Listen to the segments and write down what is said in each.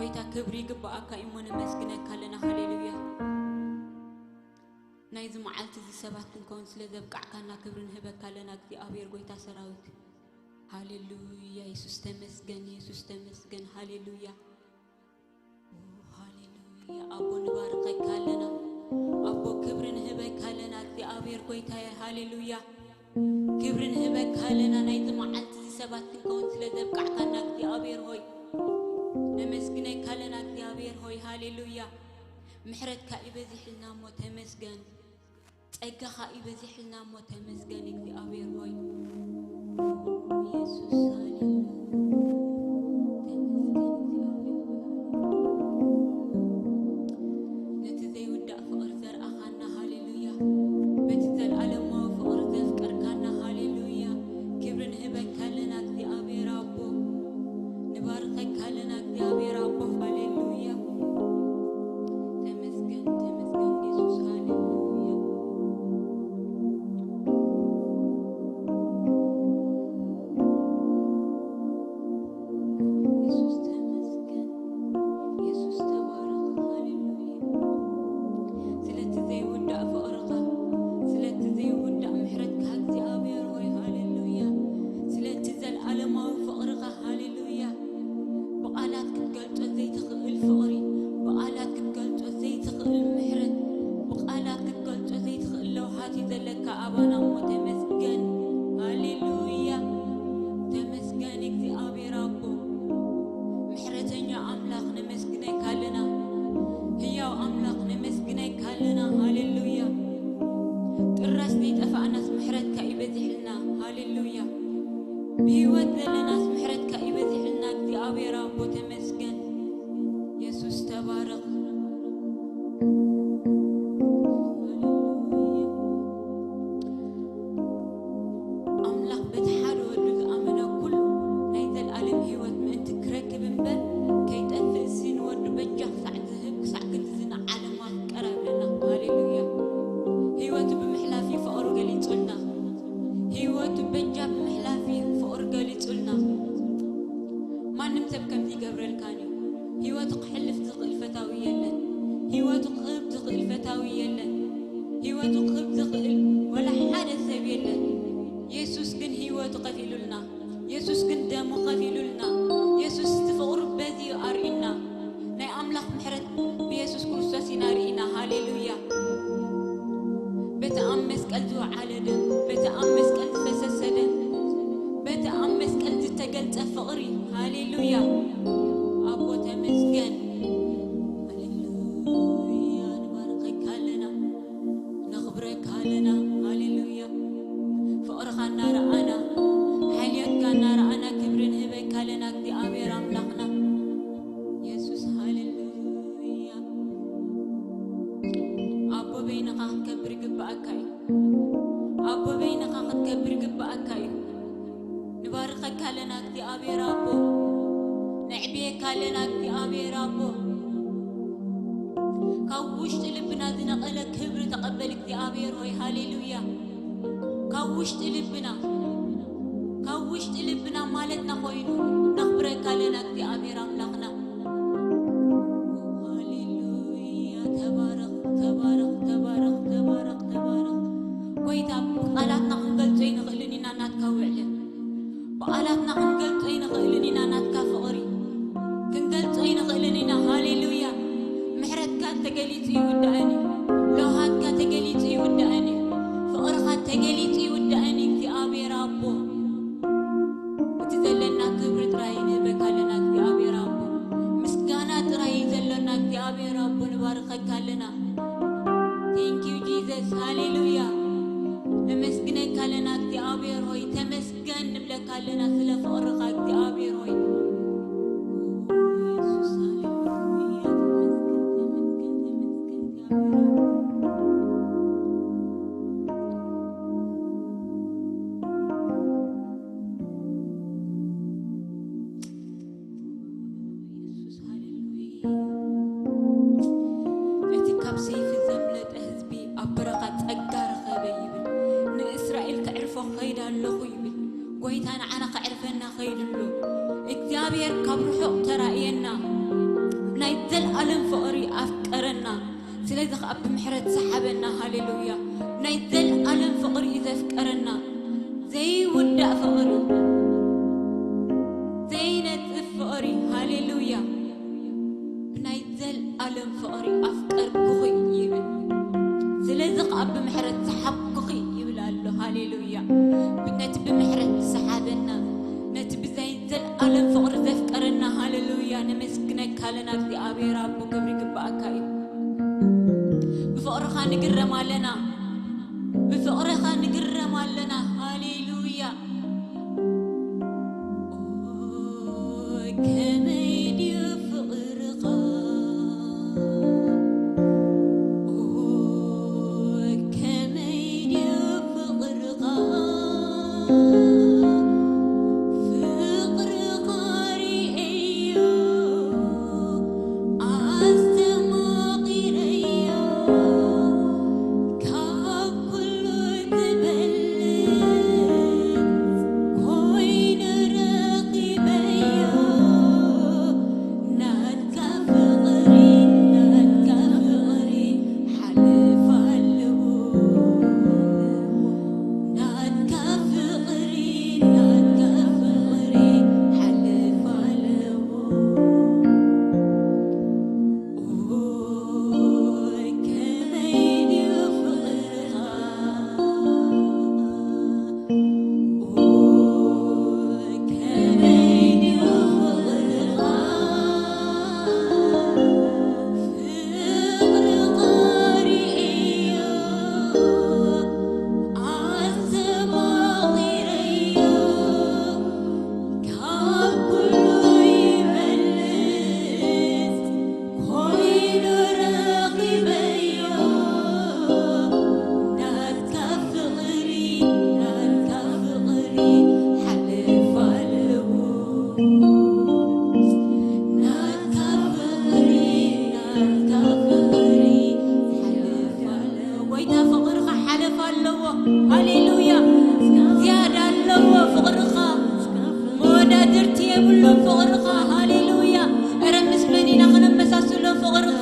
ክብሪ ይግባኣካ እሞ ነመስግነካ ኣለና። ሃሌሉያ። ናይዚ መዓልቲ እዚ ሰባት ክንከውን ስለ ዘብቃዕካና ክብሪ ንህበካ ኣለና እግዚኣብሔር ጎይታ ሰራዊት። ሃሌሉያ። የሱስ ተመስገን፣ የሱስ ተመስገን። ሃሌሉያ። ሃሌሉያ። ኣቦ ንባርከካ ኣለና። ኣቦ ክብሪ ንህበካ ኣለና እግዚኣብሔር ጎይታየ። ሃሌሉያ። ክብሪ ንህበካ ኣለና ናይዚ መዓልቲ እዚ ሰባት ክንከውን ስለ ዘብቃዕካና እግዚኣብሔር ሆይ። ነመስግነካ ኣለና እግዚኣብሔር ሆይ። ሃሌሉያ። ምሕረትካ ይበዚሕልና እሞ ተመስገን። ጸጋኻ ይበዚሕልና እሞ ተመስገን እግዚኣብሔር ሆይ። የሱስ ሃሌሉያ። ተመስገን እግዚኣብሔር ሆይ። ነቲ ዘይውዳእ ፍቕሪ ዘርኣኻና ሃሌሉያ። በቲ ዘለኣለማዊ ፍቕሪ ዘፍቀርካና ሃሌሉያ። ክብሪ ንህበካ ኣለና እግዚኣብሔር ኣቦ። ንባርከካ ኣለና እግዚኣብሔር ኣቦ። ሃሌሉያ። ተመስገን፣ ተመስገን የሱስ። ሃሌሉያ። የሱስ ተመስገን። የሱስ ተባረኽ። ሃሌሉያ። ስለቲ ዘይውዳእ ፍቕርኻ፣ ስለቲ ዘይውዳእ ምሕረትካ እግዚኣብሔር ሆይ። ሃሌሉያ። ስለቲ ዘለኣለማዊ ፍቕርኻ። ሃሌሉያ። ብቓላት ክትገልጾ ዘይትኽእል ፍቕሪ፣ ብቓላት ክትገልጾ ዘይትኽእል ምሕረት፣ ብቓላት ክትገልጾ ዘይትኽእል ለውሃት እዩ ዘለካ ኣባና እሞ ተመስገን። ሃሌሉያ። ተመስገን እግዚኣብሔር ኣቦ። ምሕረተኛ ኣምላኽ ነመስግነካ ኣለና። ህያው ኣምላኽ ነመስግነካ ኣለና። ሃሌሉያ። ጥራስ ዘይጠፋእናስ ምሕረትካ ይበዚሕልና። ሃሌሉያ። ብህይወት ዘለናስ ምሕረትካ ይበዚሕልና እግዚኣብሔር ኣቦ ተመስገን። የሱስ ተባረኽ። ኣምላኽ በቲ ሓደ ወዱ ዝኣመነ ኩሉ ናይ ዘለኣለም ህይወት ምእንቲ ክረክብ እምበር ከይጠፍእ እሲ ንወዱ በጃ ክሳዕ ዝህብ ክሳዕ ክንድዚ ንዓለማ ክቀረብልና። ሃሌሉያ። ህይወቱ ብምሕላፍ እዩ ፍቕሩ ገሊጹልና። ህይወቱ በጃ ብምሕላፍ እዩ ፍቕሩ ገሊጹልና። ማንም ሰብ ከምዚ ይገብረልካን እዩ። ህይወቱ ክሕልፍ ዝኽእል ፈታዊ የለን። ህይወቱ ክህብ ዝኽእል ፈታዊ የለን። ህይወቱ ክህብ ዝኽእል ወላ ሓደ ሰብ የለን። የሱስ ግን ህይወቱ ከፊሉልና። የሱስ ግን ደሙ ከፊሉልና። የሱስ እቲ ፍቕሩ በዚ እዩ ኣርእዩና። ናይ ኣምላኽ ምሕረት ብየሱስ ክርስቶስ ኢና ርኢና። ሃሌሉያ። በቲ ኣብ መስቀል ዝወዓለ ደም፣ በቲ ኣብ መስቀል ዝፈሰሰ ደም፣ በቲ ኣብ መስቀል ዝተገልጸ ፍቕሪ። ሃሌሉያ። ኣቦ ተመስገን። ሃሌሉያ። ንባርከካ ኣለና፣ ነኽብረካ ኣለና። ሃሌሉያ። ፍቕርኻ እናረኣና፣ ሓልዮትካ እናረኣና ክብሪ ንህበካ ኣለና እግዚኣብሔር ኣምላኽና። የሱስ ሃሌሉያ። ኣቦ በይንኻ ክትከብር ይግብኣካ እዩ። ኣቦ በይንኻ ክትከብር ይግብኣካ እዩ። ንባርከካ ኣለና እግዚኣብሔር ኣቦ። ነዕብየካ ኣለና እግዚኣብሔር ኣቦ። ካብ ውሽጢ ልብና ዝነቐለ ክብሪ ተቐበል እግዚኣብሔር ሆይ። ሃሌሉያ። ካብ ውሽጢ ልብና፣ ካብ ውሽጢ ልብና ማለትና ኮይኑ ነኽብረካ ኣለና እግዚኣብሔር ኣምላኽና። ሃሌሉያ። ተባረኽ፣ ተባረኽ፣ ተባረኽ፣ ተባረኽ፣ ተባረኽ። ጎይታ፣ ብቓላትና ክንገልጾ ኣይንኽእልን ኢና ናትካ ውዕለት። ብቓላትና ክንገልጾ ኣይንኽእልን ኢና ናትካ ፍቕሪ። ክንገልጾ ኣይንኽእልን ኢና። ሃሌሉያ። ምሕረትካ ተገሊጹ ይውዳእን እዩ። ለውሃትካ ተገሊጹ ይውዳእን እዩ። ፍቕርኻ ተገሊጹ ይውዳእን እዩ እግዚኣብሔር ኣቦ። እቲ ዘለና ክብሪ ጥራይ ንህበካ ኣለና እግዚኣብሔር ኣቦ። ምስጋና ጥራይ እዩ ዘለና እግዚኣብሔር ኣቦ። ንባርከካ ኣለና። Thank you Jesus። ሃሌሉያ። ነመስግነካ ኣለና እግዚኣብሔር ሆይ። ተመስገን ንብለካ ኣለና ስለ ፍቕርኻ እግዚኣብሔር ሆይ። የሱስ ሃሌሉያ። ተመስገን፣ ተመስገን፣ ተመስገን እግዚኣብሔር ሆይ። የሱስ ሃሌሉያ። እቲ ካብ ሰይፊ ዘምለጠ ህዝቢ ኣብ በረኻ ጸጋ ረኸበ ይብል። ንእስራኤል ከዕርፎ ኸይድ ኣለኹ ይብል። ጎይታ ንዓና ከዕርፈና ኸይድ ኣሎ። እግዚኣብሔር ካብ ርሑቕ ተራእየና። ናይ ዘልኣለም ፍቕሪ ኣፍቀረና። ስለዚ ኸኣ ብምሕረት ሰሓበና። ሃሌሉያ። ናይ ዘልኣለም ፍቕሪ እዩ ዘፍቀረና። ዘይውዳእ ፍቕሪ፣ ዘይነጽፍ ፍቕሪ። ሃሌሉያ። ብናይ ዘልኣለም ፍቕሪ ኣፍቀርኩኺ ይብል። ስለዚ ኸኣ ብምሕረት ሰሓብኩኺ ይብል ኣሎ። ሃሌሉያ። ነቲ ብምሕረት ዝሰሓበና፣ ነቲ ብዘይ ዘልኣለም ፍቕሪ ዘፍቀረና፣ ሃሌሉያ፣ ነመስግነካ ኣለና። እግዚኣብሔር ኣቦ፣ ክብሪ ይግብኣካ እዩ። ብፍቕርኻ ንግረም ኣለና። ብፍቕርኻ ንግረም ኣለና። ሃሌሉያ። ኦ፣ ከመይ ድዩ ፍቕርኻ? ኦ፣ ከመይ ድዩ ፍቕርኻ? ፍቕርኻ ርእየዮ፣ ኣስተማቒረዮ፣ ካብ ኩሉ ዝበልጽ ኮይኑ ረኺበዮ። ናትካ ፍቕሪ፣ ናትካ ፍቕሪ ሓልፍ ኣለዎ። ናትካ ፍቕሪ፣ ናትካ ፍቕሪ ሓልፍ ኣለዎ። ኦይ፣ ከመይ ድዩ ፍቕርኻ? ኦይ፣ ከመይ ድዩ ፍቕርኻ? ፍቕርኻ ርእዮ፣ ኣስተማቒረዮ፣ ካብ ኩሉ ይበልጽ ኮይኑ ረኺበዮ። ናትካ ፍቕሪ፣ ናትካ ፍቕሪ ሓልፍ ኣለዎ። ናትካ ፍቕሪ፣ ናትካ ፍቕሪ ሓልፍ ኣለዎ። ጎይታ ፍቕርኻ ሓለፍ ኣለዎ። ሃሌሉያ። ዝያዳ ኣለዎ ፍቕርኻ። መወዳድርቲ የብሉን ፍቕርኻ። ሃሌሉያ። እረ ምስ መን ኢና ክነመሳስሎ ፍቕርኻ?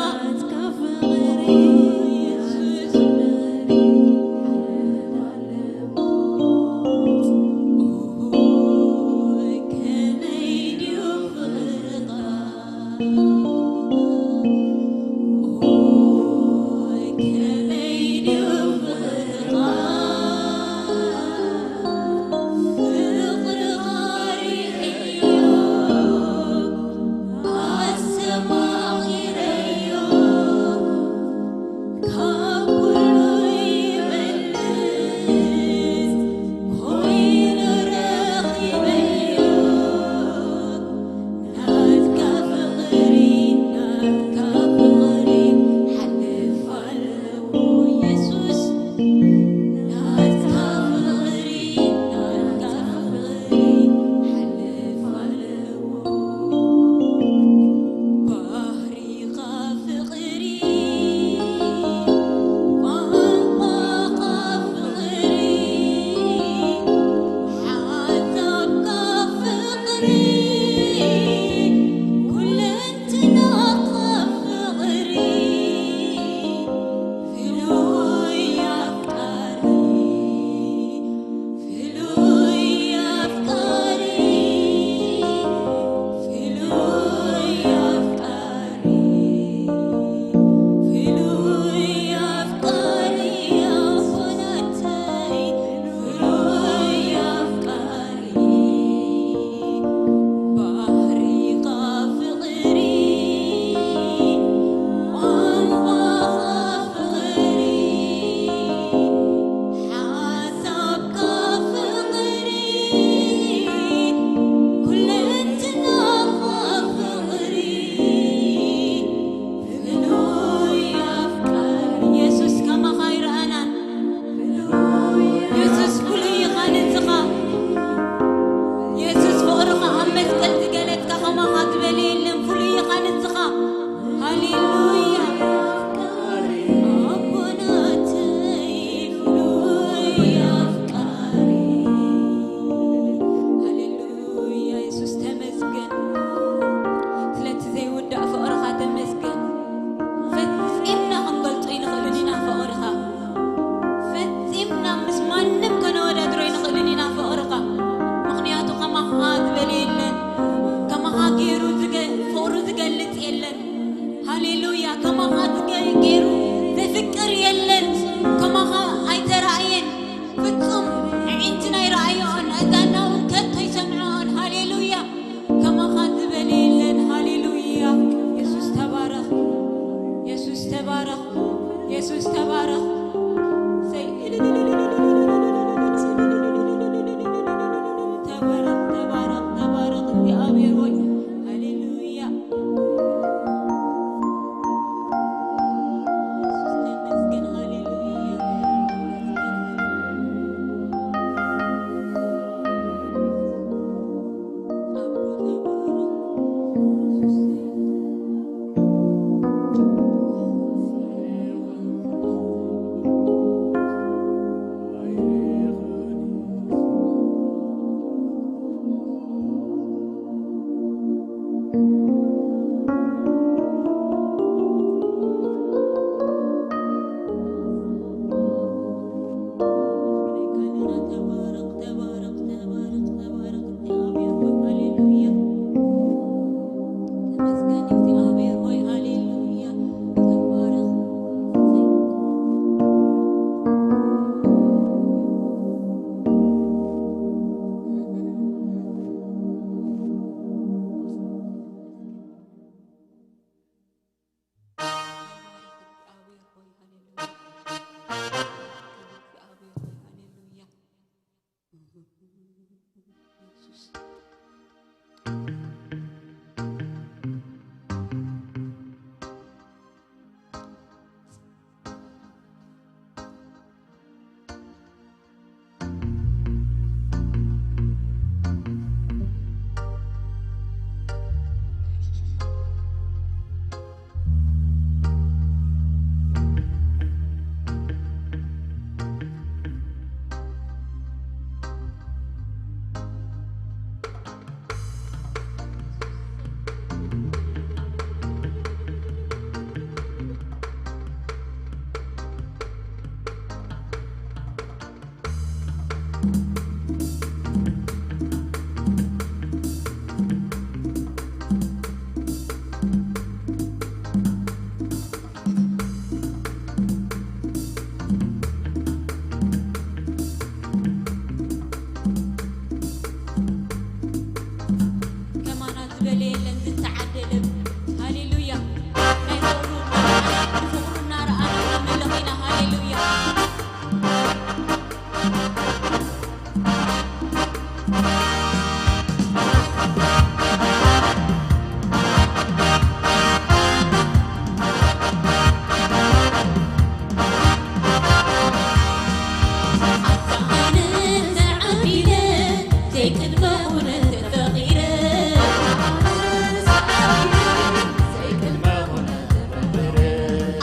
ተፈቒረ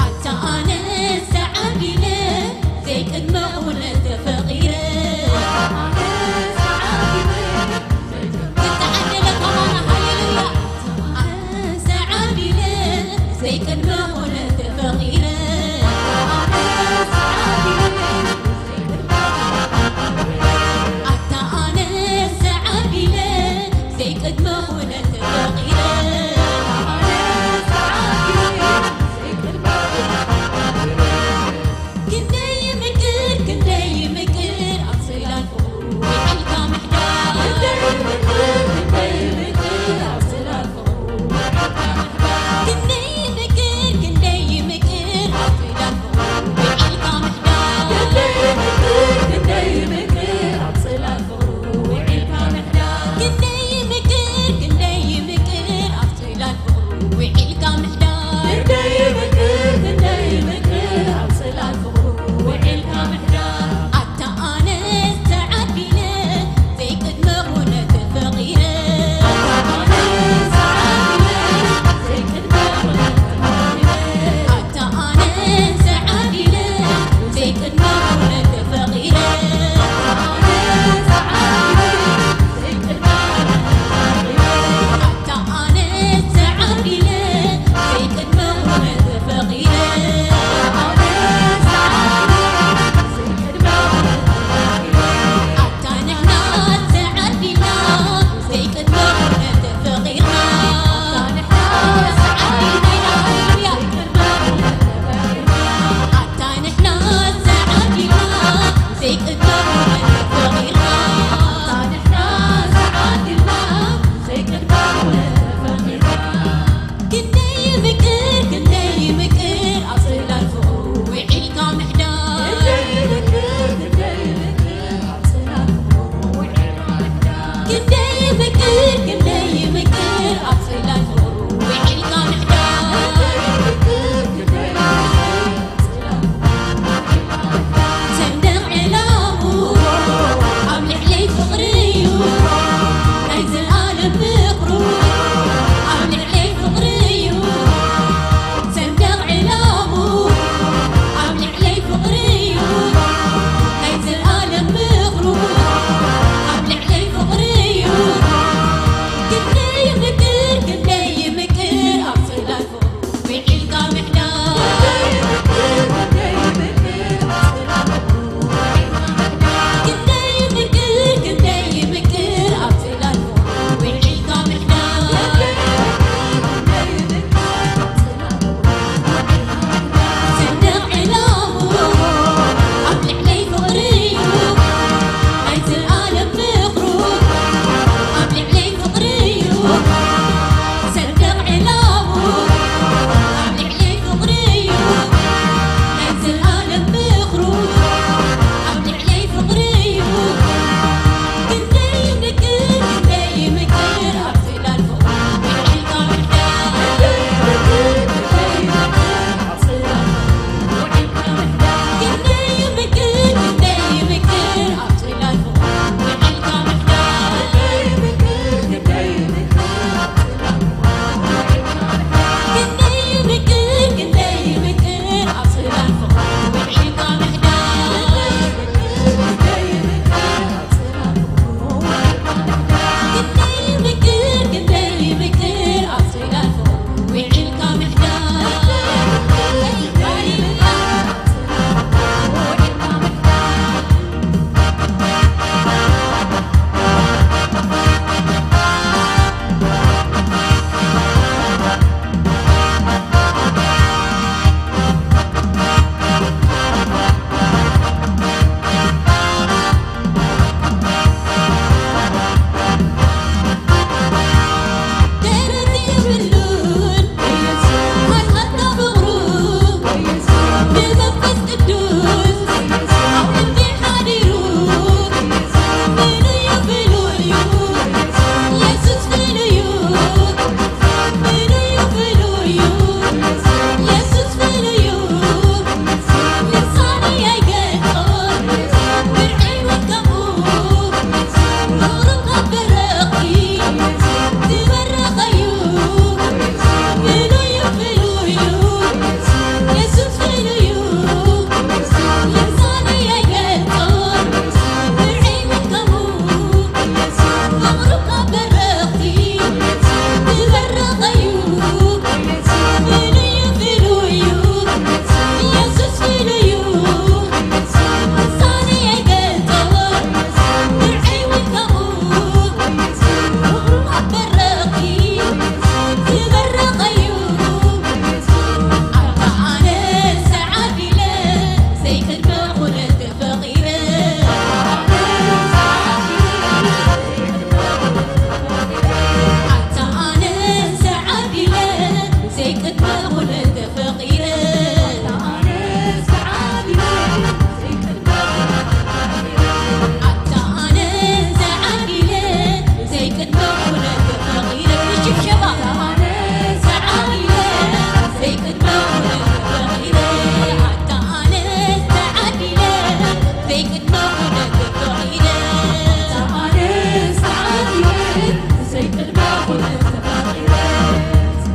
ኣታ ኣነ ሰዓቢለ ዘይቅድመ ኩነ ተፈቒረ። ትተዓደለ ከማና ሃሌሉያ። ሰዓቢለ ዘይቅድመ ኩነ ተፈቒረ። ኣታ ኣነ ሰዓቢለ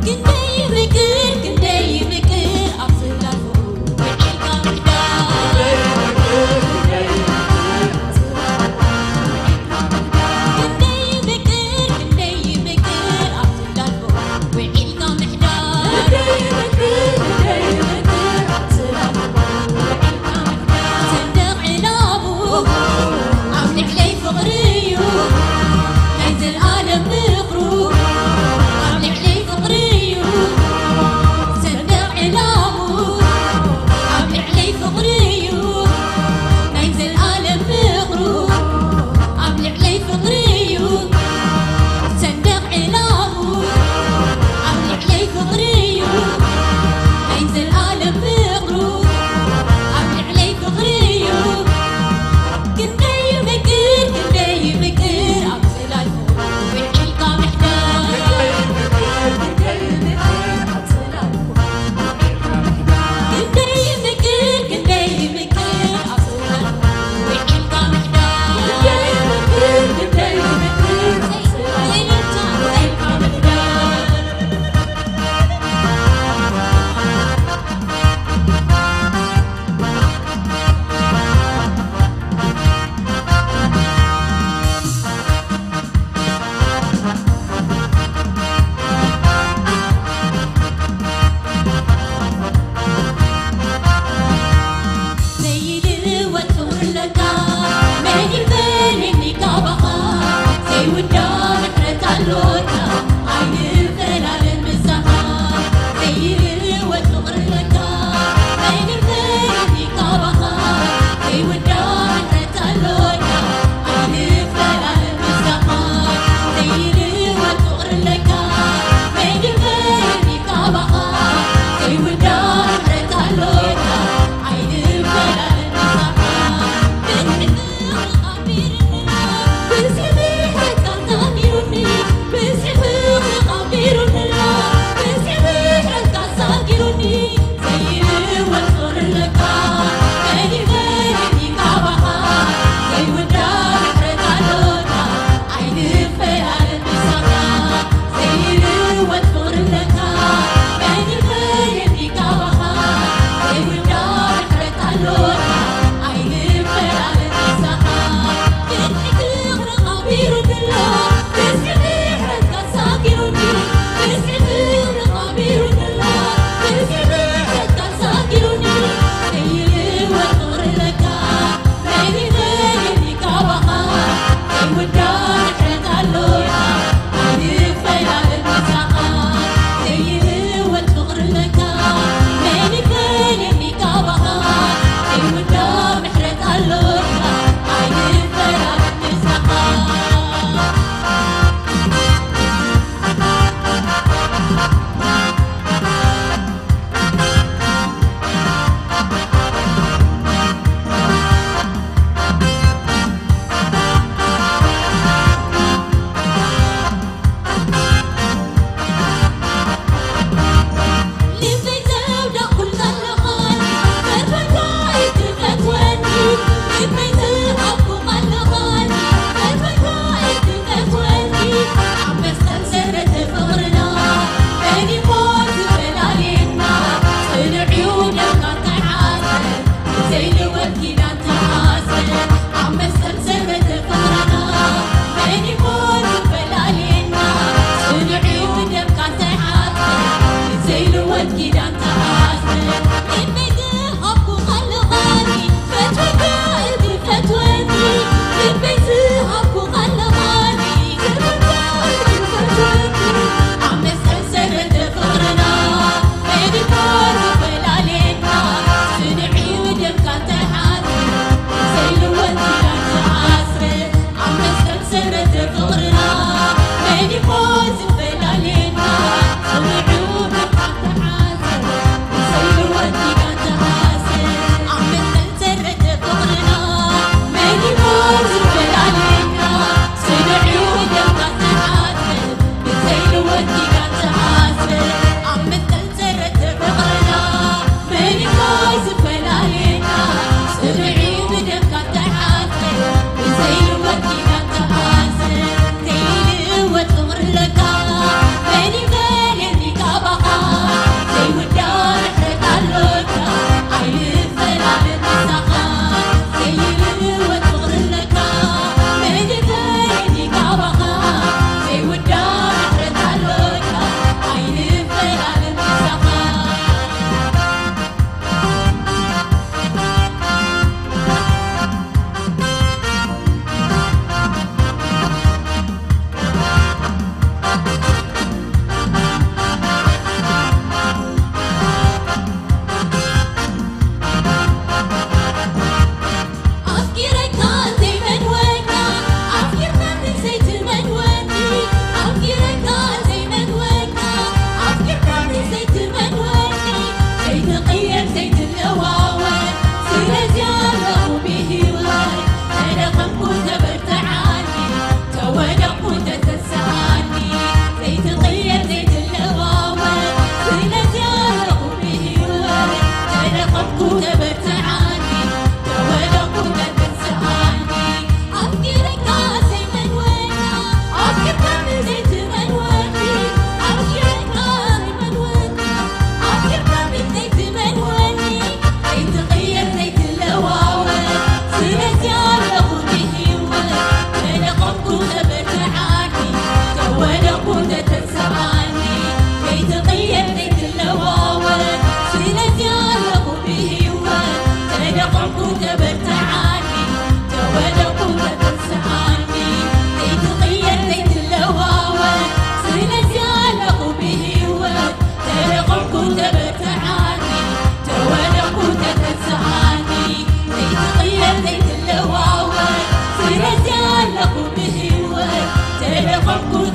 ክንደይ ይምቅር፣ ክንደይ ይምቅር ኣብ ስላፉ ውዒልካ ምሕዳር። ክንደይ ይምቅር፣ ክንደይ ይምቅር ኣብ ስላፉ ውዒልካ ምሕዳር። ሰንደቕ ዕላሙ ኣብ ልዕለይ ፍቕሪ እዩ ናይ ዘልኣለም ምኽሩ።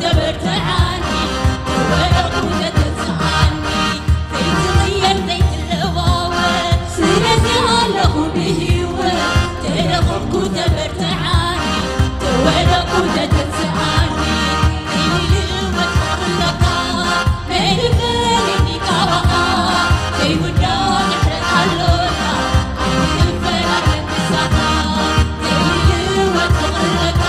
ተበርትዓኒ፣ ተወደቑ ተተንስኣኒ፣ ዘይትቕየር ዘይትለዋወጥ፣ ስለዚ ኣለኹ ብህይወት፣ ተደቑርኩ ተበርትዓኒ፣ ተወደቑ ተተንስኣኒ፣ ዘይልወጥ ክብለካ፣ መን ይፈልየኒ ካባኻ፣ ዘይውዳእ ምሕረት ኣሎካ፣ ኣይንፈላለን ምሳኻ፣ ዘይልወጥ ክብለካ፣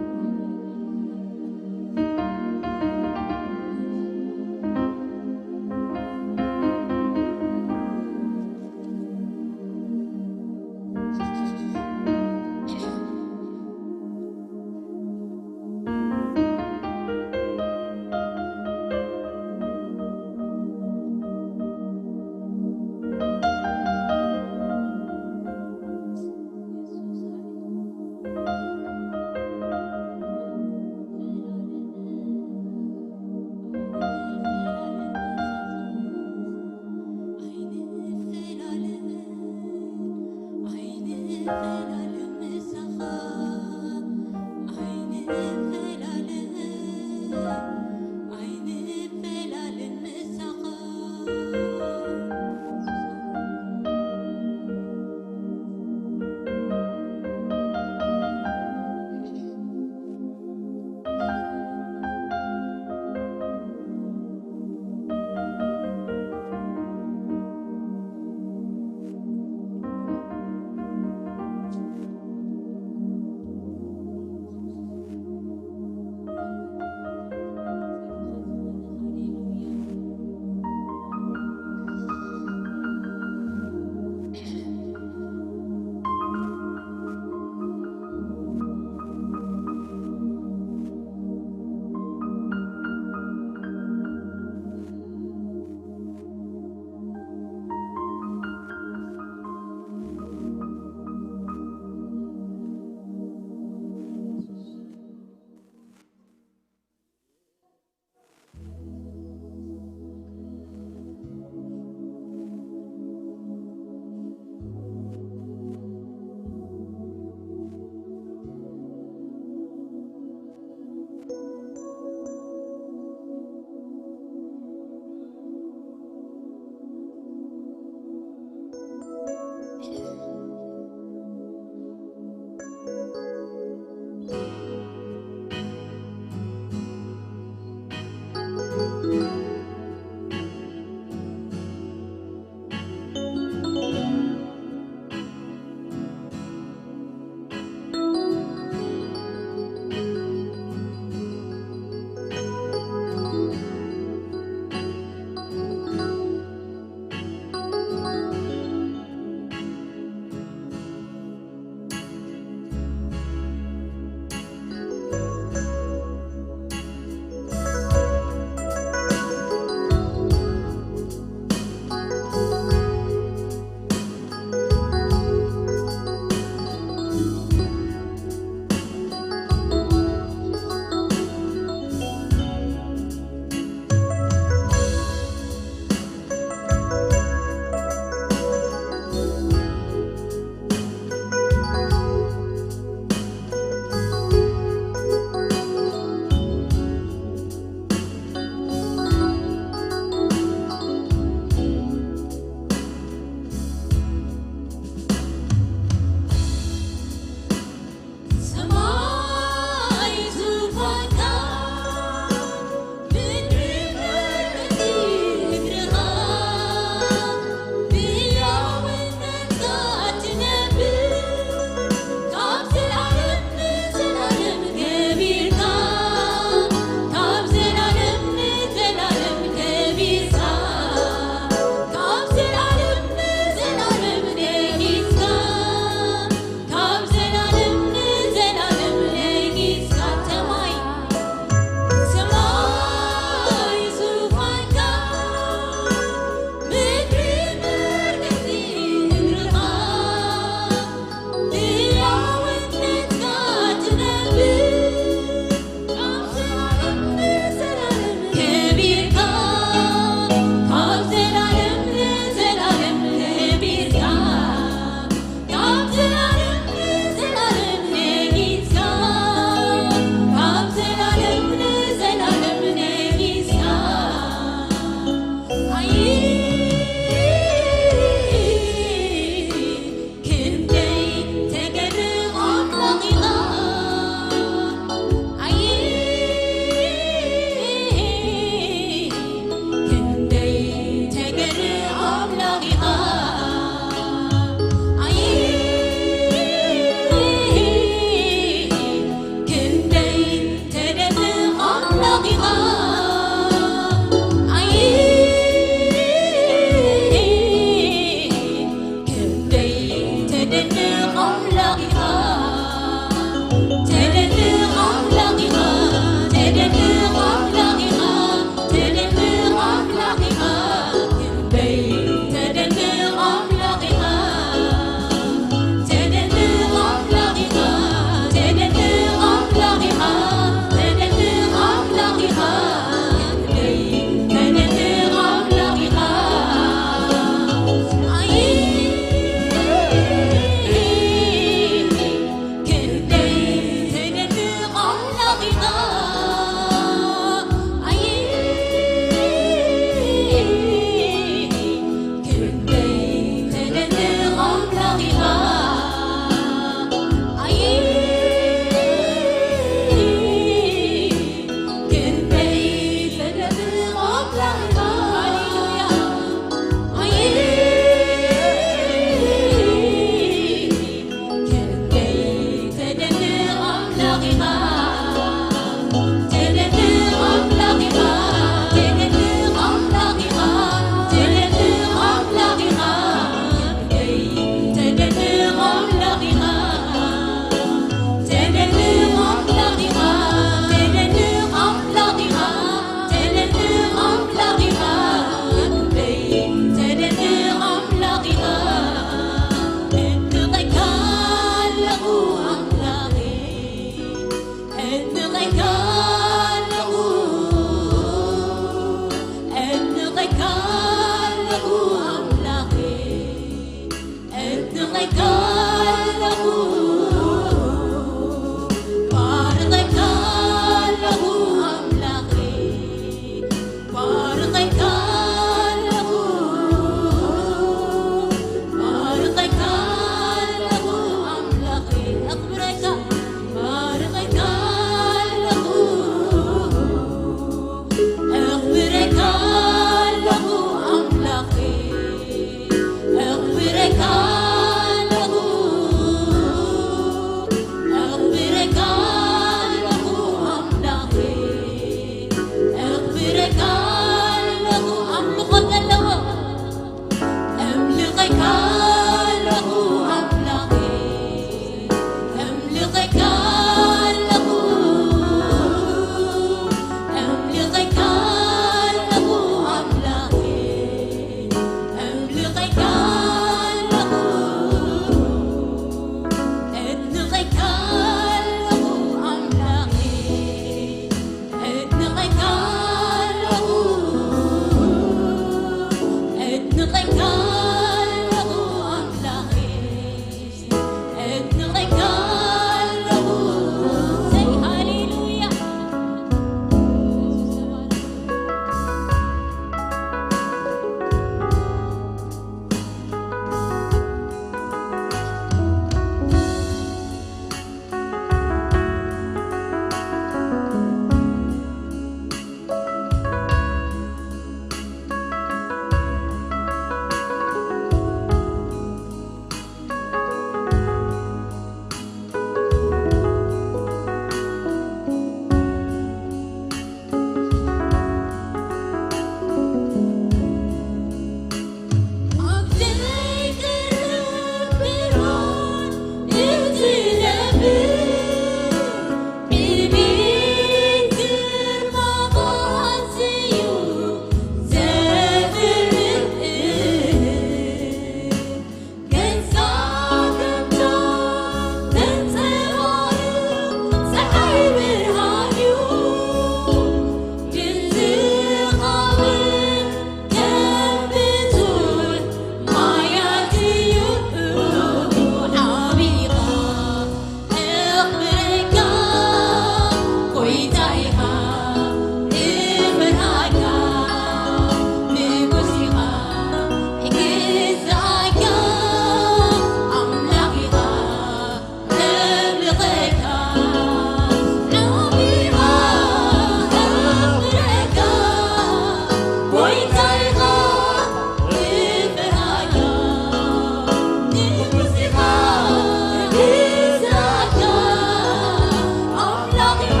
ኣምላኽ ኢኻ፣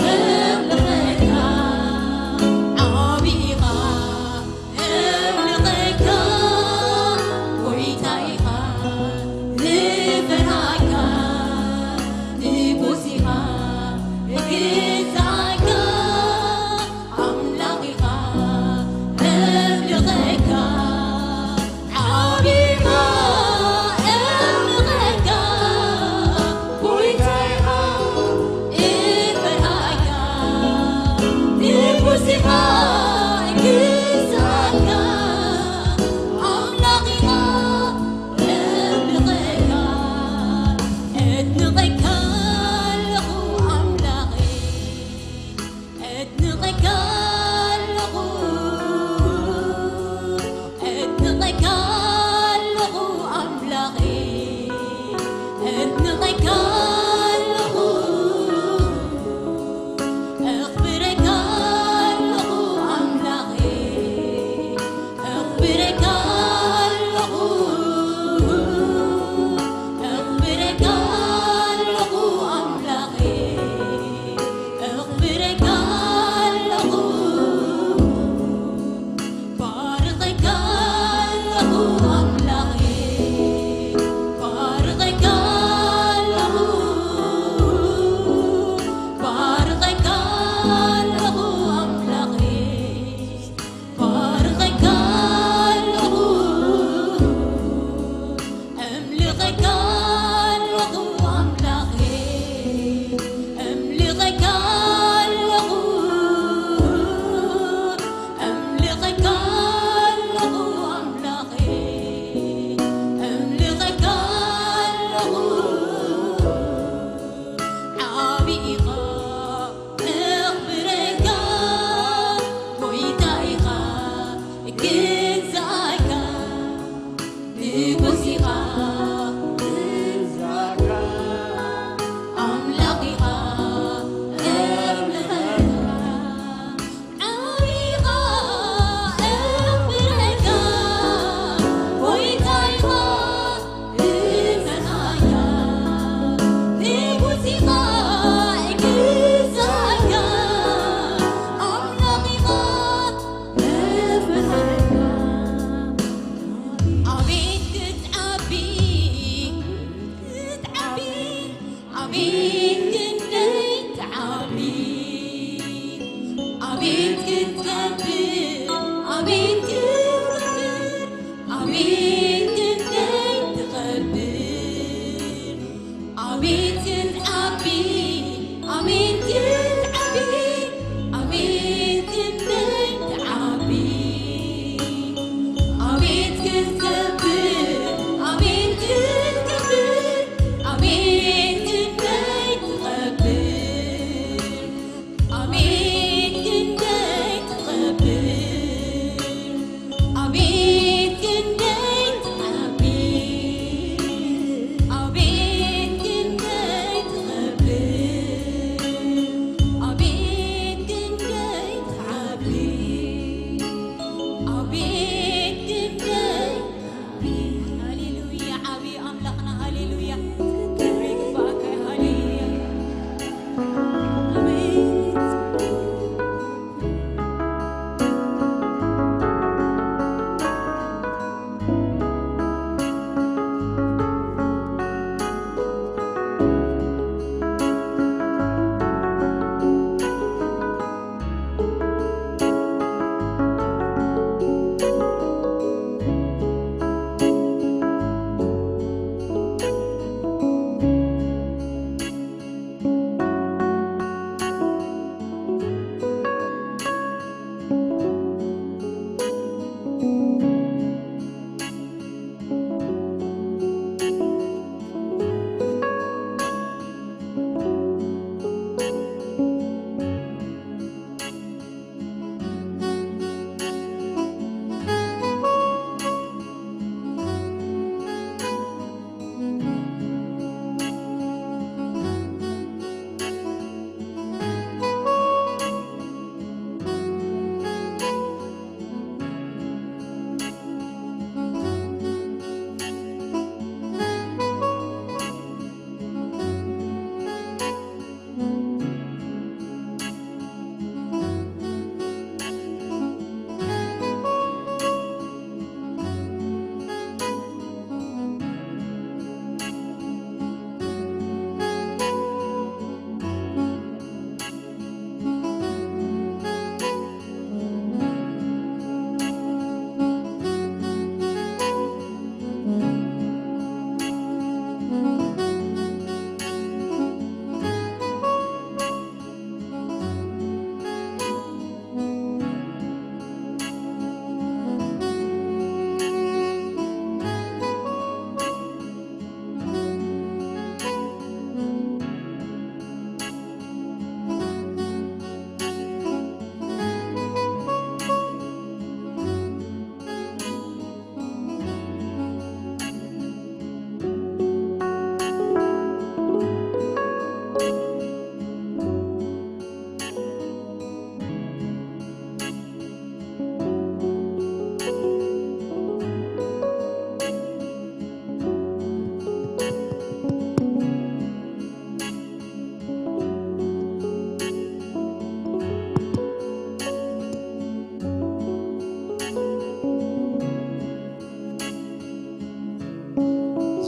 እምልኸካ፣ ዓቢኻ እምልኸካ፣ ጎይታ ኢኻ፣ እፈርሃካ፣ ንጉስ ኢኻ፣ ግዛእካ፣ ኣምላኽ ኢኻ፣ እምልኸካ፣ እድንቐካ ኣለኹ ኣምላኸይ። እድንቐካ ኣለኹ፣ እድንቐካ ኣለኹ ኣምላኸይ፣ እድንቐካ ኣለኹ፣ ኣኽብረካ ኣለኹ ኣምላኸይ፣ ኣኽብረካ ኣለኹ፣ ኣኽብረካ ኣለኹ ኣምላኸይ። ኣኽብረካ ኣለኹ፣ ባርኸካ ኣለኹ ኣምላኸይ፣ ባርኸካ ኣለኹ፣ ባርኸካ ኣለኹ ኣምላኸይ። ባርኸካ ኣለኹ፣ ኣምልኸካ ኣለኹ ኣምላኸይ፣ ኣምልኸካ ኣለኹ፣ ኣምልኸካ ኣለኹ ኣምላኸይ፣ ኣምልኸካ ኣለኹ። ዓቢ ኢኻ፣ እኽብረካ፣ ጎይታ ኢኻ፣ እግዛእካ፣ ንጉስ ኢኻ፣ እግዛእካ፣ ኣምላኽ ኢኻ፣ እምልኸካ። ዓቢኻ እኽብረካ፣ ጎይታ ኢኻ፣ እፈርሃካ፣ ንጉስ ኢኻ፣ እግዛእካ፣ ኣምላኽ ኢኻ፣ እፈርሃካ። ኣቤት ክትዓቢ፣ ክትዓቢ፣ ኣቤት ክንደይ ትዓቢ፣ ኣቤት ክትከብር፣ ኣቤት ክትከብር፣ ኣቤት ክንደይ ትኸብር፣ ኣቤት ክትዓቢ፣ ኣቤት ክትዓቢ፣ ኣቤት ክንደይ ትዓቢ፣ ኣቤት ክትከብር፣ ኣቤት ክትከብር፣ ኣቤት ክንደይ ትኸብር፣ ኣቤት ክንደይ ትኸብር፣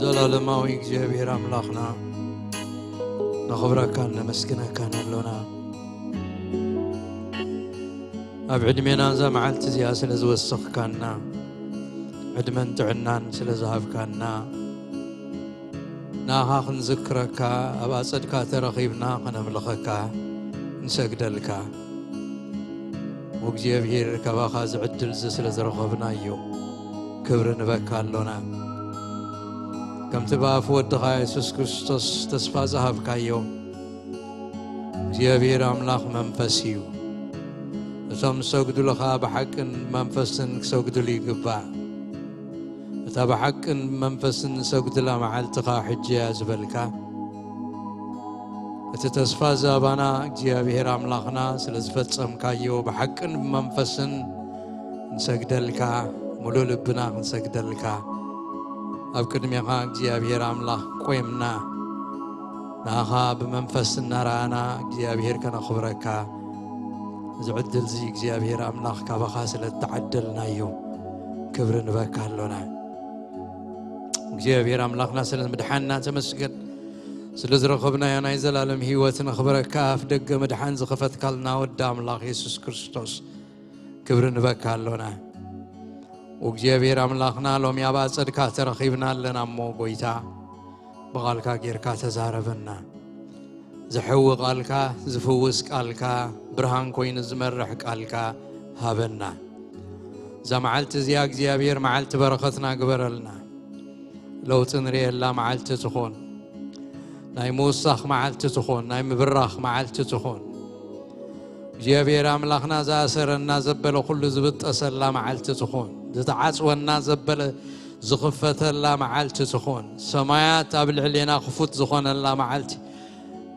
ዘላለማዊ እግዚኣብሔር ኣምላኽና፣ ነኽብረካን ነመስግነካን ኣሎና። ኣብ ዕድሜና እዛ መዓልቲ እዚኣ ስለ ዝወሰኽካና፣ ዕድመን ጥዕናን ስለ ዝሃብካና፣ ንኣኻ ክንዝክረካ፣ ኣብ ኣጸድካ ተረኺብና ከነምልኸካ ንሰግደልካ። ወእግዚኣብሔር፣ ካባኻ ዝዕድል እዚ ስለ ዝረኸብናዮ፣ ክብሪ ንበካ ኣሎና። ከምቲ ብኣፍ ወድኻ የሱስ ክርስቶስ ተስፋ ዝሃብካዮ፣ እግዚኣብሔር ኣምላኽ መንፈስ እዩ። እቶም ዝሰግዱልኻ ብሓቅን ብመንፈስን ክሰግዱሉ ይግባእ። እታ ብሓቅን ብመንፈስን ዝሰግዱላ መዓልትኻ ሕጂ እያ ዝበልካ፣ እቲ ተስፋ እዚ ኣባና እግዚኣብሔር ኣምላኽና ስለ ዝፈጸምካዮ፣ ብሓቅን ብመንፈስን ንሰግደልካ፣ ምሉእ ልብና ክንሰግደልካ፣ ኣብ ቅድሜኻ እግዚኣብሔር ኣምላኽ ቆይምና፣ ንኣኻ ብመንፈስ እናረኣና እግዚኣብሔር ከነኽብረካ፣ እዚ ዕድል እዚ እግዚኣብሔር ኣምላኽ ካባኻ ስለ እተዓደልናዮ፣ ክብሪ ንበካ ኣሎና። እግዚኣብሔር ኣምላኽና ስለ ምድሓንና ተመስገን። ስለ ዝረኸብናዮ ናይ ዘላለም ህይወት ነኽብረካ፣ ኣፍ ደገ ምድሓን ዝኸፈትካልና ወዲ ኣምላኽ የሱስ ክርስቶስ፣ ክብሪ ንበካ ኣሎና። ወእግዚኣብሔር ኣምላኽና፣ ሎሚ ኣብ ኣጸድካ ተረኺብና ኣለና እሞ፣ ጎይታ፣ ብቓልካ ጌርካ ተዛረበና። ዘሕዊ ቃልካ፣ ዝፍውስ ቃልካ፣ ብርሃን ኮይኑ ዝመርሕ ቃልካ ሃበና። እዛ መዓልቲ እዚኣ እግዚኣብሔር መዓልቲ በረኸትና ግበረልና። ለውጢ ንርእየላ መዓልቲ ትኹን። ናይ ምውሳኽ መዓልቲ ትኹን። ናይ ምብራኽ መዓልቲ ትኹን። እግዚኣብሔር ኣምላኽና ዝኣሰረና ዘበለ ኩሉ ዝብጠሰላ መዓልቲ ትኹን። ዝተዓጽወና ዘበለ ዝኽፈተላ መዓልቲ ትኹን። ሰማያት ኣብ ልዕሌና ክፉት ዝኾነላ መዓልቲ፣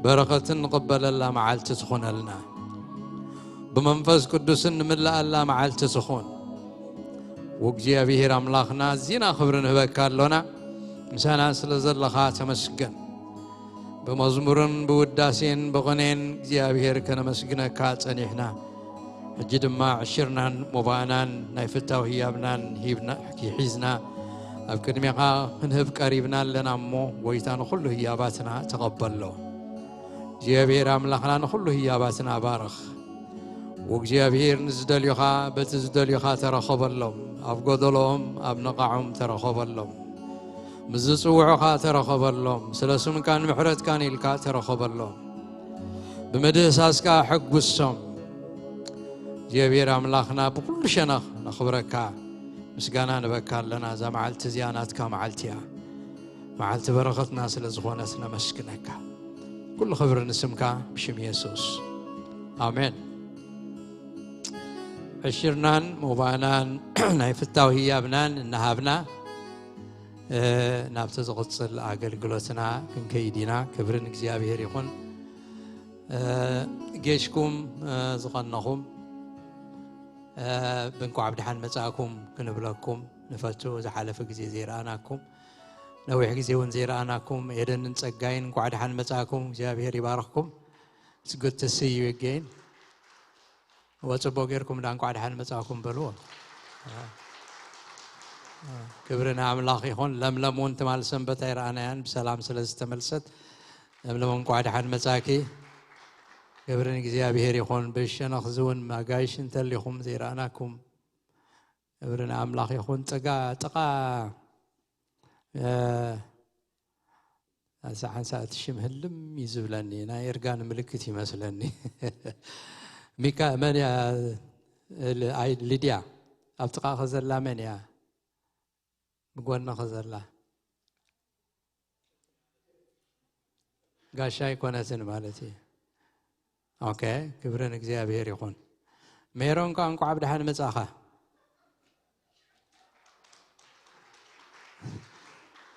በረኸትን ንቕበለላ መዓልቲ ትኹነልና። ብመንፈስ ቅዱስን ንምልኣላ መዓልቲ ትኹን። ወእግዚኣብሔር ኣምላኽና፣ ኣዚና ክብሪ ንህበካ ኣሎና። ምሳና ስለ ዘለኻ ተመስገን። ብመዝሙርን ብውዳሴን ብቕኔን እግዚኣብሔር ከነመስግነካ ጸኒሕና። ሕጂ ድማ ዕሽርናን ሞባእናን ናይ ፍታው ህያብናን ሂብና፣ ሒዝና ኣብ ቅድሜኻ ክንህብ ቀሪብና ኣለና እሞ፣ ጐይታ ንኹሉ ህያባትና ተቐበሎ። እግዚኣብሔር ኣምላኽና ንኹሉ ህያባትና ባርኽ። ወእግዚኣብሔር ንዝደልዩኻ በቲ ዝደልዩኻ ተረኸበሎም፣ ኣብ ጎደሎኦም ኣብ ነቓዖም ተረኸበሎም። ምስ ዝጽውዑኻ ተረኸበሎም፣ ስለ ስምካን ምሕረትካን ኢልካ ተረኸበሎም። ብምድህሳስካ ኣሐጉሶም። እግዚኣብሔር ኣምላኽና ብኩሉ ሸነኽ ነኽብረካ፣ ምስጋና ንበካ ኣለና። እዛ መዓልቲ እዚኣ ናትካ መዓልቲ እያ። መዓልቲ በረኸትና ስለ ዝኾነት ነመስግነካ። ኩሉ ክብሪ ንስምካ ብሽም የሱስ። ኣሜን። ዕሽርናን ሞባእናን ናይ ፍታው ህያብናን እናሃብና፣ እ፣ ናብቲ ዝቕጽል ኣገልግሎትና ክንከይድ ኢና። ክብሪ ንእግዚኣብሔር ይኹን። እ፣ ጌሽኩም፣ እ፣ ዝቐነኹም፣ እ፣ ብእንኳዕ ብደሓን መጻእኩም ክንብለኩም ንፈቱ። ዝሓለፈ ግዜ ዘይረኣናኩም፣ ነዊሕ ግዜ እውን ዘይረኣናኩም ኤደንን ጸጋይን እንኳዕ ደሓን መጻእኩም። እግዚኣብሔር ይባርኽኩም። It's good to see you again። ወጽቦ ጌርኩም ዳ እንኳዕ ደሓን መጻእኩም በልዎ። ክብሪ ንኣምላኽ ይኹን። ለምለም እውን ትማል ሰንበት ኣይረኣናያን፣ ብሰላም ስለ ዝተመልሰት፣ ለምለም እንኳዕ ደሓን መጻእኪ። ክብሪ ንእግዚኣብሔር ይኹን። ብሸነኽ ዝውን ኣጋይሽ እንተሊኹም ዘይረኣናኩም፣ ክብሪ ንኣምላኽ ይኹን። ጥጋ፣ ጥቓ፣ እ፣ ኣዛ ሓንሳእ እቲ ሽም ህልም እዩ ዝብለኒ፣ ናይ እርጋን ምልክት ይመስለኒ። ሚካ-፣ መን እያ? ል-፣ ኣይ፣ ሊድያ። ኣብ ጥቓኺ ዘላ መን እያ? ብጎንኺ ዘላ? ጋሻ ኣይኮነትን ማለት እዩ። ኦኬ፣ ክብሪ ንእግዚኣብሔር ይኹን። ሜሮን ከኣ እንኳዕ ብደሓን መጻኻ።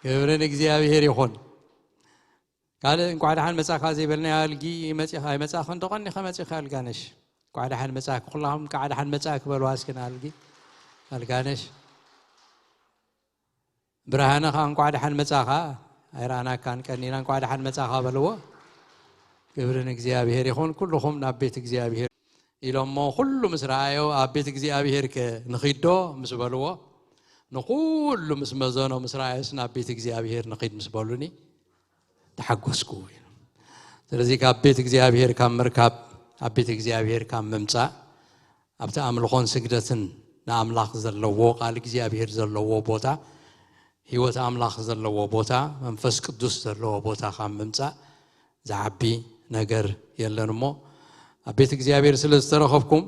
ክብሪ ንእግዚኣብሔር ይኹን። ካልእ እንኳዕ ደሓን መጻኻ ዘይበልናዮ ኣልጊ መጺኻ፣ ኣይመጻኽን ዶ ቀኒኻ መጺኻ ኣልጋነሽ? እንኳዕ ደሓን መጻእኪ። ኩላኹም እንኳዕ ደሓን መጻእኪ በልዋ እስኪ ንኣልጊ፣ ኣልጋነሽ። ብርሃነ ኸኣ እንኳዕ ደሓን መጻኻ። ኣይረኣናካን ቀኒና፣ እንኳዕ ደሓን መጻኻ በልዎ። ክብሪ ንእግዚኣብሔር ይኹን። ኩልኹም ናብ ቤት እግዚኣብሔር ኢሎሞ፣ ኩሉ ምስ ረኣዮ፣ ኣብ ቤት እግዚኣብሔር ከ ንኺዶ ምስ በልዎ፣ ንኹሉ ምስ መዘኖ ምስ ረኣየስ ናብ ቤት እግዚኣብሔር ንኺድ ምስ በሉኒ ተሓጎስኩ። ስለዚ ካብ ቤት እግዚኣብሔር ካብ ምርካብ፣ ኣብ ቤት እግዚኣብሔር ካብ ምምጻእ፣ ኣብቲ ኣምልኾን ስግደትን ንኣምላኽ ዘለዎ፣ ቃል እግዚኣብሔር ዘለዎ ቦታ፣ ህይወት ኣምላኽ ዘለዎ ቦታ፣ መንፈስ ቅዱስ ዘለዎ ቦታ ካብ ምምጻእ ዝዓቢ ነገር የለን። እሞ ኣብ ቤት እግዚኣብሔር ስለ ዝተረኸብኩም፣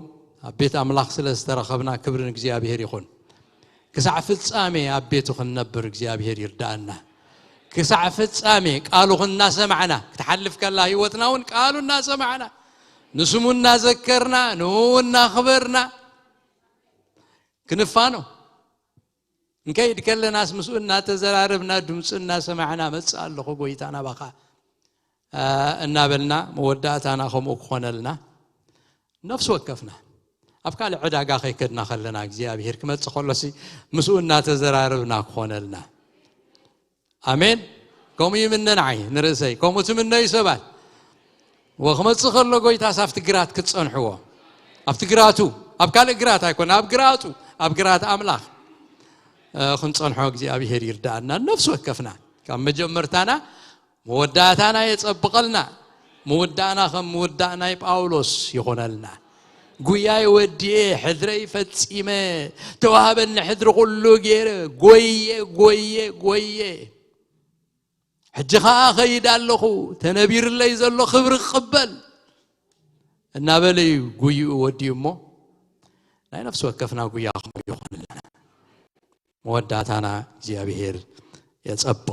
ኣብ ቤት ኣምላኽ ስለ ዝተረኸብና ክብሪ ንእግዚኣብሔር ይኹን። ክሳዕ ፍጻሜ ኣብ ቤቱ ክንነብር እግዚኣብሔር ይርዳእና። ክሳዕ ፍጻሜ ቃሉ እናሰማዕና ክትሓልፍ ከላ ህይወትና እውን ቃሉ እናሰማዕና ንስሙ እናዘከርና ንኡ እናኽበርና ክንፋኖ። እንከይድ ከለናስ ምስኡ እናተዘራረብና ድምፁ እናሰማዕና መጽእ ኣለኹ ጎይታ ናባኻ እናበልና መወዳእታና ከምኡ ክኾነልና ነፍሲ ወከፍና ኣብ ካልእ ዕዳጋ ከይከድና ከለና እግዚኣብሔር ክመጽእ ከሎሲ ምስኡ እናተዘራረብና ክኾነልና። ኣሜን። ከምኡ ይምነ ንዓይ ንርእሰይ፣ ከምኡ ትምነዩ ሰባት። ወክመጽእ ከሎ ጎይታስ ኣብቲ ግራት ክትጸንሕዎ፣ ኣብቲ ግራቱ፣ ኣብ ካልእ ግራት ኣይኮነ፣ ኣብ ግራቱ፣ ኣብ ግራት ኣምላኽ ክንጸንሖ እግዚኣብሔር ይርዳእና። ነፍሲ ወከፍና ካብ መጀመርታና መወዳእታና የጸብቐልና። ምውዳእና ከም ምውዳእ ናይ ጳውሎስ ይኾነልና። ጉያይ ወዲኤ፣ ሕድረይ ፈጺመ፣ ተዋህበኒ ሕድሪ ኩሉ ገይረ፣ ጎየ፣ ጎየ፣ ጎየ። ሕጂ ኸኣ ኸይድ ኣለኹ፣ ተነቢርለይ ዘሎ ክብሪ ክቕበል እናበለ እዩ ጉይኡ ወዲኡ እሞ፣ ናይ ነፍሲ ወከፍና ጉያ ከምኡ ይኾንልና። መወዳእታና እግዚኣብሔር የጸብቕ።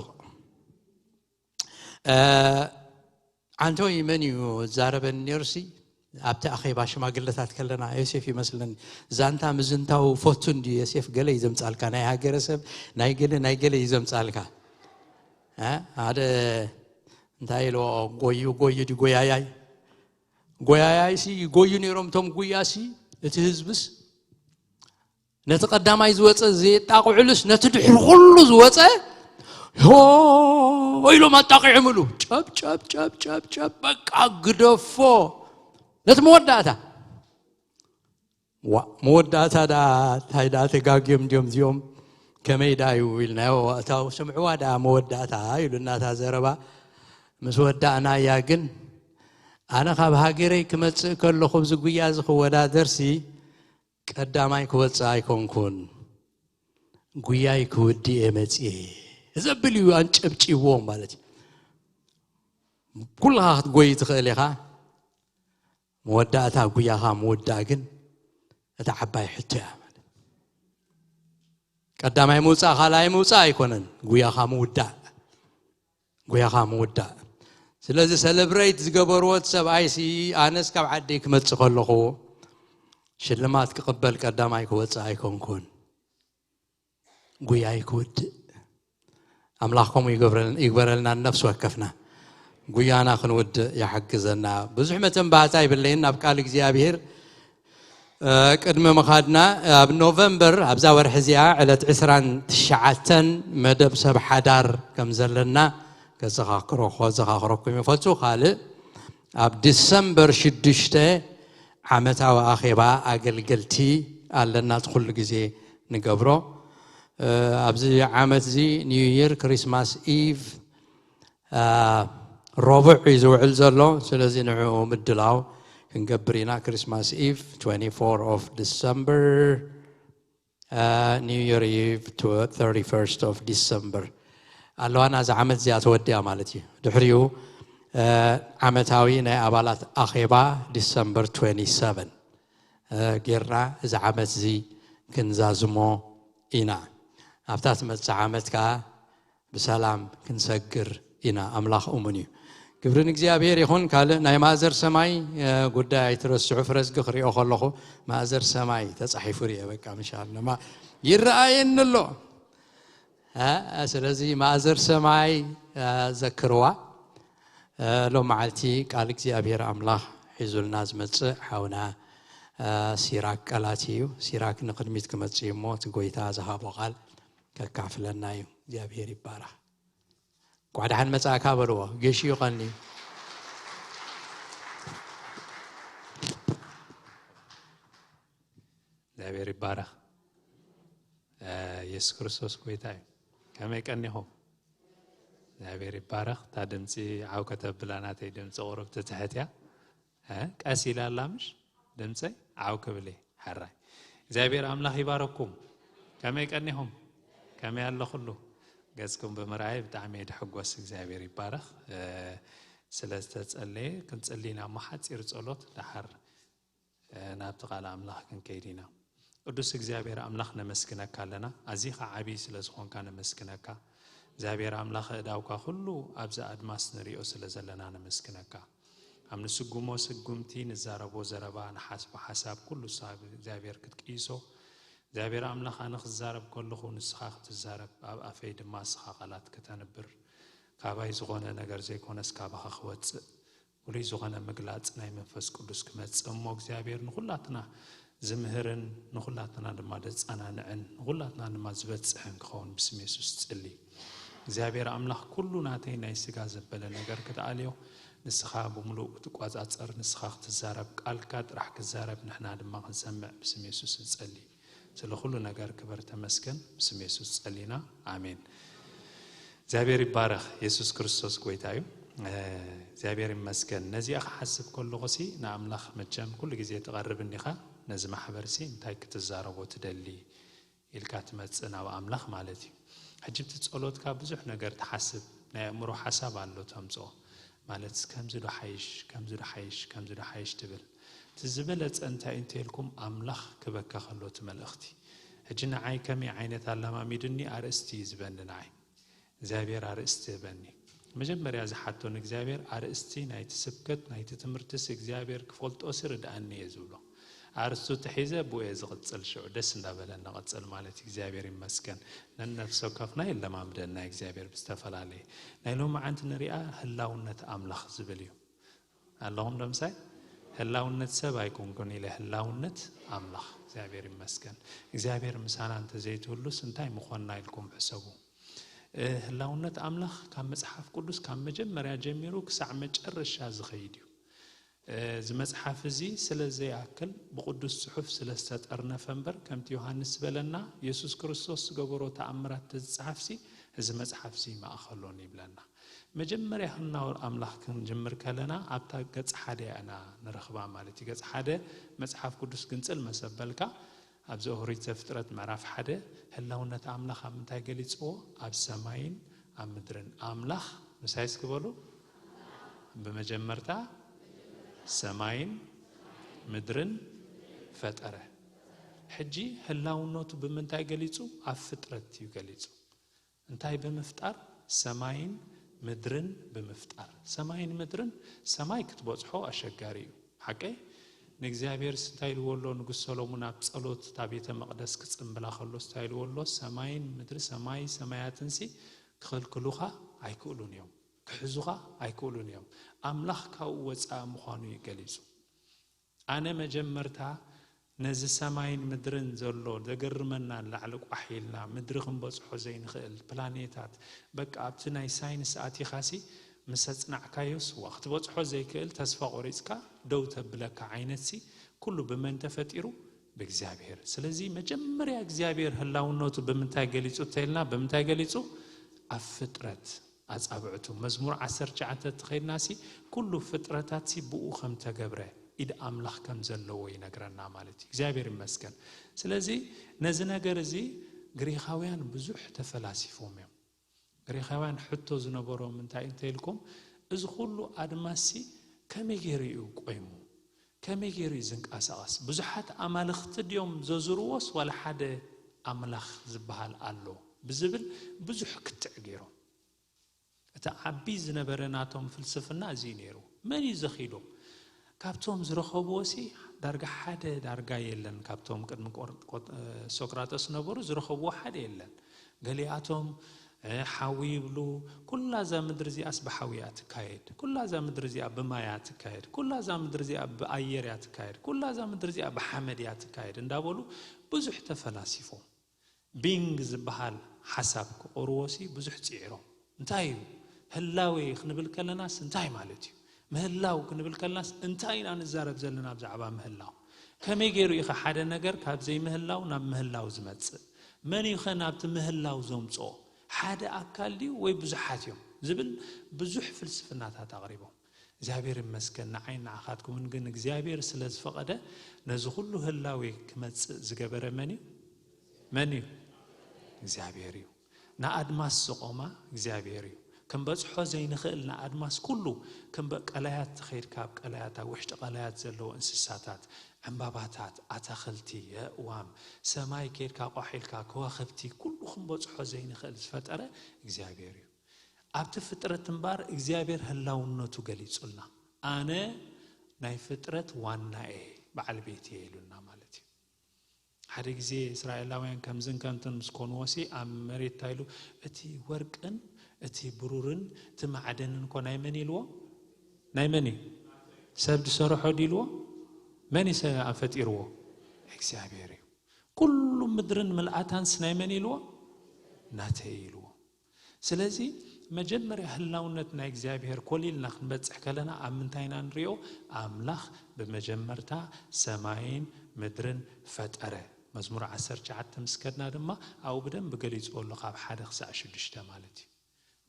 ኣንቶይ መን እዩ ዛረበኒ ነይሩሲ? ኣብቲ ኣኼባ ሽማግለታት ከለና ዮሴፍ ይመስለኒ ዛንታ ምዝንታው ፈቱ እንዲ ዮሴፍ ገለ እዩ ዘምጻልካ ናይ ሃገረሰብ ናይ ገለ ናይ ገለ እዩ ዘምጻልካ። ሓደ እንታይ ኢልዎ ጎዩ ጎዩ ዲ ጎያያይ ጎያያይ ሲ ጎዩ ነይሮም ቶም ጉያ ሲ እቲ ህዝብስ ነቲ ቀዳማይ ዝወፀ ዘየጣቕዕሉስ ነቲ ድሕሪ ኩሉ ዝወፀ ሆ ኢሎም ኣጣቂዖምሉ። ጨብ ጨብ ጨብ ጨብ ጨብ በቃ ግደፎ ነቲ መወዳእታ። ዋ መወዳእታ ዳ እንታይ ዳ ተጋግዮም እንዲዮም እዚኦም ከመይ ዳ እዩ ኢልናዮ። እታ ስምዕዋ ዳ መወዳእታ ኢሉ እናታ ዘረባ ምስ ወዳእናያ ግን ኣነ ካብ ሃገረይ ክመፅእ ከለኹ ኣብዚ ጉያ እዚ ክወዳደርሲ ቀዳማይ ክወፅእ ኣይኮንኩን፣ ጉያይ ክውድእ እየ መፅየ ዘብል እዩ። ኣንጨብጭብዎም ማለት እዩ። ኩልኻ ክትጎይ ትኽእል ኢኻ። መወዳእታ ጉያኻ ምውዳእ ግን እታ ዓባይ ሕቶ እያ። ማለት ቀዳማይ ምውፃእ ካልኣይ ምውፃእ ኣይኮነን፣ ጉያኻ ምውዳእ። ጉያኻ ምውዳእ። ስለዚ ሰለብሬት ዝገበርዎ እቲ ሰብኣይ ሲ ኣነስ ካብ ዓደይ ክመፅእ ከለኹ ሽልማት ክቕበል ቀዳማይ ክወፅእ ኣይኮንኩን፣ ጉያይ ክውድእ። ኣምላኽ ከምኡ ይግበረልና ነፍሲ ወከፍና ጉያና ክንውድእ ይሓግዘና። ብዙሕ መተንባህታ ይብለይን ናብ ቃል እግዚኣብሔር ቅድሚ ምኻድና ኣብ ኖቨምበር ኣብዛ ወርሒ እዚኣ ዕለት ዕስራን ትሽዓተን መደብ ሰብ ሓዳር ከም ዘለና ከዘኻክሮ ከዘኻኽረኩም ይፈቱ። ካልእ ኣብ ዲሰምበር ሽዱሽተ ዓመታዊ ኣኼባ ኣገልገልቲ ኣለና። እቲ ኩሉ ግዜ ንገብሮ ኣብዚ ዓመት እዚ ኒው ይር ክሪስማስ ኢቭ ረቡዕ እዩ ዝውዕል ዘሎ። ስለዚ ንዕኡ ምድላው ክንገብር ኢና። ክሪስማስ ኢቭ twenty-four of December፣ ኒው ይር ኢቭ thirty-first of December ኣለዋና። እዚ ዓመት እዚኣ ተወዲያ ማለት እዩ። ድሕሪኡ ዓመታዊ ናይ ኣባላት ኣኼባ ዲሰምበር twenty-seven ጌርና እዚ ዓመት እዚ ክንዛዝሞ ኢና። ኣብታ ትመጽእ ዓመት ከኣ ብሰላም ክንሰግር ኢና። ኣምላኽ እሙን እዩ። ክብሪ ንእግዚኣብሔር ይኹን። ካልእ ናይ ማእዘር ሰማይ ጉዳይ ኣይትረስዑ። ፍረዝጊ ክሪኦ ከለኹ ማእዘር ሰማይ ተጻሒፉ ርየ በቃ ምሻል ነማ ይረኣየኒ ኣሎ። ስለዚ ማእዘር ሰማይ ዘክርዋ። ሎም መዓልቲ ቃል እግዚኣብሔር ኣምላኽ ሒዙልና ዝመጽእ ሓውና ሲራክ ቀላት እዩ። ሲራክ ንቕድሚት ክመጽእ እዩ እሞ እቲ ጎይታ ዝሃቦ ቃል ከካፍለና እዩ። እግዚኣብሔር ይባረኽ። እንኳዕ ደሓን መጻእካ በልዎ። ጌሽ እዩ ቀኒ። እግዚኣብሔር ይባረኽ። የሱስ ክርስቶስ ጎይታ እዩ። ከመይ ቀኒኹም? እግዚኣብሔር ይባረኽ። እታ ድምፂ ዓው ከተብላ ናተይ ድምፂ ቁሩብ ትትሕት እያ። እ፣ ቀስ ኢላ ኣላ ምሽ ድምፀይ ዓው ክብል እየ። ሕራይ እግዚኣብሔር ኣምላኽ ይባረኩም። ከመይ ቀኒኹም? ከመይ ኣሎ ኩሉ? ገፅኩም ብምርኣይ ብጣዕሚ እየ ድሕጎስ። እግዚኣብሔር ይባረኽ። እ፣ ስለ ዝተፀለየ ክንፅሊ ኢና እሞ ሓፂር ጸሎት ደሓር ናብቲ ቃል ኣምላኽ ክንከይድ ኢና። ቅዱስ እግዚኣብሔር ኣምላኽ ነመስግነካ ኣለና። ኣዚኻ ዓብዪ ስለ ዝኾንካ ነመስግነካ። እግዚኣብሔር ኣምላኽ እዳውካ ኩሉ ኣብዚ ኣድማስ ንሪኦ ስለ ዘለና ነመስግነካ። ኣብ ንስጉሞ ስጉምቲ፣ ንዛረቦ ዘረባ፣ ንሓስቦ ሓሳብ ኩሉ ንስኻ እግዚኣብሔር ክትቅይሶ። እግዚኣብሔር ኣምላኽ ኣነ ክዛረብ ከለኹ ንስኻ ክትዛረብ፣ ኣብ ኣፈይ ድማ ንስኻ ቃላት ክተንብር፣ ካባይ ዝኾነ ነገር ዘይኮነስ ካባኻ ክወፅእ ፍሉይ ዝኾነ ምግላጽ ናይ መንፈስ ቅዱስ ክመጽእ እሞ እግዚኣብሔር ንኹላትና ዝምህርን ንኹላትና ድማ ደጻናንዕን ንኹላትና ድማ ዝበጽሕን ክኸውን ብስም የሱስ ጽሊ። እግዚኣብሔር ኣምላኽ ኩሉ ናተይ ናይ ስጋ ዘበለ ነገር ክትኣልዮ፣ ንስኻ ብምሉእ ክትቋጻጸር፣ ንስኻ ክትዛረብ፣ ቃልካ ጥራሕ ክዛረብ፣ ንሕና ድማ ክንሰምዕ ብስም የሱስ ንጸሊ። ስለ ኩሉ ነገር ክበር ተመስገን። ብስም የሱስ ጸሊና፣ ኣሜን። እግዚኣብሔር ይባረኽ። የሱስ ክርስቶስ ጎይታ እዩ። እ፣ እግዚኣብሔር ይመስገን። ነዚኣ ክሓስብ ከለኹ ሲ ንኣምላኽ መቸም ኩሉ ግዜ ትቐርብ እንዲኻ፣ ነዚ ማሕበር ሲ እንታይ ክትዛረቦ ትደሊ ኢልካ ትመጽእ ናብ ኣምላኽ ማለት እዩ። ሕጂ እቲ ጸሎትካ ብዙሕ ነገር ትሓስብ፣ ናይ ኣእምሮ ሓሳብ ኣሎ ተምጽኦ። ማለት ከምዚ ዶ ሓይሽ፣ ከምዚ ዶ ሓይሽ፣ ከምዚ ዶ ሓይሽ ትብል። እቲ ዝበለጸ እንታይ እንተልኩም ኣምላኽ ክበካ ከሎ እቲ መልእኽቲ። ሕጂ ንዓይ ከመይ ዓይነት ኣላማሚድኒ ኣርእስቲ እዩ ዝበኒ ንዓይ። እግዚኣብሔር ኣርእስቲ ህበኒ። መጀመርያ ዝሓቶ ንእግዚኣብሔር ኣርእስቲ ናይቲ ስብከት ናይቲ ትምህርትስ እግዚኣብሔር ክፈልጦ ሲ ርድኣኒ እየ ዝብሎ። ኣርእስቱ ተሒዘ ብኡ እየ ዝቕጽል፣ ሽዑ ደስ እንዳበለ ንቐጽል ማለት እዩ። እግዚኣብሔር ይመስገን። ነነፍሲ ወከፍና የለማምደና እግዚኣብሔር ብዝተፈላለየ። ናይ ሎማዓንቲ ንሪኣ ህላውነት ኣምላኽ ዝብል እዩ። ኣለኹም ዶ ምሳይ? ህላውነት ሰብ ኣይኮንኩን ኢለ፣ ህላውነት ኣምላኽ። እግዚኣብሔር ይመስገን። እግዚኣብሔር ምሳና እንተዘይትህሉስ እንታይ ምኾንና ኢልኩም ሕሰቡ። እ፣ ህላውነት ኣምላኽ ካብ መጽሓፍ ቅዱስ ካብ መጀመርያ ጀሚሩ ክሳዕ መጨረሻ ዝኸይድ እዩ። እ፣ እዚ መጽሓፍ እዚ ስለ ዘይኣክል ብቕዱስ ጽሑፍ ስለ ዝተጠርነፈ እምበር፣ ከምቲ ዮሃንስ ዝበለና፣ የሱስ ክርስቶስ ዝገበሮ ተኣምራት ተዝጸሓፍሲ፣ እዚ መጽሓፍሲ ማእኸሎን ይብለና። መጀመርያ ህላው ኣምላኽ ክንጅምር ከለና ኣብታ ገጽ ሓደ ኢና ንረኽባ ማለት እዩ። ገጽ ሓደ መጽሓፍ ቅዱስ ግንጽል መሰበልካ ኣብዚ ኦሪት ዘፍጥረት ምዕራፍ ሓደ ህላውነት ኣምላኽ ኣብ ምንታይ ገሊጽዎ? ኣብ ሰማይን ኣብ ምድርን። ኣምላኽ ምሳይ እስኪ በሉ። ብመጀመርታ ሰማይን ምድርን ፈጠረ። ሕጂ ህላውነቱ ብምንታይ ገሊጹ? ኣብ ፍጥረት እዩ ገሊጹ። እንታይ ብምፍጣር? ሰማይን ምድርን ብምፍጣር። ሰማይን ምድርን፣ ሰማይ ክትበጽሖ ኣሸጋሪ እዩ። ሓቀይ? ንእግዚኣብሔር እንታይ ኢልዎ ኣሎ? ንጉስ ሰሎሙን ኣብ ጸሎት እታ ቤተ መቕደስ ክጽምብላ ከሎ እንታይ ኢልዎ ኣሎ? ሰማይን ምድሪ፣ ሰማይ ሰማያትንሲ ክኸልክሉኻ ኣይክእሉን እዮም፣ ክሕዙኻ ኣይክእሉን እዮም። ኣምላኽ ካብኡ ወጻኢ ምዃኑ እዩ ገሊጹ። ኣነ መጀመርታ ነዚ ሰማይን ምድርን ዘሎ ዘገርመና ንላዕሊ ቋሕ ኢልና ምድሪ ክንበጽሖ ዘይንኽእል ፕላኔታት፣ በቃ ኣብቲ ናይ ሳይንስ ኣቲኻሲ ምስ ኣጽናዕካዮስ ዋ ክትበጽሖ ዘይክእል ተስፋ ቆሪጽካ ደው ተብለካ ዓይነትሲ ኩሉ ብመን ተፈጢሩ? ብእግዚኣብሔር። ስለዚ መጀመርያ እግዚኣብሔር ህላውነቱ ብምንታይ ገሊጹ እንተኢልና፣ ብምንታይ ገሊጹ? ኣብ ፍጥረት ኣጻብዕቱ። መዝሙር ዓሰርተ ትሽዓተ ተኸይድናሲ ኩሉ ፍጥረታትሲ ብኡ ከም ተገብረ፣ ኢድ ኣምላኽ ከም ዘለዎ ይነግረና ማለት እዩ። እግዚኣብሔር ይመስገን። ስለዚ ነዚ ነገር እዚ ግሪኻውያን ብዙሕ ተፈላሲፎም እዮም። ግሪኻውያን ሕቶ ዝነበሮም እንታይ እንተ ኢልኩም፣ እዚ ኩሉ ኣድማስሲ ከመይ ገይሩ እዩ ቆይሙ? ከመይ ገይሩ እዩ ዝንቀሳቐስ? ብዙሓት ኣማልኽቲ ድዮም ዘዙርዎስ ዋላ ሓደ ኣምላኽ ዝበሃል ኣሎ? ብዝብል ብዙሕ ክትዕ ገይሮም። እቲ ዓቢ ዝነበረ ናቶም ፍልስፍና እዚ እዩ ነይሩ። መን እዩ ዘኺዶም? ካብቶም ዝረኸብዎ ሲ ዳርጋ ሓደ ዳርጋ የለን። ካብቶም ቅድሚ ቆር-፣ ቆጥ-፣ ሶቅራጠስ ነበሩ ዝረኸብዎ ሓደ የለን። ገሊኣቶም፣ እ፣ ሓዊ ይብሉ። ኩላ እዛ ምድሪ እዚኣስ ብሓዊ እያ ትካየድ። ኩላ እዛ ምድሪ እዚኣ ብማይ እያ ትካየድ። ኩላ እዛ ምድሪ እዚኣ ብኣየር እያ ትካየድ። ኩላ እዛ ምድሪ እዚኣ ብሓመድ እያ ትካየድ እንዳበሉ ብዙሕ ተፈላሲፎም። ቢንግ ዝበሃል ሓሳብ ክቐርዎ ሲ ብዙሕ ጽዒሮም። እንታይ እዩ? ህላዌ ክንብል ከለናስ እንታይ ማለት እዩ? ምህላው ክንብል ከለናስ እንታይ ኢና ንዛረብ ዘለና ብዛዕባ ምህላው? ከመይ ገይሩ ኢኻ ሓደ ነገር ካብ ዘይምህላው ናብ ምህላው ዝመጽእ? መን እዩ ኸ ናብቲ ምህላው ዘምጽኦ? ሓደ ኣካል ድዩ ወይ ብዙሓት እዮም ዝብል ብዙሕ ፍልስፍናታት ኣቕሪቦም። እግዚኣብሔር ይመስገን፣ ንዓይ ንዓኻትኩምን ግን እግዚኣብሔር ስለ ዝፈቐደ ነዚ ኩሉ ህላዌ ክመጽእ ዝገበረ መን እዩ? መን እዩ? እግዚኣብሔር እዩ። ንኣድማስ ዝቖማ እግዚኣብሔር እዩ። ክንበጽሖ ዘይንኽእል ንኣድማስ ኩሉ፣ ከም ቀላያት ተኸይድካ ኣብ ቀላያት፣ ኣብ ውሽጢ ቀላያት ዘለዉ እንስሳታት፣ ዕምባባታት፣ ኣታኽልቲ፣ የእዋም፣ ሰማይ ከይድካ ቋሕ ኢልካ ከዋኽብቲ፣ ኩሉ ክንበጽሖ ዘይንኽእል ዝፈጠረ እግዚኣብሔር እዩ። ኣብቲ ፍጥረት እምበኣር እግዚኣብሔር ህላውነቱ ገሊጹልና። ኣነ ናይ ፍጥረት ዋና እየ፣ በዓል ቤት እየ ኢሉና ማለት እዩ። ሓደ ግዜ እስራኤላውያን ከምዝን ከምትን ምስ ኮንዎ ሲ ኣብ መሬት እንታይ ኢሉ? እቲ ወርቅን እቲ ብሩርን እቲ ማዕደንን እኮ ናይ መን ኢልዎ? ናይ መን እዩ? ሰብ ዝሰርሖ ድዩ ኢልዎ? መን እዩ ሰ-፣ ፈጢርዎ? እግዚኣብሔር እዩ። ኩሉ ምድርን ምልኣታንስ ናይ መን ኢልዎ? ናተይ ኢልዎ። ስለዚ መጀመርያ ህላውነት ናይ እግዚኣብሔር ኮሊልና ክንበጽሕ ከለና ኣብ ምንታይ ኢና ንሪኦ? ኣምላኽ ብመጀመርታ ሰማይን ምድርን ፈጠረ። መዝሙር ዓሰርተ ትሽዓተ ምስ ከድና ድማ ኣብኡ ብደንብ ገሊጽዎ ኣሎ፣ ካብ ሓደ ክሳዕ ሽዱሽተ ማለት እዩ።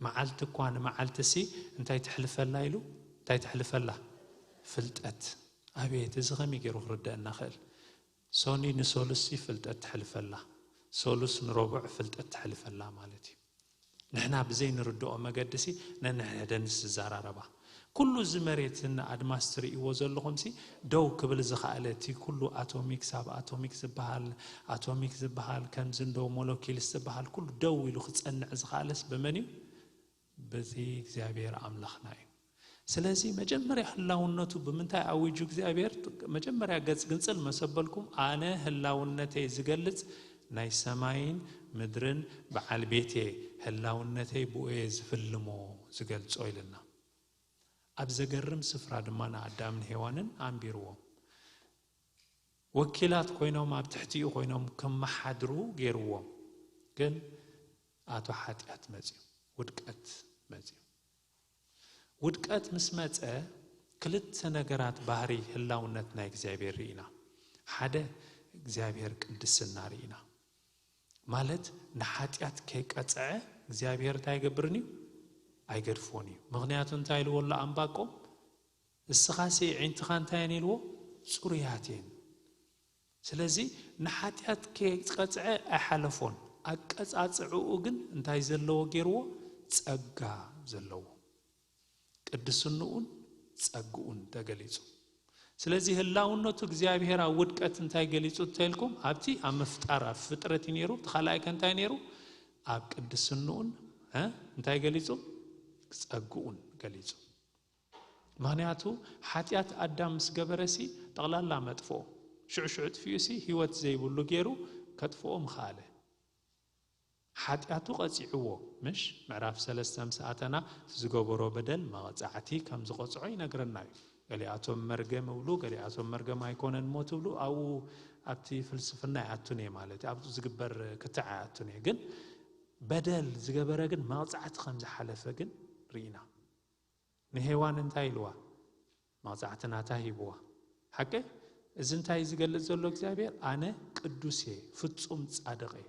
መዓልቲ እኳ ንመዓልቲ ሲ እንታይ ተሕልፈላ ኢሉ? እንታይ ተሕልፈላ? ፍልጠት። ኣቤት፣ እዚ ከመይ ገይሩ ክርደአና ክእል? ሶኒ ንሶሉስ ሲ ፍልጠት ተሕልፈላ፣ ሶሉስ ንረቡዕ ፍልጠት ተሕልፈላ ማለት እዩ። ንሕና ብዘይ ንርድኦ መገዲ ሲ ነንሕደንስ ዝዘራረባ። ኩሉ እዚ መሬትን ኣድማስ ትርእይዎ ዘለኹም ሲ ደው ክብል ዝኸኣለ፣ እቲ ኩሉ ኣቶሚክ ሳብ ኣቶሚክ ዝበሃል፣ ኣቶሚክ ዝበሃል ከምዚ እንዶ ሞለኪልስ ዝበሃል ኩሉ ደው ኢሉ ክጸንዕ ዝኸኣለስ ብመን እዩ? በቲ እግዚኣብሔር ኣምላኽና እዩ። ስለዚ መጀመርያ ህላውነቱ ብምንታይ ኣዊጁ እግዚኣብሔር? መጀመርያ ገጽ ግንጽል መሰበልኩም፣ ኣነ ህላውነተይ ዝገልጽ ናይ ሰማይን ምድርን በዓል ቤት እየ፣ ህላውነተይ ብኡ እየ ዝፍልሞ፣ ዝገልጾ ኢልና። ኣብ ዘገርም ስፍራ ድማ ንኣዳምን ሄዋንን ኣንቢርዎም። ወኪላት ኮይኖም ኣብ ትሕቲኡ ኮይኖም ከመሓድሩ ገይርዎም። ግን ኣቶ ሓጢኣት መጽዩ፣ ውድቀት መጽዩ። ውድቀት ምስ መጸ ክልተ ነገራት ባህሪ ህላውነት ናይ እግዚኣብሔር ርኢና። ሓደ እግዚኣብሔር ቅድስና ርኢና። ማለት ንሓጢኣት ከይቀጽዐ እግዚኣብሔር እንታይ ኣይገብርን እዩ? ኣይገድፎን እዩ። ምኽንያቱ እንታይ ኢልዎ ኣሎ ኣንባቆም? እስኻሲ ኣዒንትኻ እንታይ እየን ኢልዎ? ጽሩያት እየን። ስለዚ ንሓጢኣት ከይቀጽዐ ኣይሓለፎን። ኣቀጻጽዕኡ ግን እንታይ ዘለዎ ገይርዎ? ጸጋ ዘለዎ። ቅድስንኡን ጸግኡን ተገሊጹ። ስለዚ ህላውነቱ እግዚኣብሔር ኣብ ውድቀት እንታይ ገሊጹ እንተልኩም? ኣብቲ ኣብ ምፍጣር፣ ኣብ ፍጥረት እዩ ነይሩ። እቲ ካልኣይ ከ እንታይ ነይሩ? ኣብ ቅድስንኡን፣ እ፣ እንታይ ገሊጹ? ጸግኡን ገሊጹ። ምኽንያቱ ሓጢኣት ኣዳም ምስ ገበረሲ ጠቕላላ መጥፍኦ። ሽዑ ሽዑ ጥፊኡሲ ህይወት ዘይብሉ ገይሩ ከጥፍኦ ምኽኣለ። ሓጢኣቱ ቀጺዕዎ፣ ምሽ? ምዕራፍ ሰለስተ ምስ ኣተና ዝገበሮ በደል መቕጻዕቲ ከም ዝቐጽዖ ይነግረና እዩ። ገሊኣቶም መርገም እብሉ፣ ገሊኣቶም መርገም ኣይኮነን እሞ ትብሉ፣ ኣብኡ ኣብቲ ፍልስፍና ይኣቱን እየ ማለት እዩ። ኣብኡ ዝግበር ክትዕ ኣይኣቱን እየ። ግን በደል ዝገበረ ግን መቕጻዕቲ ከም ዝሓለፈ ግን ርኢና። ንሄዋን እንታይ ኢልዋ? መቕጻዕቲ ናታ ሂብዋ። ሓቂ? እዚ እንታይ እዩ ዝገልጽ ዘሎ እግዚኣብሔር? ኣነ ቅዱስ እየ፣ ፍጹም ጻድቕ እየ፣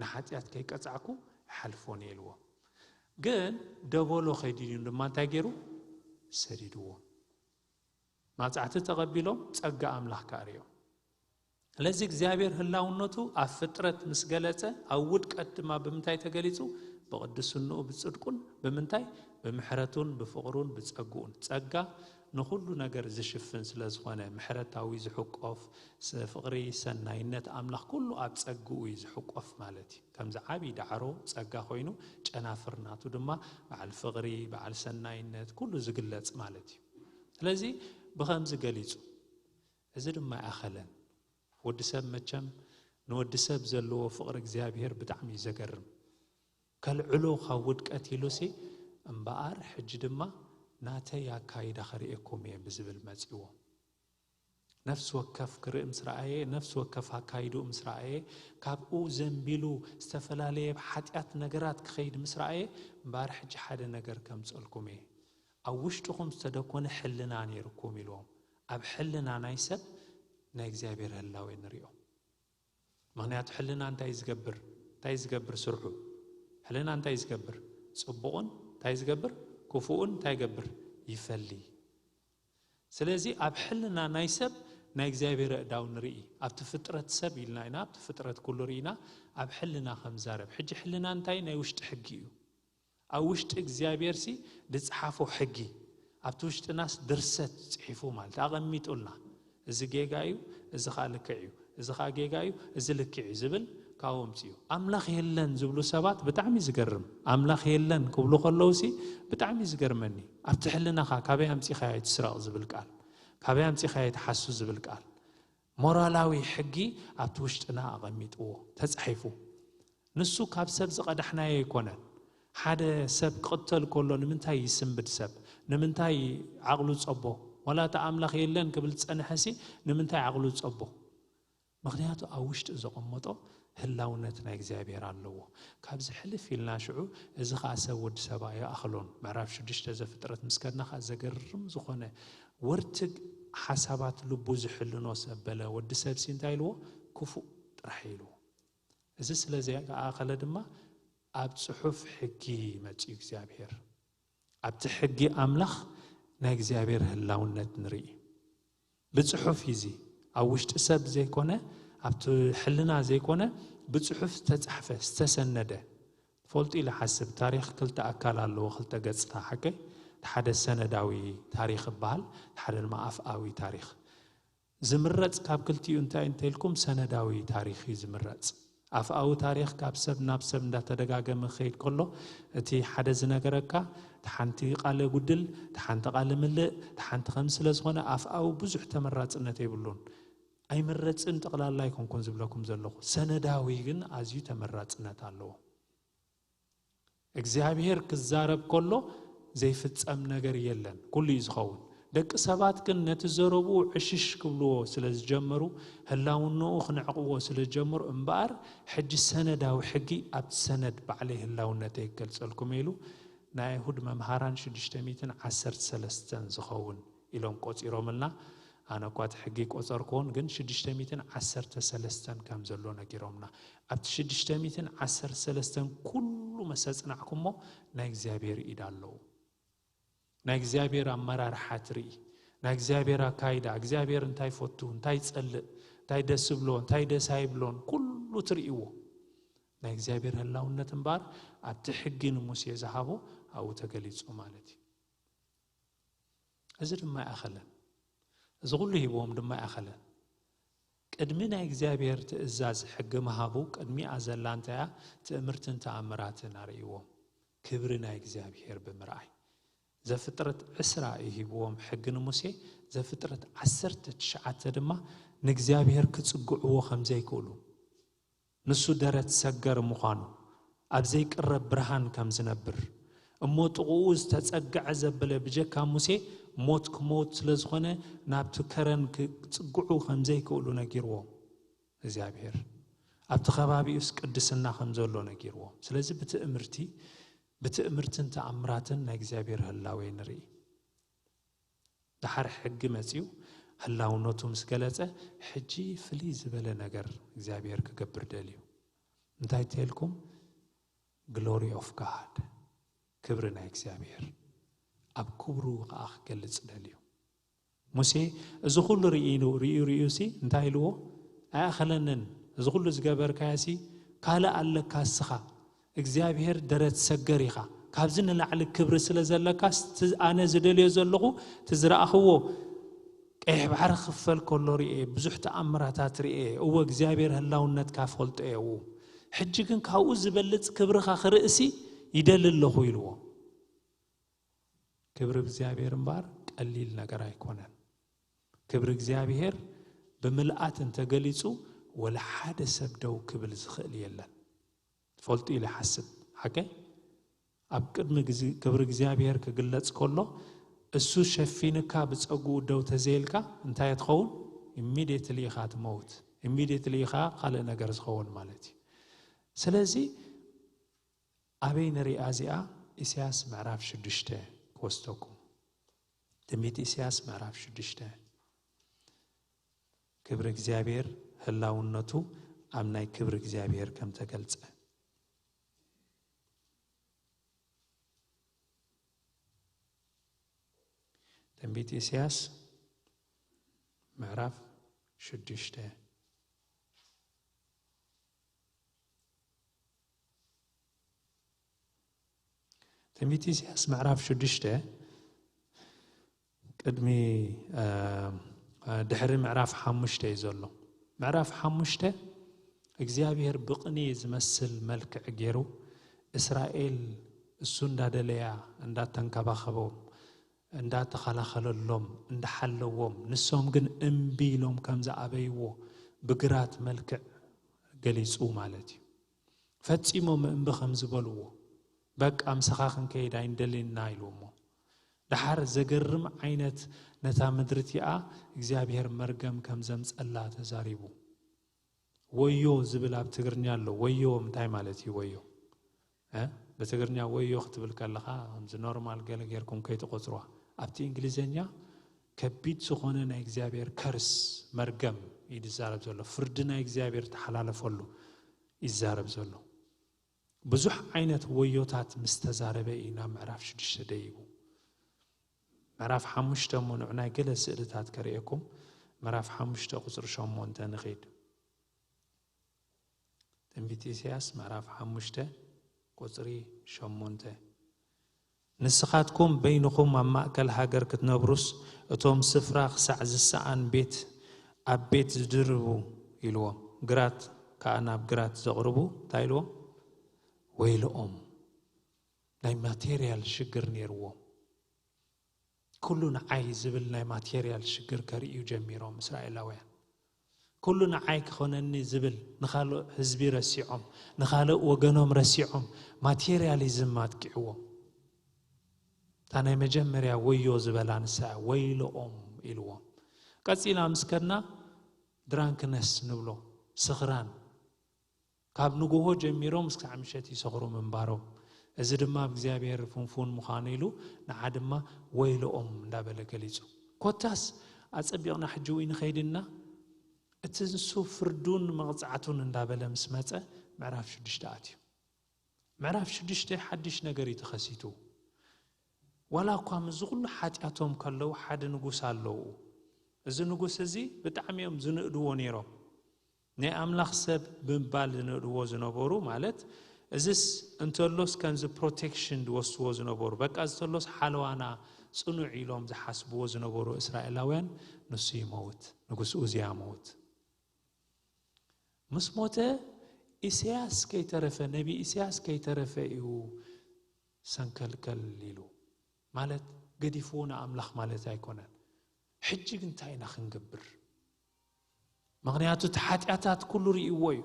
ንሓጢኣት ከይቀጻዕኩ ኣይሓልፎን እየ ኢልዎ። ግን ደበሎ ከይድልዩን ድማ እንታይ ገይሩ? ሰዲድዎ። መቕጻዕቲ ተቐቢሎም ጸጋ ኣምላኽ ከኣ ርእዮም። ስለዚ እግዚኣብሔር ህላውነቱ ኣብ ፍጥረት ምስ ገለጸ፣ ኣብ ውድቀት ድማ ብምንታይ ተገሊጹ? ብቕድስንኡ፣ ብጽድቁን ብምንታይ? ብምሕረቱን ብፍቕሩን ብጸግኡን። ጸጋ ንኹሉ ነገር ዝሽፍን ስለ ዝኾነ፣ ምሕረታዊ ዝሕቆፍ፣ ስ-፣ ፍቕሪ፣ ሰናይነት ኣምላኽ ኩሉ ኣብ ጸግኡ እዩ ዝሕቆፍ ማለት እዩ። ከምዚ ዓቢ ዳዕሮ ጸጋ ኮይኑ፣ ጨናፍር ናቱ ድማ በዓል ፍቕሪ፣ በዓል ሰናይነት ኩሉ ዝግለጽ ማለት እዩ። ስለዚ ብኸምዚ ገሊጹ። እዚ ድማ ኣይኣኸለን። ወዲ ሰብ መቸም ንወዲ ሰብ ዘለዎ ፍቕሪ እግዚኣብሔር ብጣዕሚ እዩ ዘገርም። ከልዕሎ ካብ ውድቀት ኢሉሲ፣ እምበኣር ሕጂ ድማ ናተይ ኣካይዳ ከርእየኩም እየ ብዝብል መጺዎ። ነፍሲ ወከፍ ክርኢ ምስ ረኣየ፣ ነፍሲ ወከፍ ኣካይድኡ ምስ ረኣየ፣ ካብኡ ዘንቢሉ ዝተፈላለየ ሓጢኣት ነገራት ክኸይድ ምስ ረኣየ፣ እምበኣር ሕጂ ሓደ ነገር ከምጸልኩም እየ። ኣብ ውሽጥኹም ዝተደኮነ ሕልና ነይርኩም ኢልዎም። ኣብ ሕልና ናይ ሰብ ናይ እግዚኣብሔር ህላዌ ንሪኦ። ምኽንያቱ ሕልና እንታይ እዩ ዝገብር? እንታይ ዝገብር ስርሑ? ሕልና እንታይ ዝገብር? ጽቡቕን እንታይ ዝገብር? ክፉእን እንታይ ይገብር? ይፈሊ። ስለዚ ኣብ ሕልና ናይ ሰብ ናይ እግዚኣብሔር ኣእዳው ንርኢ። ኣብቲ ፍጥረት ሰብ ኢልና ኢና፣ ኣብቲ ፍጥረት ኩሉ ርኢና ኣብ ሕልና ከም ዛረብ። ሕጂ ሕልና እንታይ? ናይ ውሽጢ ሕጊ እዩ። ኣብ ውሽጢ እግዚኣብሔር ሲ ዝጽሓፎ ሕጊ፣ ኣብቲ ውሽጥናስ ድርሰት ጽሒፉ ማለት ኣቐሚጡልና። እዚ ጌጋ እዩ፣ እዚ ኸኣ ልክዕ እዩ፣ እዚ ኸኣ ጌጋ እዩ፣ እዚ ልክዕ እዩ ዝብል ካብኡ ኣምጽኡ። ኣምላኽ የለን ዝብሉ ሰባት ብጣዕሚ ዝገርም። ኣምላኽ የለን ክብሉ ከለውሲ ብጣዕሚ ዝገርመኒ። ኣብቲ ሕልናኻ ካበይ ኣምጺኻዮ ትስረቕ ዝብል ቃል፣ ካበይ ኣምጺኻዮ ትሓሱ ዝብል ቃል፣ ሞራላዊ ሕጊ ኣብቲ ውሽጥና ኣቐሚጥዎ ተጻሒፉ። ንሱ ካብ ሰብ ዝቐዳሕናዮ ኣይኮነን። ሓደ ሰብ ክቕተል ከሎ ንምንታይ ይስንብድ ሰብ? ንምንታይ ዓቕሉ ጸቦ? ዋላ እቲ ኣምላኽ የለን ክብል ዝጸንሐሲ ንምንታይ ዓቕሉ ጸቦ? ምኽንያቱ ኣብ ውሽጢ ዘቐመጦ ህላውነት ናይ እግዚኣብሔር ኣለዎ። ካብዚ ሕልፍ ኢልና ሽዑ፣ እዚ ኸኣ ሰብ ወዲ ሰብ ኣይኣኽሎን። ምዕራፍ ሽዱሽተ ዘፍጥረት ምስ ከድና ኸኣ ዘገርም ዝኾነ ወርትግ ሓሳባት ልቡ ዝሕልኖ ሰብ በለ። ወዲ ሰብሲ እንታይ ኢልዎ? ክፉእ ጥራሕ ኢልዎ። እዚ ስለ ዘይኣኸለ ድማ ኣብ ጽሑፍ ሕጊ መጺኡ እግዚኣብሔር። ኣብቲ ሕጊ ኣምላኽ ናይ እግዚኣብሔር ህላውነት ንርኢ። ብጽሑፍ እዩ እዚ። ኣብ ውሽጢ ሰብ ዘይኮነ፣ ኣብቲ ሕልና ዘይኮነ፣ ብጽሑፍ ዝተጻሕፈ፣ ዝተሰነደ። ትፈልጡ ኢለ ሓስብ፣ ታሪኽ ክልተ ኣካል ኣለዎ፣ ክልተ ገጽታ፣ ሓቀይ? እቲ ሓደ ሰነዳዊ ታሪኽ ይበሃል፣ እቲ ሓደ ድማ ኣፍኣዊ ታሪኽ። ዝምረጽ ካብ ክልቲኡ እንታይ እንተኢልኩም፣ ሰነዳዊ ታሪኽ እዩ ዝምረጽ። ኣፍኣዊ ታሪኽ ካብ ሰብ ናብ ሰብ እንዳተደጋገመ ክኸይድ ከሎ፣ እቲ ሓደ ዝነገረካ፣ እቲ ሓንቲ ቃል የጉድል፣ እቲ ሓንቲ ቃል ምልእ፣ እቲ ሓንቲ ከም ስለ ዝኾነ፣ ኣፍኣዊ ብዙሕ ተመራጽነት የብሉን። ኣይምረጽን፣ ጠቕላላ ኣይኮንኩን ዝብለኩም ዘለኹ። ሰነዳዊ ግን ኣዝዩ ተመራጽነት ኣለዎ። እግዚኣብሔር ክዛረብ ከሎ ዘይፍጸም ነገር የለን፣ ኩሉ እዩ ዝኸውን። ደቂ ሰባት ግን ነቲ ዘረብኡ ዕሽሽ ክብልዎ ስለ ዝጀመሩ፣ ህላውንኡ ክነዕቕዎ ስለ ዝጀመሩ እምበኣር፣ ሕጂ ሰነዳዊ ሕጊ ኣብቲ ሰነድ ባዕለይ ህላውነተይ ክገልጸልኩም ኢሉ ናይ ኣይሁድ መምሃራን ሽዱሽተ ሚእትን ዓሰርተ ሰለስተን ዝኸውን ኢሎም ቆጺሮምልና። ኣነ እኳ እቲ ሕጊ ቆጸርኩዎን፣ ግን ሽዱሽተ ሚእትን ዓሰርተ ሰለስተን ከም ዘሎ ነጊሮምና። ኣብቲ ሽዱሽተ ሚእትን ዓሰርተ ሰለስተን ኩሉ መሰጽናዕኩሞ ናይ እግዚኣብሔር ኢድ ኣለዉ። ናይ እግዚኣብሔር ኣመራርሓ ትርኢ፣ ናይ እግዚኣብሔር ኣካይዳ፣ እግዚኣብሔር እንታይ ይፈቱ፣ እንታይ ይጸልእ፣ እንታይ ደስ ይብሎ፣ እንታይ ደስ ኣይብሎን፣ ኩሉ ትርእይዎ። ናይ እግዚኣብሔር ህላውነት እምበኣር ኣብቲ ሕጊ ንሙሴ ዝሃቦ ኣብኡ ተገሊጹ ማለት እዩ። እዚ ድማ ኣይኣኸለን። እዚ ኩሉ ሂብዎም ድማ ኣይኣኸለን። ቅድሚ ናይ እግዚኣብሔር ትእዛዝ ሕጊ ምሃቡ ቅድሚኣ ዘላ እንታይ እያ? ትእምርትን ተኣምራትን ኣርእይዎም። ክብሪ ናይ እግዚኣብሔር ብምርኣይ። ዘፍጥረት ዕስራ እዩ ሂብዎም ሕጊ ንሙሴ፣ ዘፍጥረት ዓሰርተ ትሽዓተ ድማ ንእግዚኣብሔር ክጽግዕዎ ከም ዘይክእሉ፣ ንሱ ደረት ሰገር ምዃኑ፣ ኣብ ዘይቅረብ ብርሃን ከም ዝነብር፣ እሞ ጥቕኡ ዝተጸግዐ ዘበለ ብጀካ ሙሴ ሞት ክመውት ስለ ዝኾነ ናብቲ ከረን ክጽግዑ ከም ዘይክእሉ ነጊርዎም እግዚኣብሔር። ኣብቲ ከባቢኡስ ቅድስና ከም ዘሎ ነጊርዎም። ስለዚ ብትእምርቲ፣ ብትእምርትን ተኣምራትን ናይ እግዚኣብሔር ህላዌ ንርኢ። ደሓር ሕጊ መጺኡ ህላውነቱ ምስ ገለጸ፣ ሕጂ ፍልይ ዝበለ ነገር እግዚኣብሔር ክገብር ደልዩ። እንታይ ተልኩም? ግሎሪ ኦፍ ጋድ፣ ክብሪ ናይ እግዚኣብሔር ኣብ ክብሩ ከኣ ክገልጽ ደልዩ። ሙሴ እዚ ኩሉ ርእዩ፣ ርእዩ፣ ርእዩ ሲ እንታይ ኢልዎ? ኣይኣኸለንን፣ እዚ ኩሉ ዝገበርካዮ ሲ ካልእ ኣለካ እስኻ። እግዚኣብሔር ደረት ሰገር ኢኻ። ካብዚ ንላዕሊ ክብሪ ስለ ዘለካ፣ እቲ ኣነ ዝደልዮ ዘለኹ፣ እቲ ዝረኣኽዎ፣ ቀይሕ ባሕሪ ክፈል ከሎ ርእየ፣ ብዙሕ ተኣምራታት ርእየ፣ እወ እግዚኣብሔር ህላውነትካ ፈልጦ እየ፣ እው። ሕጂ ግን ካብኡ ዝበልጽ ክብርኻ ክርእሲ ይደሊ ኣለኹ ኢልዎ። ክብሪ እግዚኣብሔር እምበኣር ቀሊል ነገር ኣይኮነን። ክብሪ እግዚኣብሔር ብምልኣት እንተገሊጹ፣ ወላ ሓደ ሰብ ደው ክብል ዝኽእል የለን። ትፈልጡ ኢለ ሓስብ፣ ሓቀይ? ኣብ ቅድሚ ግዝ-፣ ክብሪ እግዚኣብሔር ክግለጽ ከሎ፣ እሱ ሸፊንካ ብጸግኡ ደው ተዘይልካ፣ እንታይ ትኸውን? ኢሚድየትሊ ኢኻ ትመውት። ኢሚድየትሊ ኢኻ ካልእ ነገር ዝኸውን ማለት እዩ። ስለዚ፣ ኣበይ ንሪኣ እዚኣ? ኢሳያስ ምዕራፍ ሽዱሽተ ክወስደኩም። ትንቢት ኢሳያስ ምዕራፍ ሽዱሽተ። ክብሪ እግዚኣብሔር፣ ህላውነቱ ኣብ ናይ ክብሪ እግዚኣብሔር ከም ተገልጸ። ትንቢት ኢሳያስ ምዕራፍ ሽዱሽተ። ትንቢት ኢሳያስ ምዕራፍ ሽዱሽተ ቅድሚ፣ እ፣ እ፣ ድሕሪ ምዕራፍ ሓሙሽተ እዩ ዘሎ። ምዕራፍ ሓሙሽተ እግዚኣብሔር ብቕኒ ዝመስል መልክዕ ገይሩ እስራኤል እሱ እንዳደለያ፣ እንዳተንከባኸቦም፣ እንዳተኸላኸለሎም፣ እንዳሓለዎም፣ ንሶም ግን እምቢ ኢሎም ከም ዝኣበይዎ ብግራት መልክዕ ገሊጹ ማለት እዩ። ፈጺሞም እምቢ ከም ዝበልዎ፣ በቃ ምሳኻ ክንከይድ ኣይንደልን ኢና ኢልዎሞ። ደሓር ዘገርም ዓይነት ነታ ምድሪ እቲኣ እግዚኣብሔር መርገም ከም ዘምጸላ ተዛሪቡ። ወዮ ዝብል ኣብ ትግርኛ ኣሎ። ወዮ እንታይ ማለት እዩ? ወዮ፣ እ? ብትግርኛ ወዮ ክትብል ከለኻ ከምዚ ኖርማል ገለ ጌርኩም ከይትቆጽሩዋ። ኣብቲ እንግሊዘኛ ከቢድ ዝኾነ ናይ እግዚኣብሔር ከርስ፣ መርገም እዩ ዝዛረብ ዘሎ። ፍርዲ ናይ እግዚኣብሔር ተሓላለፈሉ ይዛረብ ዘሎ። ብዙሕ ዓይነት ወዮታት ምስ ተዛረበ እዩ ናብ ምዕራፍ ሽዱሽተ ደይቡ። ምዕራፍ ሓሙሽተ እሞ ንዑ ናይ ገለ ስእልታት ከርእየኩም። ምዕራፍ ሓሙሽተ ቁጽሪ ሸሞንተ ንኺድ። ትንቢት ኢሳያስ ምዕራፍ ሓሙሽተ ቁጽሪ ሸሞንተ። ንስኻትኩም በይንኹም ኣብ ማእከል ሃገር ክትነብሩስ፣ እቶም ስፍራ ክሳዕ ዝሰኣን ቤት ኣብ ቤት ዝድርቡ ኢልዎም፣ ግራት ከኣ ናብ ግራት ዘቕርቡ እንታይ ኢልዎም? ወይልኦም። ናይ ማቴርያል ሽግር ነይርዎም። ኩሉ ንዓይ ዝብል ናይ ማቴርያል ሽግር ከርእዩ ጀሚሮም እስራኤላውያን። ኩሉ ንዓይ ክኾነኒ ዝብል ንኻልእ ህዝቢ ረሲዖም፣ ንኻልእ ወገኖም ረሲዖም፣ ማቴርያሊዝም ኣጥቂዕዎም። እታ ናይ መጀመርያ ወዮ ዝበላ ንሳ እያ፣ ወይልኦም ኢልዎም። ቀጺልና ምስ ከድና ድራንክነስ ንብሎ፣ ስኽራን። ካብ ንግሆ ጀሚሮም እስካዕ ምሸት ይሰኽሩ ምንባሮም፣ እዚ ድማ ኣብ እግዚኣብሔር ፍንፉን ምዃኑ ኢሉ ንዓ ድማ ወይልኦም እንዳበለ ገሊጹ። ኮታስ ኣጸቢቕና ሕጂ እውን ንኸይድና፣ እቲ ንሱ ፍርዱን መቕጻዕቱን እንዳበለ ምስ መጸ ምዕራፍ ሽዱሽተ ኣትዩ። ምዕራፍ ሽዱሽተ ሓድሽ ነገር እዩ ተኸሲቱ። ዋላ እኳ ምስዚ ኩሉ ሓጢኣቶም ከለዉ ሓደ ንጉስ ኣለዉ። እዚ ንጉስ እዚ ብጣዕሚ እዮም ዝንእድዎ ነይሮም። ናይ ኣምላኽ ሰብ ብምባል ዝንእድዎ ዝነበሩ፣ ማለት እዝስ እንተሎስ ከምዚ ፕሮቴክሽን ዝወስድዎ ዝነበሩ፣ በቃ እዚ ተሎስ ሓለዋና ጽኑዕ ኢሎም ዝሓስብዎ ዝነበሩ እስራኤላውያን፣ ንሱ ይመውት፣ ንጉስ ኡዝያ መውት። ምስ ሞተ ኢሳያስ ከይተረፈ፣ ነቢ ኢሳያስ ከይተረፈ እዩ ሰንከልከል ኢሉ። ማለት ገዲፍዎ ንኣምላኽ ማለት ኣይኮነን። ሕጂ ግን እንታይ ኢና ክንገብር? ምኽንያቱ እቲ ሓጢኣታት ኩሉ ርእይዎ እዩ።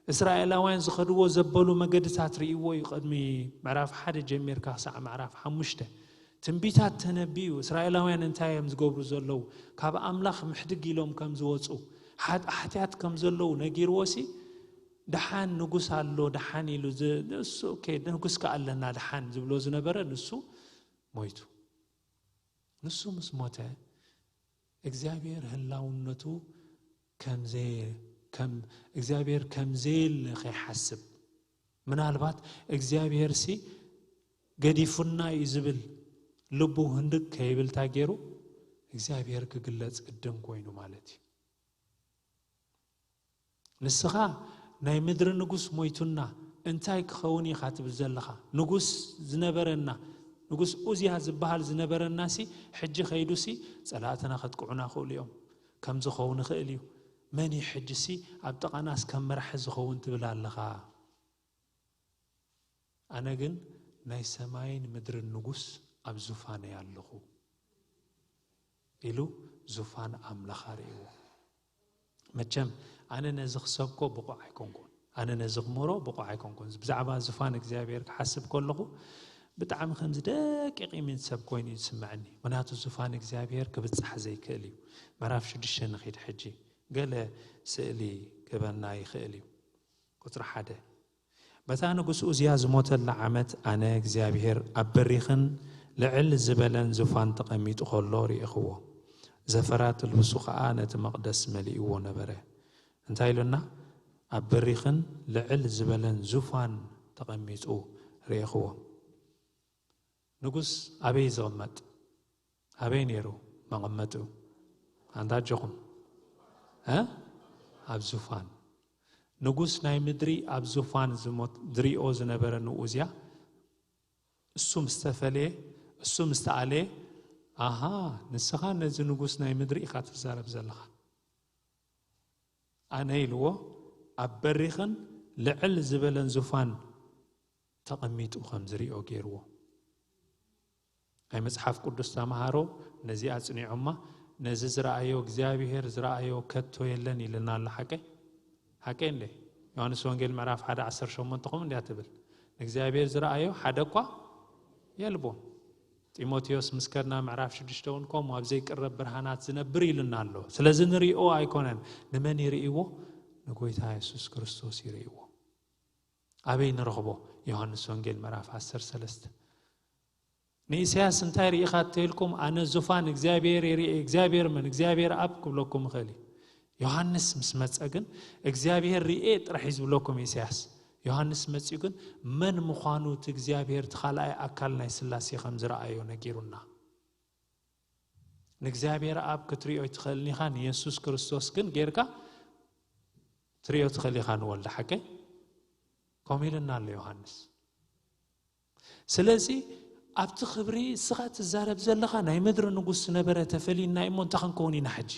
እስራኤላውያን ዝኸድዎ ዘበሉ መገድታት ርእይዎ እዩ። ቅድሚ ምዕራፍ ሓደ ጀሚርካ ክሳዕ ምዕራፍ ሓሙሽተ ትንቢታት ተነቢዩ። እስራኤላውያን እንታይ እዮም ዝገብሩ ዘለዉ? ካብ ኣምላኽ ምሕድግ ኢሎም ከም ዝወፁ፣ ሓጥ-፣ ሓጢኣት ከም ዘለዉ ነጊርዎ ሲ፣ ደሓን ንጉስ ኣሎ፣ ደሓን ኢሉ ዝ-፣ ንሱ፣ ኦኬ፣ ንጉስ ከ ኣለና ደሓን ዝብሎ ዝነበረ ንሱ ሞይቱ። ንሱ ምስ ሞተ፣ እግዚኣብሔር ህላውነቱ ከም ዘየ-፣ ከም፣ እግዚኣብሔር ከም ዘየለ ከይሓስብ፣ ምናልባት እግዚኣብሔር ሲ ገዲፉና እዩ ዝብል ልቡ ህንድግ ከይብል እንታይ ገይሩ? እግዚኣብሔር ክግለጽ ግድን ኮይኑ ማለት እዩ። ንስኻ ናይ ምድሪ ንጉስ ሞይቱና እንታይ ክኸውን ኢኻ ትብል ዘለኻ? ንጉስ ዝነበረና፣ ንጉስ ኡዝያ ዝበሃል ዝነበረና ሲ ሕጂ ከይዱ ሲ ጸላእትና ከጥቅዑና ክእሉ እዮም። ከም ዝኸውን ይኽእል እዩ። መን እዩ ሕጂ ሲ ኣብ ጥቓናስ ከም መራሒ ዝኸውን ትብል ኣለኻ? ኣነ ግን ናይ ሰማይን ምድርን ንጉስ ኣብ ዙፋነይ ኣለኹ ኢሉ ዙፋን ኣምላኽ ኣርእይዎ። መቸም ኣነ ነዚ ክሰብኮ ብቑዕ ኣይኮንኩን፣ ኣነ ነዚ ክምህሮ ብቑዕ ኣይኮንኩን። ብዛዕባ ዙፋን እግዚኣብሔር ክሓስብ ከለኹ ብጣዕሚ ከምዚ ደቂቕ ኢሚን ሰብ ኮይኑ እዩ ዝስምዐኒ። ምክንያቱ ዙፋን እግዚኣብሔር ክብጻሕ ዘይክእል እዩ። ምዕራፍ ሽዱሽተ ንኺድ ሕጂ፣ ገለ ስእሊ ክበና ይኽእል እዩ። ቁጽሪ ሓደ፣ በታ ንጉስ ኡዝያ ዝሞተላ ዓመት ኣነ እግዚኣብሔር ኣብ በሪኽን ልዕል ዝበለን ዙፋን ተቐሚጡ ኸሎ ርኤኽዎ። ዘፈራት ልብሱ ኸኣ ነቲ መቕደስ መሊእዎ ነበረ። እንታይ ኢሉና? ኣብ በሪኽን ልዕል ዝበለን ዙፋን ተቐሚጡ ርኤኽዎ። ንጉስ ኣበይ ዝቕመጥ? ኣበይ ነይሩ መቐመጥኡ? ኣንታ ኣጆኹም እ ኣብ ዙፋን ንጉስ ናይ ምድሪ ኣብ ዙፋን ዝሞት ዝሪኦ ዝነበረ ንኡዝያ እሱ ምስ ተፈለየ እሱ ምስ ተኣለየ ኣሃ ንስኻ ነዚ ንጉስ ናይ ምድሪ ኢኻ ትዛረብ ዘለኻ ኣነ ኢልዎ ኣብ በሪኽን ልዕል ዝበለን ዙፋን ተቐሚጡ ከም ዝሪኦ ገይርዎ ናይ መጽሓፍ ቅዱስ ተምሃሮ ነዚ ኣጽኒዖማ ነዚ ዝረኣዮ እግዚኣብሔር ዝረኣዮ ከቶ የለን ኢልና ኣሎ ሓቀይ ሓቀይ እንደ ዮሃንስ ወንጌል ምዕራፍ ሓደ ዓሰርተ ሸሞንተ ከምኡ እንዲያ ትብል ንእግዚኣብሔር ዝረኣዮ ሓደ እኳ የልቦን ጢሞቴዎስ ምስ ከድና ምዕራፍ ሽዱሽተ እውን ከምኡ ኣብ ዘይቅረብ ብርሃናት ዝነብር ኢሉና ኣሎ ስለዚ ንሪኦ ኣይኮነን ንመን ይርእይዎ ንጎይታ የሱስ ክርስቶስ ይርእይዎ ኣበይ ንረኽቦ ዮሃንስ ወንጌል ምዕራፍ ዓሰርተ ሰለስተ ንኢሳያስ እንታይ ርኢኻ እተልኩም ኣነ ዙፋን እግዚኣብሔር የርኢ እግዚኣብሔር መን እግዚኣብሔር ኣብ ክብለኩም ይኽእል እዩ ዮሃንስ ምስ መፀ ግን እግዚኣብሔር ርኤ ጥራሕ እዩ ዝብለኩም ኢሳያስ ዮሃንስ መፅኡ ግን መን ምዃኑ እቲ እግዚኣብሔር እቲ ካልኣይ ኣካል ናይ ስላሴ ከም ዝረኣዮ ነጊሩና ንእግዚኣብሔር ኣብ ክትሪኦ ኣይትኽእልን ኢኻ ንየሱስ ክርስቶስ ግን ጌርካ ትሪኦ ትኽእል ኢኻ ንወልደ ሓቀይ ከምኡ ኢልና ኣሎ ዮሃንስ ስለዚ ኣብቲ ክብሪ እስኻ ትዛረብ ዘለኻ ናይ ምድሪ ንጉስ ዝነበረ ተፈሊና እሞ እንታይ ክንከውን ኢና ሕጂ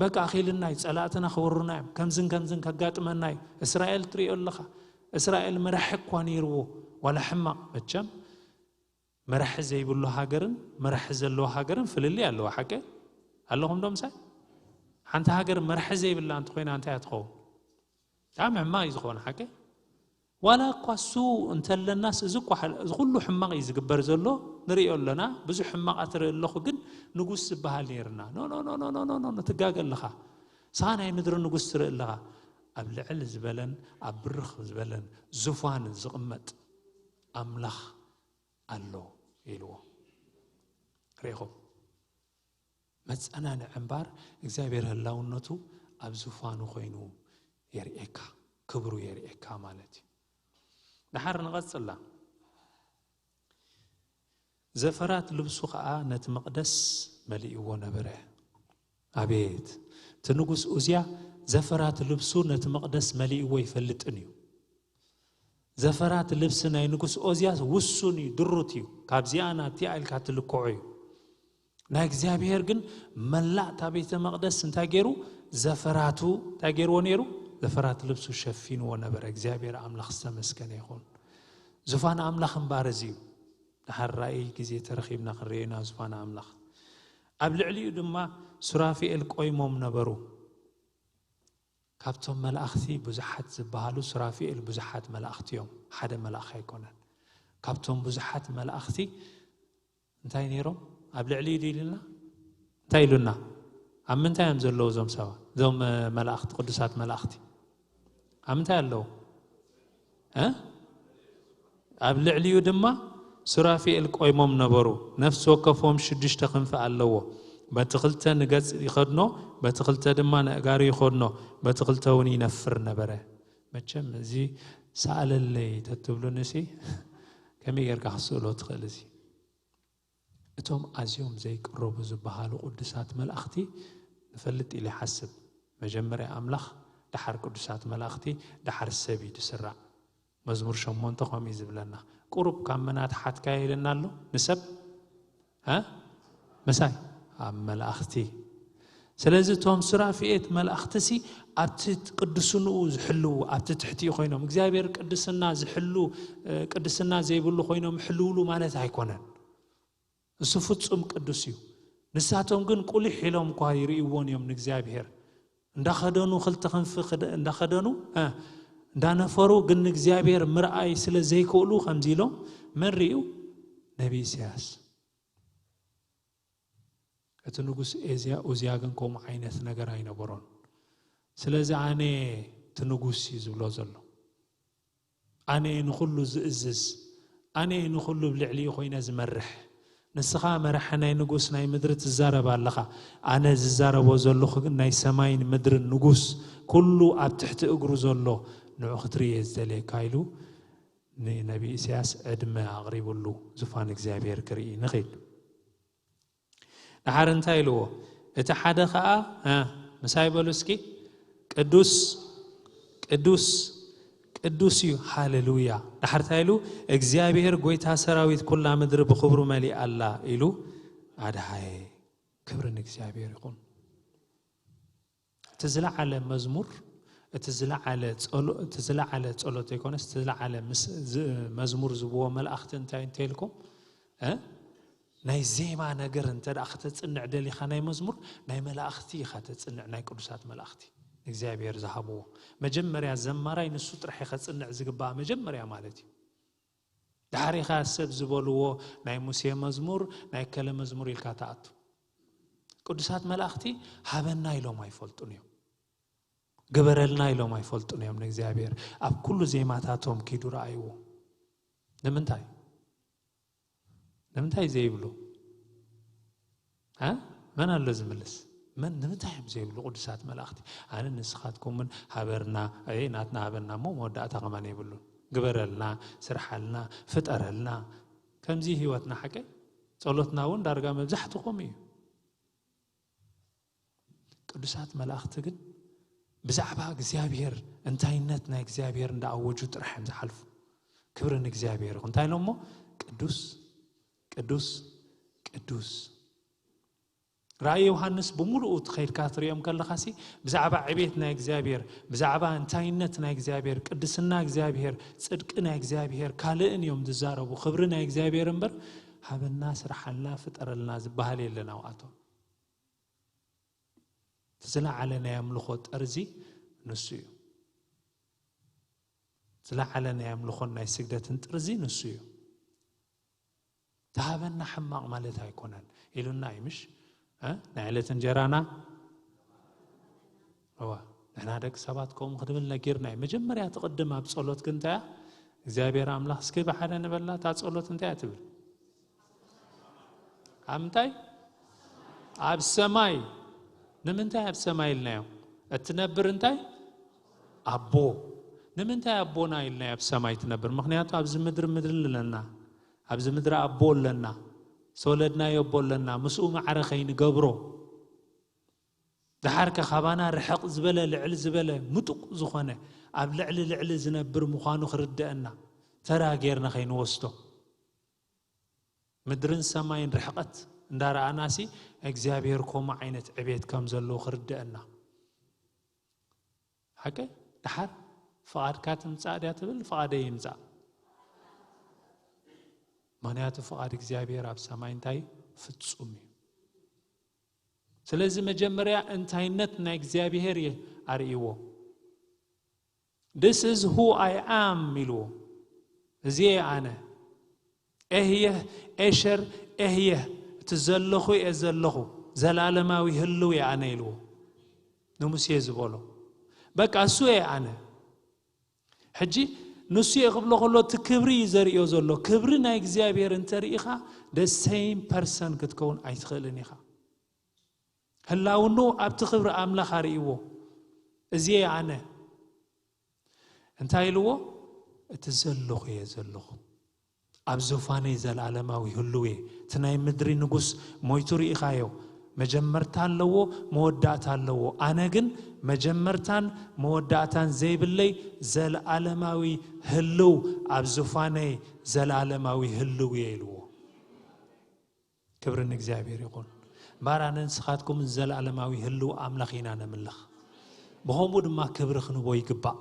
በቃ ኣኺልና እዩ ጸላእትና ክወሩና እዮም ከምዝን ከምዝን ከጋጥመና እዩ እስራኤል ትሪኦ ኣለኻ እስራኤል መራሒ እኳ ነይርዎ ዋላ ሕማቕ መቸም መራሒ ዘይብሉ ሃገርን መራሒ ዘለዎ ሃገርን ፍልልይ ኣለዎ ሓቀ ኣለኹም ዶ ምሳይ ሓንቲ ሃገር መራሒ ዘይብላ እንተኮይና እንታይ ትኸውን ብጣዕሚ ሕማቕ እዩ ዝኾነ ሓቂ ዋላ እኳ እሱ እንተለናስ እዚ እኳ እዚ ኩሉ ሕማቕ እዩ ዝግበር ዘሎ ንሪኦ ኣለና ብዙሕ ሕማቓት ርኢ ኣለኹ ግን ንጉስ ዝበሃል ነይርና ኖ ትጋገ ኣለኻ ስኻ ናይ ምድሪ ንጉስ ትርኢ ኣለኻ ኣብ ልዕል ዝበለን ኣብ ብርኽ ዝበለን ዙፋን ዝቕመጥ ኣምላኽ ኣሎ ኢልዎ ርኢኹም መፀናንዒ እምበር እግዚኣብሔር ህላውነቱ ኣብ ዙፋኑ ኮይኑ የርእየካ ክብሩ የርእየካ ማለት እዩ ድሓር ንቐፅላ ዘፈራት ልብሱ ከዓ ነቲ መቕደስ መሊእዎ ነበረ ኣቤት እቲ ንጉስ ኡዝያ ዘፈራት ልብሱ ነቲ መቕደስ መሊእዎ ይፈልጥን እዩ ዘፈራት ልብሲ ናይ ንጉስ ኦዝያስ ውሱን እዩ ድሩት እዩ ካብዚኣ ናብቲኣ ኢልካ ትልክዖ እዩ ናይ እግዚኣብሔር ግን መላእ እታ ቤተ መቅደስ እንታይ ገይሩ ዘፈራቱ እንታይ ገይርዎ ነይሩ ዘፈራት ልብሱ ሸፊንዎ ነበረ እግዚኣብሔር ኣምላኽ ዝተመስገነ ይኹን ዙፋን ኣምላኽ እምባር እዚ እዩ ድሓር ራእይ ግዜ ተረኺብና ክንርእዮ ኢና ዙፋን ኣምላኽ ኣብ ልዕሊኡ ድማ ሱራፊኤል ቆይሞም ነበሩ ካብቶም መላእኽቲ ብዙሓት ዝበሃሉ ሱራፊኤል ብዙሓት መላእኽቲ እዮም፣ ሓደ መልኣኽ ኣይኮነን። ካብቶም ብዙሓት መላእኽቲ እንታይ ነይሮም? ኣብ ልዕሊ ኢዱ ኢሉና እንታይ ኢሉና? ኣብ ምንታይ እዮም ዘለዉ እዞም ሰባት? እዞም መላእኽቲ፣ ቅዱሳት መላእኽቲ ኣብ ምንታይ ኣለዉ? ኣብ ልዕሊኡ ድማ ሱራፊኤል ቆይሞም ነበሩ። ነፍሲ ወከፎም ሽዱሽተ ክንፊ ኣለዎ። በቲ ክልተ ንገጽ ይኸድኖ፣ በቲ ክልተ ድማ ነእጋሩ ይኸድኖ፣ በቲ ክልተ እውን ይነፍር ነበረ። መቸም እዚ ሰኣለለይ ተትብሉንሲ ከመይ ጌርካ ክስእሎ ትኽእል እዚ? እቶም ኣዝዮም ዘይቅረቡ ዝበሃሉ ቅዱሳት መላእኽቲ ንፈልጥ ኢለ ይሓስብ። መጀመርያ ኣምላኽ፣ ደሓር ቅዱሳት መላእኽቲ፣ ደሓር ሰብ እዩ ዝስራዕ። መዝሙር ሸሞንተ ከምኡ እዩ ዝብለና። ቁሩብ ካብ መን ኣትሓትካዮ ኢለና ኣሎ? ንሰብ? እ? ምሳይ? ኣብ መላእኽቲ። ስለዚ እቶም ሱራፊኤት መላእኽትሲ ኣብቲ ቅድስንኡ ዝሕልዉ ኣብቲ ትሕቲኡ ኮይኖም እግዚኣብሔር ቅድስና ዝሕሉ ቅድስና ዘይብሉ ኮይኖም ይሕልውሉ ማለት ኣይኮነን። እሱ ፍጹም ቅዱስ እዩ። ንሳቶም ግን ቁሊሕ ኢሎም እኳ ይርእይዎን እዮም ንእግዚኣብሔር። እንዳኸደኑ ክልተ ክንፊ እንዳኸደኑ እንዳነፈሩ ግን ንእግዚኣብሔር ምርኣይ ስለ ዘይክእሉ ከምዚ ኢሎም መን ርእዩ? ነቢ ኢሳያስ። እቲ ንጉስ ኤዝያ ኡዝያ ግን ከምኡ ዓይነት ነገር ኣይነበሮን። ስለዚ ኣነ እቲ ንጉስ እዩ ዝብሎ ዘሎ። ኣነ ንኹሉ ዝእዝዝ፣ ኣነ ንኹሉ ብልዕሊኡ ኮይነ ዝመርሕ። ንስኻ መራሒ ናይ ንጉስ ናይ ምድሪ ትዛረብ ኣለኻ። ኣነ ዝዛረቦ ዘለኹ ግን ናይ ሰማይን ምድርን ንጉስ፣ ኩሉ ኣብ ትሕቲ እግሩ ዘሎ ንዑ ክትርኢ እየ ዝደልየካ ኢሉ ንነቢ ኢሳያስ ዕድመ ኣቕሪብሉ ዙፋን እግዚኣብሔር ክርኢ ንኺድ። ድሓር እንታይ ኢልዎ? እቲ ሓደ ኸዓ፣ እ፣ ምሳይ በሉ እስኪ፣ "ቅዱስ፣ ቅዱስ፣ ቅዱስ እዩ፣ ሃሌሉያ።" ድሓር እንታይ ኢሉ? "እግዚኣብሔር ጐይታ ሰራዊት፣ ኵላ ምድሪ ብኽብሩ መሊኣ ኣላ" ኢሉ ኣድሃየ። ክብሪ ንእግዚኣብሔር ይኹን። እቲ ዝለዓለ መዝሙር፣ እቲ ዝለዓለ ጸሎ-፣ እቲ ዝለዓለ ጸሎት ዘይኮነስ፣ እቲ ዝለዓለ ምስ-፣ ዝ-፣ መዝሙር ዝብዎ መላእኽቲ እንታይ እንተኢልኩም፣ እ? ናይ ዜማ ነገር እንተ ደኣ ከተጽንዕ ደሊኻ ናይ መዝሙር፣ ናይ መላእኽቲ ኢኻ ተጽንዕ፣ ናይ ቅዱሳት መላእኽቲ ንእግዚኣብሔር ዝሃብዎ። መጀመርያ ዘማራይ ንሱ ጥራሕ እዩ ከጽንዕ ዝግባእ መጀመርያ ማለት እዩ። ድሓር ኢኻ ሰብ ዝበልዎ ናይ ሙሴ መዝሙር፣ ናይ ከለ መዝሙር ኢልካ ትኣቱ። ቅዱሳት መላእኽቲ ሃበና ኢሎም ኣይፈልጡን እዮም። ግበረልና ኢሎም ኣይፈልጡን እዮም ንእግዚኣብሔር። ኣብ ኩሉ ዜማታቶም ኪዱ ረኣይዎ። ንምንታይ? ንምንታይ ዘይብሉ? እ? መን ኣሎ ዝምልስ? መን፣ ንምንታይ እዮም ዘይብሉ ቅዱሳት መላእኽቲ? ኣነ ንስኻትኩምን ሃበርና፣ እ፣ ናትና ሃበርና እሞ መወዳእታ ከማን የብሉን። ግበረልና፣ ስርሓልና፣ ፍጠረልና። ከምዚ ህይወትና ሓቀይ፣ ጸሎትና እውን ዳርጋ መብዛሕትኹም እዩ። ቅዱሳት መላእኽቲ ግን ብዛዕባ እግዚኣብሔር፣ እንታይነት ናይ እግዚኣብሔር እንዳኣወጁ ጥራሕ እዮም ዝሓልፉ። ክብሪ ንእግዚኣብሔር ይኹን። እንታይ ኢሎሞ? ቅዱስ፣ ቅዱስ፣ ቅዱስ። ራእይ ዮሃንስ ብምሉኡ ትኸይድካ ትሪኦም ከለኻሲ፣ ብዛዕባ ዕቤት ናይ እግዚኣብሔር፣ ብዛዕባ እንታይነት ናይ እግዚኣብሔር፣ ቅድስና እግዚኣብሔር፣ ጽድቂ ናይ እግዚኣብሔር፣ ካልእን እዮም ዝዛረቡ። ክብሪ ናይ እግዚኣብሔር እምበር፣ ሃበና፣ ስርሓልና፣ ፍጠረልና ዝበሃል የለን ኣብኣቶም። እቲ ዝለዓለ ናይ ኣምልኾ ጠርዚ ንሱ እዩ። ዝለዓለ ናይ ኣምልኾን ናይ ስግደትን ጥርዚ ንሱ እዩ። ተሃበና ሕማቕ ማለት ኣይኮነን ኢሉና እዩ፣ ምሽ? እ? ናይ ዕለት እንጀራና፣ እዋ፣ ንሕና ደቂ ሰባት ከምኡ ክንብል ነጊርና እዩ። መጀመርያ ትቕድም ኣብ ጸሎት ግን እንታይ እያ? እግዚኣብሔር ኣምላኽ እስኪ ብሓደ ንበላ፣ እታ ጸሎት እንታይ እያ ትብል? ኣብ ምንታይ? ኣብ ሰማይ። ንምንታይ ኣብ ሰማይ ኢልናዮ? እትነብር እንታይ? ኣቦ። ንምንታይ ኣቦና ኢልናዮ ኣብ ሰማይ ትነብር? ምኽንያቱ ኣብዚ ምድሪ ምድሪ ኣለና። ኣብዚ ምድሪ ኣቦ ኣለና። ዝተወለድናዮ ኣቦ ኣለና። ምስኡ ማዕረ ከይንገብሮ። ደሓር ከ ካባና ርሕቕ ዝበለ፣ ልዕል ዝበለ፣ ምጡቕ ዝኾነ፣ ኣብ ልዕሊ ልዕሊ ዝነብር ምዃኑ ክርደአና፣ ተራ ጌርና ከይንወስዶ። ምድርን ሰማይን ርሕቐት እንዳረኣናሲ፣ እግዚኣብሔር ከምኡ ዓይነት ዕቤት ከም ዘለዎ ክርደአና። ሓቀ? ደሓር ፍቓድካ ትምጻእ ድያ ትብል? ፍቓደይ ይምጻእ። ምኽንያቱ ፍቓድ እግዚኣብሔር ኣብ ሰማይ እንታይ? ፍጹም እዩ። ስለዚ መጀመርያ እንታይነት ናይ እግዚኣብሔር የ-፣ ኣርእይዎ። "This is who I am" ኢልዎ። እዚ እየ ኣነ። "ኤህየህ ኤሸር ኤህየህ፣ እቲ ዘለኹ እየ ዘለኹ፣ ዘላለማዊ ህልው እየ ኣነ" ኢልዎ ንሙሴ ዝበሎ። በቃ እሱ እየ ኣነ። ሕጂ ንሱ እየ ክብሎ ከሎ እቲ ክብሪ እዩ ዘርእዮ ዘሎ። ክብሪ ናይ እግዚኣብሔር እንተርኢኻ፣ the same person ክትከውን ኣይትኽእልን ኢኻ። ህላውኑ ኣብቲ ክብሪ ኣምላኽ ኣርእይዎ። "እዚ እየ ኣነ" እንታይ ኢልዎ? "እቲ ዘለኹ እየ ዘለኹ። ኣብ ዙፋነይ ዘለኣለማዊ ህልው እየ። እቲ ናይ ምድሪ ንጉስ ሞይቱ ርኢኻዮ። መጀመርታ ኣለዎ፣ መወዳእታ ኣለዎ። ኣነ ግን መጀመርታን መወዳእታን ዘይብለይ ዘለኣለማዊ ህልው፣ ኣብ ዙፋነይ ዘለኣለማዊ ህልው እየ" ኢልዎ። ክብሪ ንእግዚኣብሔር ይኹን። እምበኣር ኣነ ንስኻትኩም ዘለኣለማዊ ህልው ኣምላኽ ኢና ነምልኽ። ብኸምኡ ድማ ክብሪ ክንቦ ይግባእ።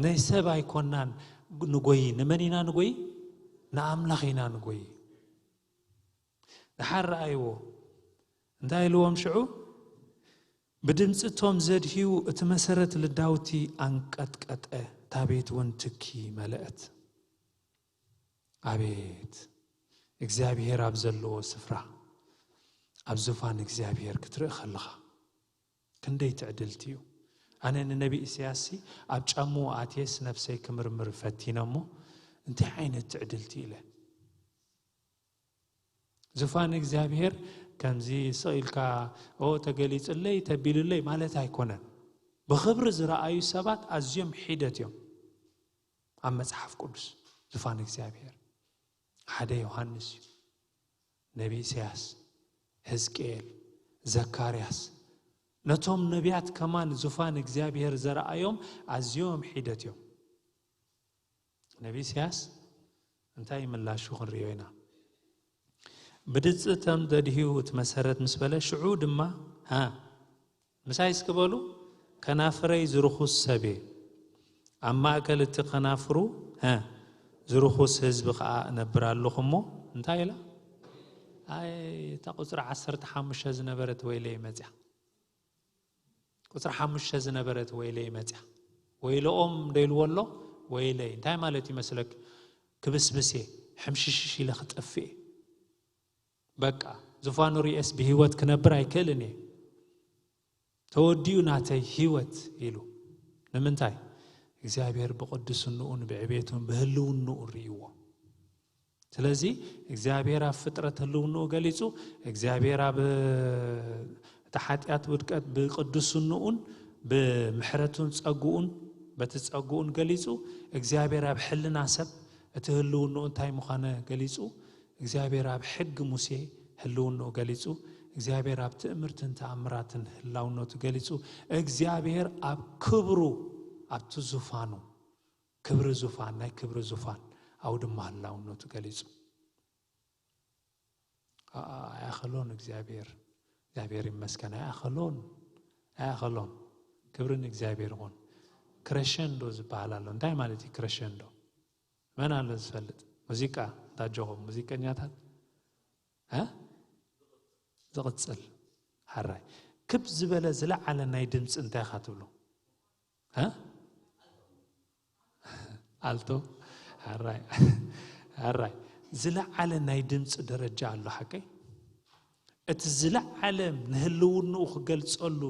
ናይ ሰብ ኣይኮናን ንጎይ። ንመን ኢና ንጎይ? ንኣምላኽ ኢና ንጎይ። ደሓር ረኣይዎ። እንታይ ኢልዎም ሽዑ? "ብድምጺ እቶም ዘድህዩ እቲ መሰረት ልዳውቲ ኣንቀጥቀጠ፣ እታ ቤት እውን ትኪ መለአት።" ኣቤት እግዚኣብሔር ኣብ ዘለዎ ስፍራ፣ ኣብ ዙፋን እግዚኣብሔር ክትርኢ ከለኻ ክንደይ ትዕድልቲ እዩ። ኣነ ንነቢ ኢሳያስሲ ኣብ ጫምኡ ኣትየስ ነፍሰይ ክምርምር ፈቲነ እሞ እንታይ ዓይነት ትዕድልቲ ኢለ። ዙፋን እግዚኣብሔር ከምዚ ስቕ ኢልካ ኦ ተገሊጽለይ ተቢልለይ ማለት ኣይኮነን። ብኽብሪ ዝረኣዩ ሰባት ኣዝዮም ሒደት እዮም። ኣብ መጽሓፍ ቅዱስ ዙፋን እግዚኣብሔር ሓደ ዮሃንስ እዩ። ነቢ ኢሳያስ፣ ህዝቅኤል፣ ዘካርያስ፣ ነቶም ነቢያት ከማን ዙፋን እግዚኣብሔር ዘረኣዮም ኣዝዮም ሒደት እዮም። ነቢ ኢሳያስ እንታይ ምላሹ ክንርእዮ ኢና። ብድጽተም ደድህዩ እቲ መሰረት ምስ በለ፣ ሽዑ ድማ፣ ሃ፣ ምሳይ እስኪ በሉ፣ ከናፍረይ ዝርኹስ ሰብ እየ፣ ኣብ ማእከል እቲ ከናፍሩ፣ ሃ፣ ዝርኹስ ህዝቢ ኸኣ እነብር ኣለኹ እሞ፣ እንታይ ኢላ? ኣይ፣ እታ ቁጽሪ ዓሰርተ ሓሙሽተ ዝነበረት ወይለይ መጽያ። ቁጽሪ ሓሙሽተ ዝነበረት ወይለይ መጽያ። ወይለኦም ዶ ኢልዎ ኣሎ? ወይለይ። እንታይ ማለት ይመስለክ? ክብስብስ እየ፣ ሕምሽሽሽ ኢለ ክጠፍእ እየ። በቃ፣ ዝፋኑ ርእየስ ብህይወት ክነብር ኣይክእልን እየ። ተወዲኡ ናተይ ህይወት ኢሉ። ንምንታይ? እግዚኣብሔር ብቅድስንኡን ብዕቤቱን ብህልውንኡ ርእይዎ። ስለዚ እግዚኣብሔር ኣብ ፍጥረት ህልውንኡ ገሊጹ፣ እግዚኣብሔር ኣብ እቲ ሓጢኣት ውድቀት ብቅድስንኡን ብምሕረቱን ጸግኡን፣ በቲ ጸግኡን ገሊጹ፣ እግዚኣብሔር ኣብ ሕልና ሰብ እቲ ህልውንኡ እንታይ ምዃነ ገሊጹ፣ እግዚኣብሔር ኣብ ሕጊ ሙሴ ህልውንኡ ገሊጹ፣ እግዚኣብሔር ኣብ ትእምርትን ተኣምራትን ህላውነቱ ገሊጹ፣ እግዚኣብሔር ኣብ ክብሩ፣ ኣብቲ ዙፋኑ፣ ክብሪ ዙፋን፣ ናይ ክብሪ ዙፋን፣ ኣብኡ ድማ ህላውነቱ ገሊጹ። ኣኣ፣ ኣይኣኸሎን እግዚኣብሔር። እግዚኣብሔር ይመስገን። ኣይኣኸሎን። ኣይኣኸሎን። ክብሪ ንእግዚኣብሔር ይኹን። ክረሸንዶ ዝበሃል ኣሎ። እንታይ ማለት እዩ ክረሸንዶ? መን ኣሎ ዝፈልጥ? ሙዚቃ፣ እንታጆኹም ሙዚቀኛታት? እ? ዝቕጽል። ሓራይ። ክብ ዝበለ ዝለዓለ ናይ ድምፂ እንታይ ኢኻ ትብሉ? እ? ኣልቶ? ሓራይ። ሓራይ። ዝለዓለ ናይ ድምፂ ደረጃ ኣሎ፣ ሓቀይ? እቲ ዝለዓለ ንህልውንኡ ክገልጸሉ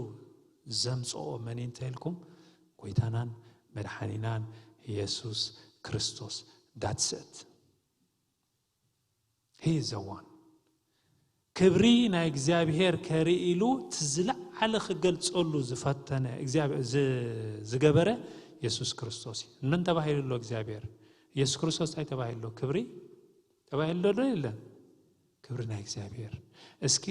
ዘምጽኦ መን እዩ እንተ ኢልኩም፣ ጎይታናን መድሓኒናን የሱስ ክርስቶስ። That's it. He is the one. ክብሪ ናይ እግዚኣብሔር ከርኢ ኢሉ እቲ ዝለዓለ ክገልጸሉ ዝፈተነ እግዚኣብሔር፣ ዝ-፣ ዝገበረ የሱስ ክርስቶስ እዩ። መን ተባሂሉ ኣሎ እግዚኣብሔር? የሱስ ክርስቶስ እንታይ ተባሂሉ ኣሎ? ክብሪ ተባሂሉ ዶ የለን? ክብሪ ናይ እግዚኣብሔር። እስኪ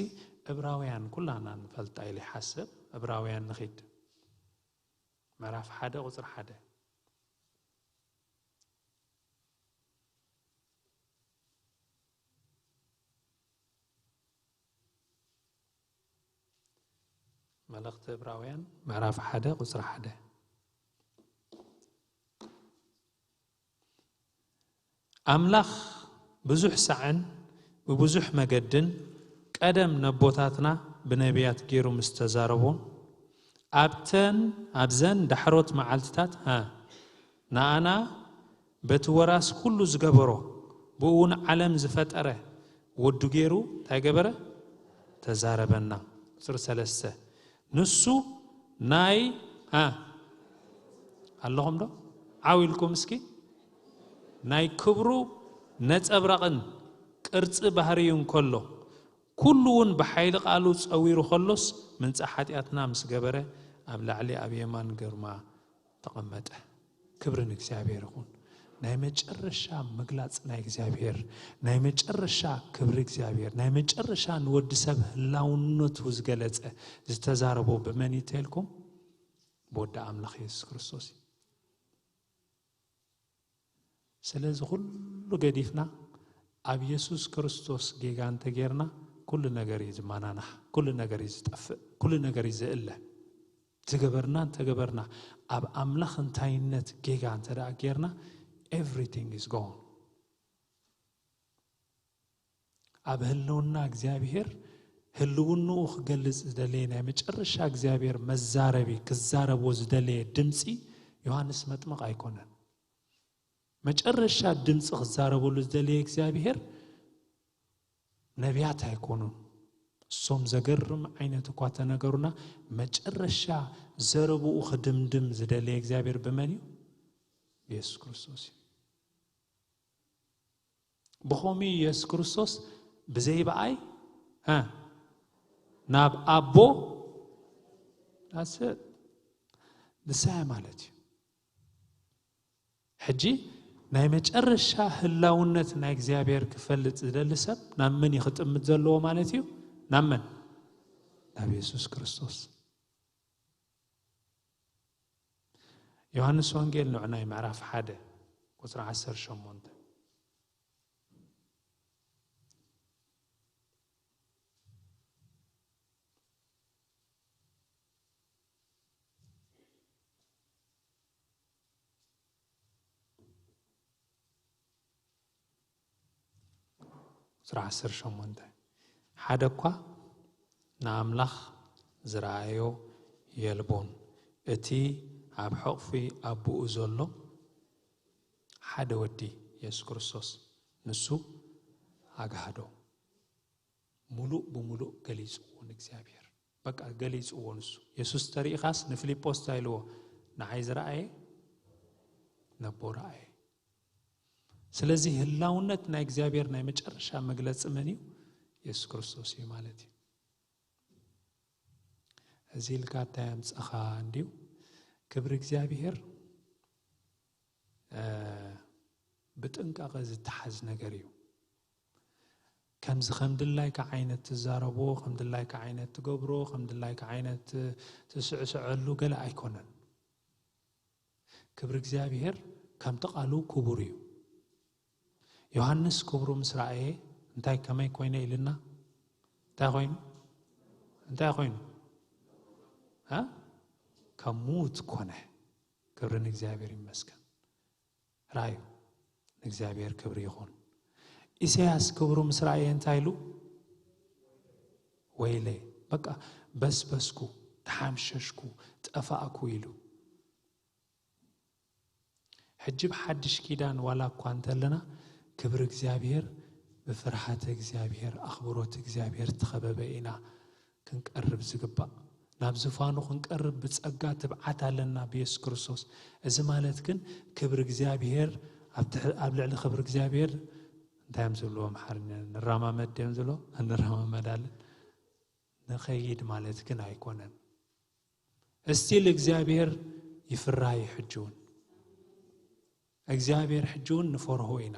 ዕብራውያን ኩላና ንፈልጣ ኢለ ይሓስብ። ዕብራውያን ንኺድ። ምዕራፍ ሓደ ቁጽሪ ሓደ። መልእኽቲ ዕብራውያን ምዕራፍ ሓደ ቁጽሪ ሓደ። ኣምላኽ ብዙሕ ሳዕን ብብዙሕ መገድን ቀደም ነቦታትና ብነቢያት ገይሩ ምስ ተዛረቦም፣ ኣብተን፣ ኣብዘን ዳሕሮት መዓልትታት፣ ሃ፣ ንኣና በቲ ወራስ ኩሉ ዝገበሮ፣ ብኡ እውን ዓለም ዝፈጠረ ወዱ ገይሩ እንታይ ገበረ? ተዛረበና። ቁጽሪ ሰለስተ። ንሱ ናይ፣ ሃ፣ ኣለኹም ዶ? ዓው ኢልኩም እስኪ። ናይ ክብሩ ነጸብራቕን ቅርጺ ባህርዩ እንከሎ፣ ኩሉ እውን ብሓይሊ ቃሉ ጸዊሩ ከሎስ፣ ምንጻ ሓጢኣትና ምስ ገበረ፣ ኣብ ላዕሊ ኣብ የማን ግርማ ተቐመጠ። ክብሪ ንእግዚኣብሔር ይኹን። ናይ መጨረሻ ምግላጽ ናይ እግዚኣብሔር፣ ናይ መጨረሻ ክብሪ እግዚኣብሔር፣ ናይ መጨረሻ ንወዲ ሰብ ህላውነቱ ዝገለጸ፣ ዝተዛረቦ ብመን እዩ ተልኩም? ብወዲ ኣምላኽ የሱስ ክርስቶስ እዩ። ስለዚ ኩሉ ገዲፍና ኣብ የሱስ ክርስቶስ ጌጋ እንተጌርና፣ ኩሉ ነገር እዩ ዝመናናሕ፣ ኩሉ ነገር እዩ ዝጠፍእ፣ ኩሉ ነገር እዩ ዝእለ። ዝገበርና እንተገበርና፣ ኣብ ኣምላኽ እንታይነት ጌጋ እንተ ደኣ ጌርና፣ everything is gone። ኣብ ህልውና እግዚኣብሔር ህልውንኡ ክገልጽ ዝደለየ ናይ መጨረሻ እግዚኣብሔር መዛረቢ ክዛረቦ ዝደለየ ድምፂ ዮሃንስ መጥምቕ ኣይኮነን። መጨረሻ ድምፂ ክዛረበሉ ዝደለየ እግዚኣብሔር ነቢያት ኣይኮኑን። እሶም ዘገርም ዓይነት እኳ ተነገሩና፣ መጨረሻ ዘረብኡ ክድምድም ዝደለየ እግዚኣብሔር ብመን እዩ? ብየሱስ ክርስቶስ እዩ። ብኸምኡ የሱስ ክርስቶስ ብዘይ ብኣይ፣ እ፣ ናብ ኣቦ ኣሰ-፣ ንስሐ ማለት እዩ። ሕጂ ናይ መጨረሻ ህላውነት ናይ እግዚኣብሔር ክፈልጥ ዝደሊ ሰብ ናብ መን እዩ ክጥምት ዘለዎ ማለት እዩ? ናብ መን? ናብ የሱስ ክርስቶስ። ዮሃንስ ወንጌል ንዑናይ ምዕራፍ ሓደ ቁፅሪ ዓሰርተ ሸሞንተ። ቁፅሪ ዓሰርተ ሸሞንተ። ሓደ እኳ ንኣምላኽ ዝረኣዮ የልቦን፣ እቲ ኣብ ሕቕፊ ኣቦኡ ዘሎ ሓደ ወዲ የሱስ ክርስቶስ ንሱ ኣግሃዶ። ሙሉእ ብሙሉእ ገሊፅዎ ንእግዚኣብሔር። በቃ ገሊፅዎ ንሱ። የሱስ ተሪኢኻስ ንፊልጶስ እንታይ ኢልዎ? ንዓይ ዝረኣየ ነቦ ረኣየ። ስለዚ ህላውነት ናይ እግዚኣብሔር ናይ መጨረሻ መግለፂ መን እዩ? የሱስ ክርስቶስ እዩ ማለት እዩ። እዚ ኢልካ እንታይ ኣምፀኻ እንድዩ? ክብሪ እግዚኣብሔር ብጥንቃቐ ዝተሓዝ ነገር እዩ። ከምዚ ከም ድላይካ ዓይነት ትዛረቦ፣ ከም ድላይካ ዓይነት ትገብሮ፣ ከም ድላይካ ዓይነት ትስዕስዐሉ ገለ ኣይኮነን። ክብሪ እግዚኣብሔር ከምቲ ቃሉ ክቡር እዩ። ዮሃንስ ክብሩ ምስ ረኣየ እንታይ ከመይ ኮይነ ኢልና? እንታይ ኮይኑ? እንታይ ኮይኑ? እ? ከም ሙት ኮነ። ክብሪ ንእግዚኣብሔር ይመስገን። ራእዩ ንእግዚኣብሔር ክብሪ ይኹን። ኢሳያስ ክብሩ ምስ ረኣየ እንታይ ኢሉ? ወይለይ፣ በቃ በስበስኩ፣ ተሓምሸሽኩ፣ ጠፋእኩ ኢሉ። ሕጂ ብሓድሽ ኪዳን ዋላ እኳ እንተለና፣ ክብሪ እግዚኣብሔር፣ ብፍርሃተ እግዚኣብሔር፣ ኣኽብሮት እግዚኣብሔር ዝተኸበበ ኢና ክንቀርብ ዝግባእ። ናብ ዝፋኑ ክንቀርብ ብጸጋ ትብዓት ኣለና ብየሱስ ክርስቶስ። እዚ ማለት ግን ክብሪ እግዚኣብሔር ኣብ ትሕ-፣ ኣብ ልዕሊ ክብሪ እግዚኣብሔር እንታይ እዮም ዝብልዎ ኣምሓርኛ? ንረማመድ ድዮም ዝብልዎ? ንረማመድ ኣለን። ንኸይድ ማለት ግን ኣይኮነን። እስቲል እግዚኣብሔር ይፍራ እዩ ሕጂ እውን። እግዚኣብሔር ሕጂ እውን ንፈርሆ ኢና።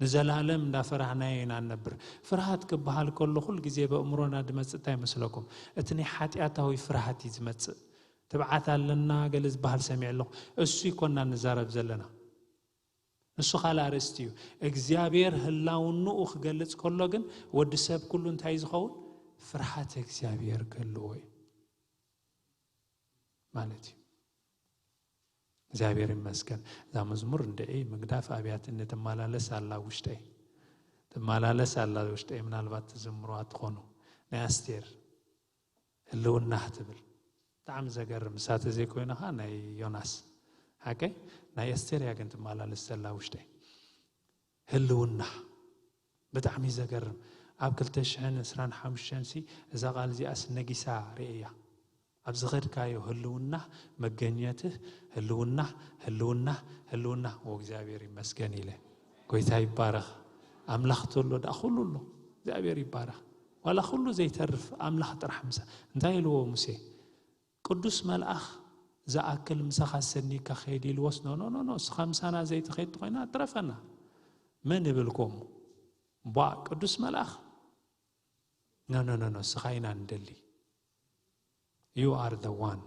ንዘላለም እንዳፈራህናዮ ኢና ንነብር። ፍርሃት ክበሃል ከሎ ኩል ግዜ በእምሮና ድመጽእ እንታይ ይመስለኩም? እቲ ናይ ሓጢኣታዊ ፍርሃት እዩ ዝመጽእ። ትብዓት ኣለና ገለ ዝበሃል ሰሚዐ ኣለኹ። እሱ ይኮና ንዛረብ ዘለና። ንሱ ካልእ ኣርእስቲ እዩ። እግዚኣብሔር ህላውንኡ ክገልጽ ከሎ ግን ወዲ ሰብ ኩሉ እንታይ ዝኸውን? ፍርሃት እግዚኣብሔር ክህልዎ እዩ ማለት እዩ። እግዚኣብሔር ይመስገን። እዛ መዝሙር እንድዒ ምግዳፍ ኣብያትኒ ትመላለስ ኣላ ውሽጠይ። ትመላለስ ኣላ ውሽጠይ። ምናልባት ትዝምሩዋ ትኾኑ። ናይ ኣስቴር ህልውና ትብል። ብጣዕሚ ዘገርም። እሳ ተዘይኮይኑ ኸዓ ናይ ዮናስ። ሓቀይ? ናይ ኣስቴር እያ ግን ትመላለስ ዘላ ውሽጠይ። ህልውና። ብጣዕሚ ዘገርም። ኣብ ክልተ ሽሕን ዕስራን ሓሙሽተን ሲ እዛ ቃል እዚኣስ ነጊሳ ርእያ። ኣብ ዝኸድካዮ ህልውና፣ መገኘትህ ህልውና፣ ህልውና፣ ህልውና። ኦ፣ እግዚኣብሔር ይመስገን ኢለ። ጎይታ ይባረኽ። ኣምላኽ ተሎ ደኣ ኩሉ ኣሎ። እግዚኣብሔር ይባረኽ። ዋላ ኩሉ ዘይተርፍ ኣምላኽ ጥራሕ ምሳ። እንታይ ኢልዎ ሙሴ? ቅዱስ መልኣኽ ዝኣክል ምሳኻ ሰኒካ ከይድ ኢልዎስ፣ ኖ፣ ኖ፣ ኖ፣ ኖ፣ እስኻ ምሳና ዘይትኸይድ ተኾይና ትረፈና። መን ይብልኩም? ቧ፣ ቅዱስ መልኣኽ? ኖ፣ ኖ፣ ኖ፣ ኖ፣ እስኻ ኢና ንደሊ። You are the one.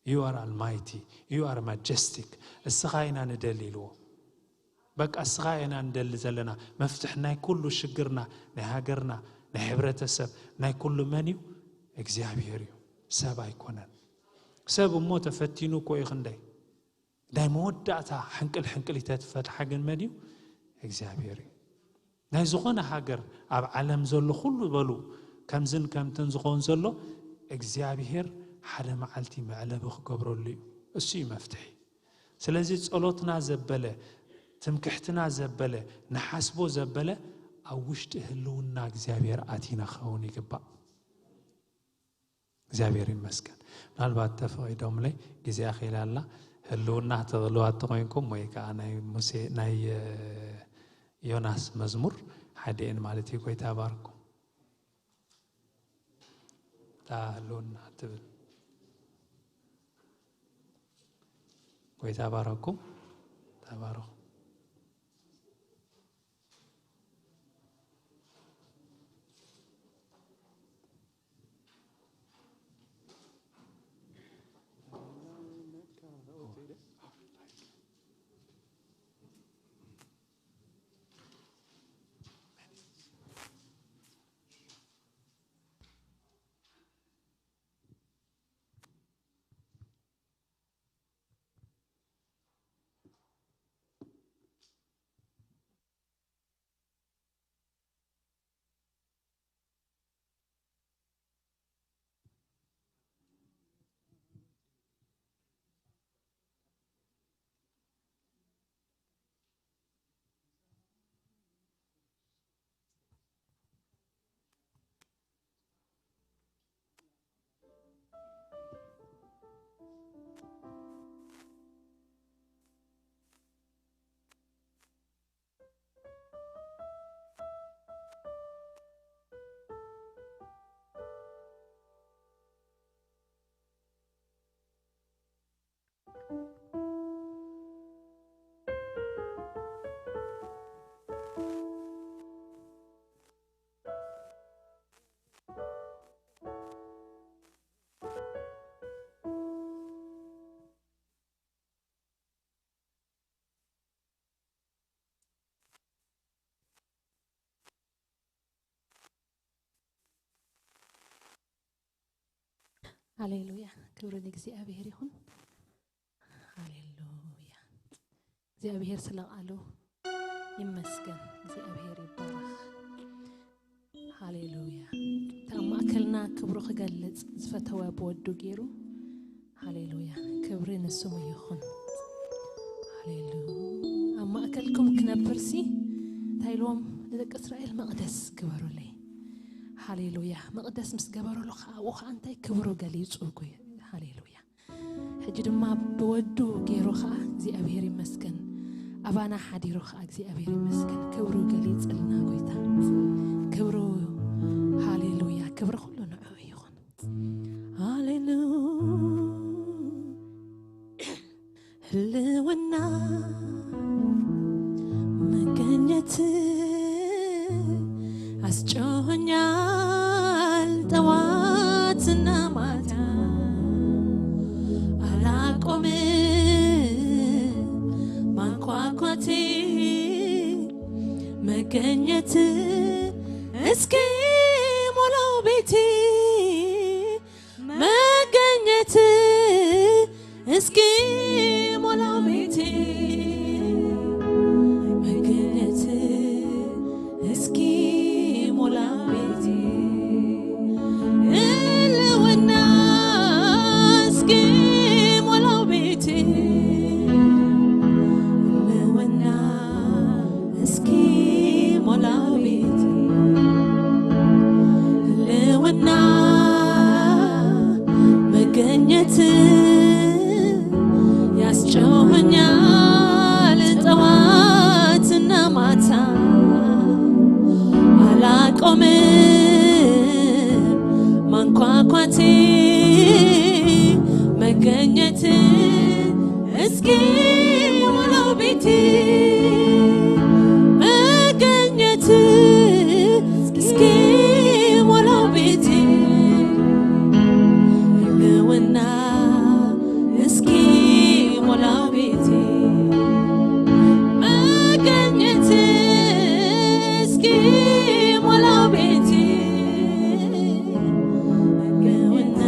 You are almighty. You are majestic. እስኻ ኢና ንደሊ ኢልዎ። በቃ እስኻ ኢና ንደሊ ዘለና። መፍትሕ ናይ ኩሉ ሽግርና፣ ናይ ሃገርና፣ ናይ ሕብረተሰብ፣ ናይ ኩሉ መን እዩ? እግዚኣብሔር እዩ። ሰብ ኣይኮነን። ሰብ እሞ ተፈቲኑ እኮ እዩ ክንደይ። ናይ መወዳእታ ሕንቅል ሕንቅሊተ ትፈትሓ ግን መን እዩ? እግዚኣብሔር እዩ። ናይ ዝኾነ ሃገር ኣብ ዓለም ዘሎ ኩሉ በሉ ከምዝን ከምትን ዝኾን ዘሎ እግዚኣብሔር ሓደ መዓልቲ መዕለቢ ክገብረሉ እዩ። እሱ እዩ መፍትሒ። ስለዚ ጸሎትና ዘበለ፣ ትምክሕትና ዘበለ፣ ንሓስቦ ዘበለ ኣብ ውሽጢ ህልውና እግዚኣብሔር ኣቲና ክኸውን ይግባእ። እግዚኣብሔር ይመስገን። ምናልባት ተፈቒዶምለይ ግዜ ኣኺላ ኣላ። ህልውና ተቕልዋ ተኾይንኩም ወይ ከዓ ናይ ሙሴ፣ ናይ፣ እ፣ ዮናስ መዝሙር ሓዲኤን ማለት እዩ። ጎይታ ባርኩም። እታ ህልውና ትብል። ጎይታ ባረኩም። ተባረኹ። ሃሌሉያ፣ ክብሪ ንእግዚኣብሔር ይኹን። ሃሌሉያ፣ እግዚኣብሔር ስለ ቃሉ ይመስገን። እግዚኣብሔር ይባረኽ። ሃሌሉያ። እቲ ኣብ ማእከልና ክብሩ ክገልጽ ዝፈተወ ብወዱ ገይሩ። ሃሌሉያ፣ ክብሪ ንስሙ ይኹን። ሃሌሉያ። ኣብ ማእከልኩም ክነብርሲ እንታይ ኢልዎም ንደቂ እስራኤል? መቕደስ ግበሩለይ። ሃሌሉያ። መቕደስ ምስ ገበሩሉ ከዓ ኣብኡ ከዓ እንታይ ክብሩ ገሊጹ ጎይ-፣ ሃሌሉያ። ሕጂ ድማ ብወዱ ገይሩ ከዓ እግዚኣብሔር ይመስገን። ኣባና ሓዲሩ ከዓ እግዚኣብሔር ይመስገን። ክብሩ ገሊጽልና ጎይታ። ክብሩ፣ ሃሌሉያ፣ ክብሪ ኩሉ ንዑ ይኹን። ሃሌሉያ። ህልውና መገኘት ኣስጨሆኛል ጠዋትና ማታ። ኣላቆም ማንኳኳቴ መገኘት እስኪ ሞላው ቤቴ። መገኘት እስኪ ሞላው ቤቴ። መገኘት እስኪ ሞላው ቤቴ። ህልውና እስኪ ሞላው ቤቴ። ህልውና እስኪ ሞላው ቤቴ። ህልውና መገኘት ያስጨሆኛል ጠዋትና ማታ። አላቆምም ማንኳኳቴ መገኘት እስኪ ሞላው ቤቴ። መገኘት እስኪ ሞላው ቤቴ። ህልውና እስኪ ሞላው ቤቴ። መገኘት እስኪ ሞላው ቤቴ። ህልውና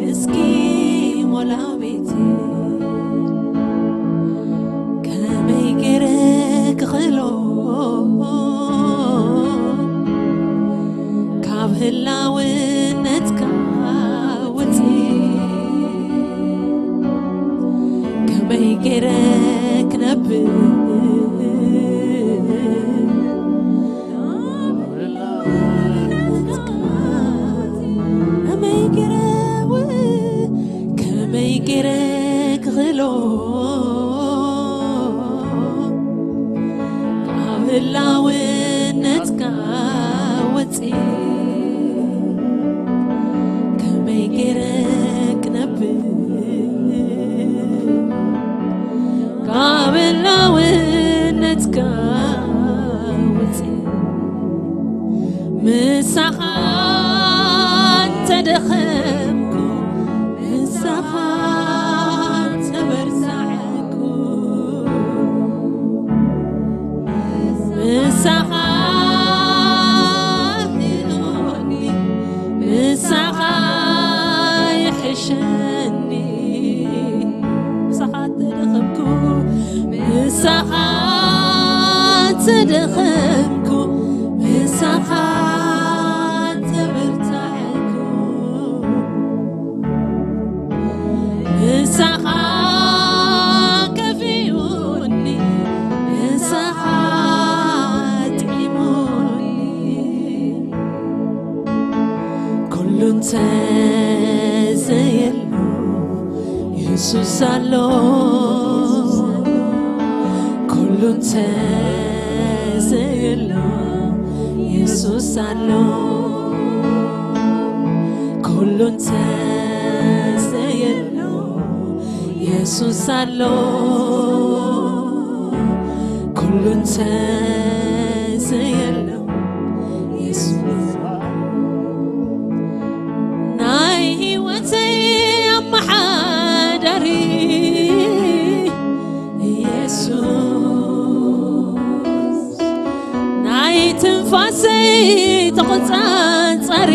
እስኪ ሞላው ቤቴ። ከመይ ገይረ ክኽእሎ ካብ ህላውነትካ ውፂ? ከመይ ገይረ ክነብር? ከመይ ገይረ፣ ከመይ ገይረ ክኽእሎ ካብ ህላውነትካ ወፂ? ከመይ ገይረ ክነብር ካብ ህላውነትካ ወፂ? ምሳኻ እንተደኸምኩ፣ ምሳኻ እንተበርታዕኩ፣ ምሳኻ ይልወኒ፣ ምሳኻ ይሕሸኒ። ምሳኻ እንተደኸምኩ፣ ምሳኻ እንተደኸምኩ፣ ምሳኻ እንተበርታዕኩ፣ ምሳኻ ከፊኡኒ፣ ምሳኻ ጥዒሙኒ። ኩሉ እንተዘየሎ የሱስ ኣሎ፣ ኩሉ እንተዘየሎ የሱስ ኣሎ፣ ኩሉ እንተዘየሎ የሱስ ኣሎ፣ ኩሉ እንተዘየሎ የሱስ። ናይ ህይወተይ ኣመሓዳሪ የሱስ፣ ናይ ትንፋሰይ ተቖጻጻሪ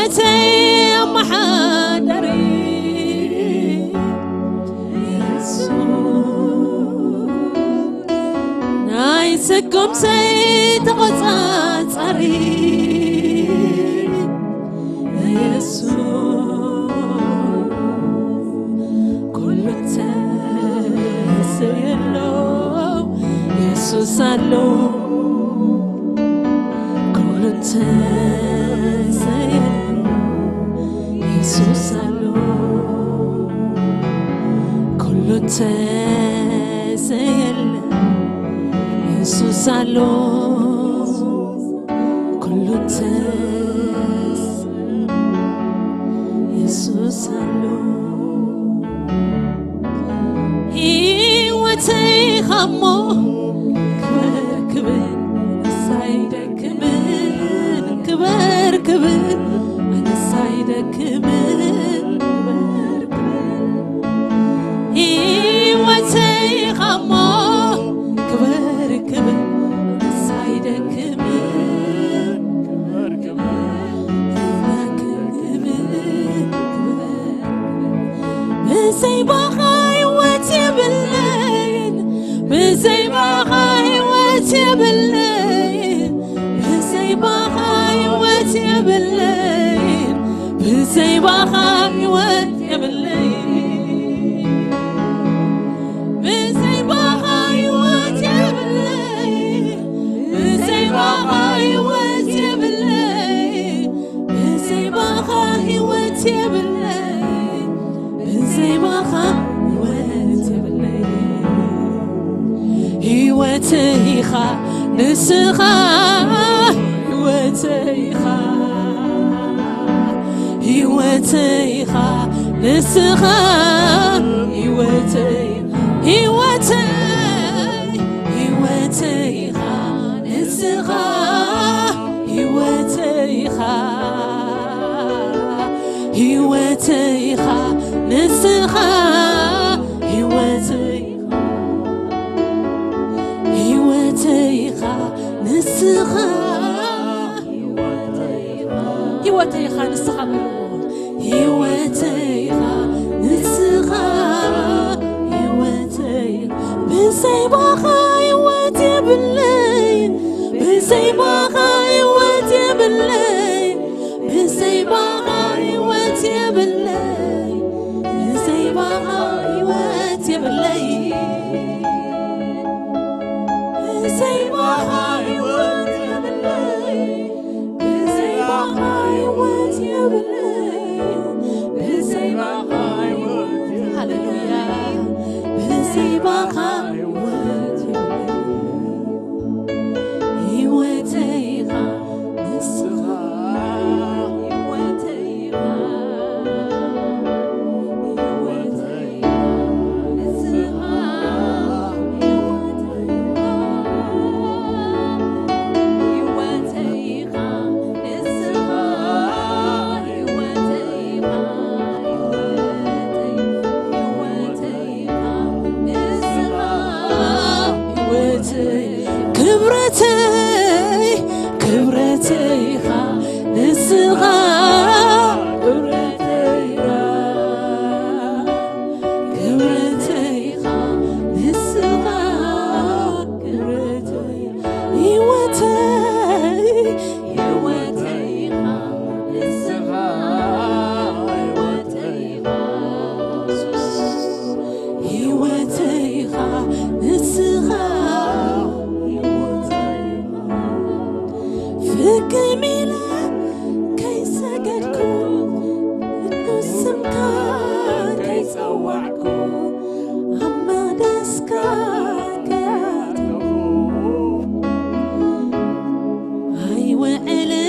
ተይ ኣመሓዳሪ የሱስ፣ ናይ ስጉምተይ ተቖጻጻሪ የሱስ፣ ኩሉ እንተሰየሎ የሱስ ኣሎ። ኩሉ እንተሰየሎ የሱስ ኣሎ። ኩሉ እንተሰየሎ የሱስ ኣሎ። ኩሉ እንተስ የሱስ ኣሎ። ህይወተይ ኻሞ ክበር ክብል፣ ኣነስ ኣይደክምን ክበር ክብል፣ ኣነስ ኣይደክምን ክበር ክብል። ህይወተይ ኻሞ ክበር ክብል፣ ኣነስ ኣይደክምን ክበር ክብል። ብዘይ ባኻ ህይወት የብለይን፣ ብዘይ ባኻ ህይወት የብለይን፣ ብዘይ ባኻ ህይወት የብለይን፣ ብዘይ ባኻ ህይወት የብለይን፣ ብዘይ ባኻ ህይወት የብለይን፣ ብዘይ ባኻ ህይወት የብለይን። ብዘይ ባኻ ህይወት የብለይ፣ ብዘይ ባኻ ህይወት የብለይ። ህይወተይ ኢኻ ንስኻ፣ ህይወተይ ኢኻ፣ ህይወተይ ኢኻ ንስኻ፣ ህይወተይ፣ ህይወተይ፣ ህይወተይ ኢኻ ንስኻ፣ ህይወተይ ኢኻ፣ ህይወተይ ኢኻ ንስኻ፣ ህይወተይ ኢኻ፣ ህይወተይ ኢኻ ንስኻ፣ ህይወተይ ኢኻ ንስኻ በልዎ። ህይወተይ ኢኻ ንስኻ፣ ህይወተይ ኢኻ። ብዘይ ባኻ ህይወት የብለይ፣ ብዘይ ባኻ ህይወት የብለይ፣ ብዘይ ባኻ ህይወት የብለይ፣ ብዘይ ባኻ ህይወት የብለይ፣ ብዘይ ባኻ ህይወት የብለይ። ብዘይ ባኻ ህይወት የብለይ፣ ብዘይ ባኻ ህይወት የብለይ። ሃሌሉያ። ብዘይ ባኻ ህይወት የብለይ። ህይወተይ ኢኻ ንስኻ፣ ህይወተይ ኢኻ፣ ህይወተይ ክብረተይ፣ ክብረተይ ኢኻ ንስኻ፣ ክብረተይ ኢኻ፣ ክብረተይ ኢኻ ንስኻ፣ ክብረተይ፣ ህይወተይ፣ ህይወተይ ኢኻ ንስኻ፣ ህይወተይ ኢኻ፣ ህይወተይ ኢኻ ንስኻ፣ ህይወተይ ኢኻ። ፍግም ኢለ ከይሰገድኩ፣ ንስምካ ከይጸዋዕኩ፣ ኣብ መቕደስካ ከይኣተኹ፣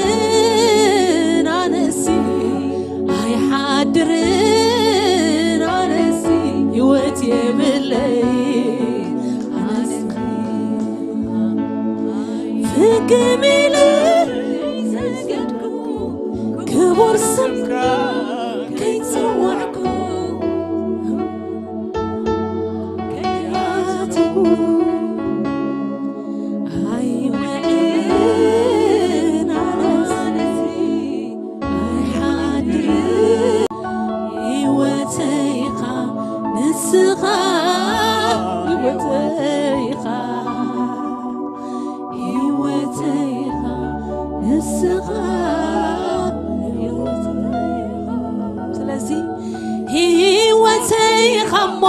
ኣይውዕልን ኣነሲ፣ ኣይሓድርን ኣነሲ፣ ህይወት የብለይ ኣነሲ። ፍግም ኢለ ሰገድኩ፣ ክቡር ስምካ ከይጸዋዕኩ፣ ከይኣተኹ፣ ኣይውዕልን ኣነሲ፣ ኣይሓ ህይወተይኻ፣ ህይወተይኻ፣ ንስኻ ህይወተይኻ። ስለዚ ህይወተይኻ እሞ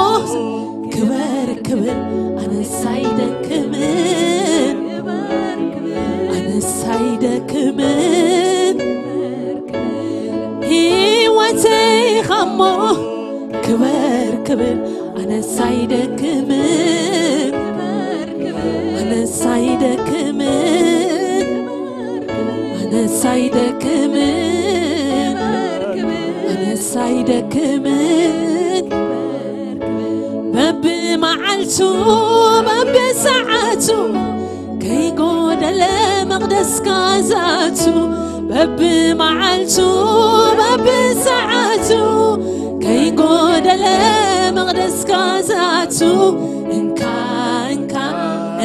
ክበር ክብል ኣነስ ኣይደክምን፣ ኣነስ ኣይደክምን። ህይወተይኻ እሞ ክበር ክብል ኣነስ ኣይደክምን፣ ኣነስ ኣይደክምን፣ ኣነስ ኣይደክምን፣ ኣነስ ኣይደክምን። በብመዓልቱ በብሰዓቱ ከይጎደለ መቕደስካ ዝኣቱ፣ በብመዓልቱ በብሰዓቱ ከይጎደለ መቕደስካ ዝኣቱ። እንካ፣ እንካ፣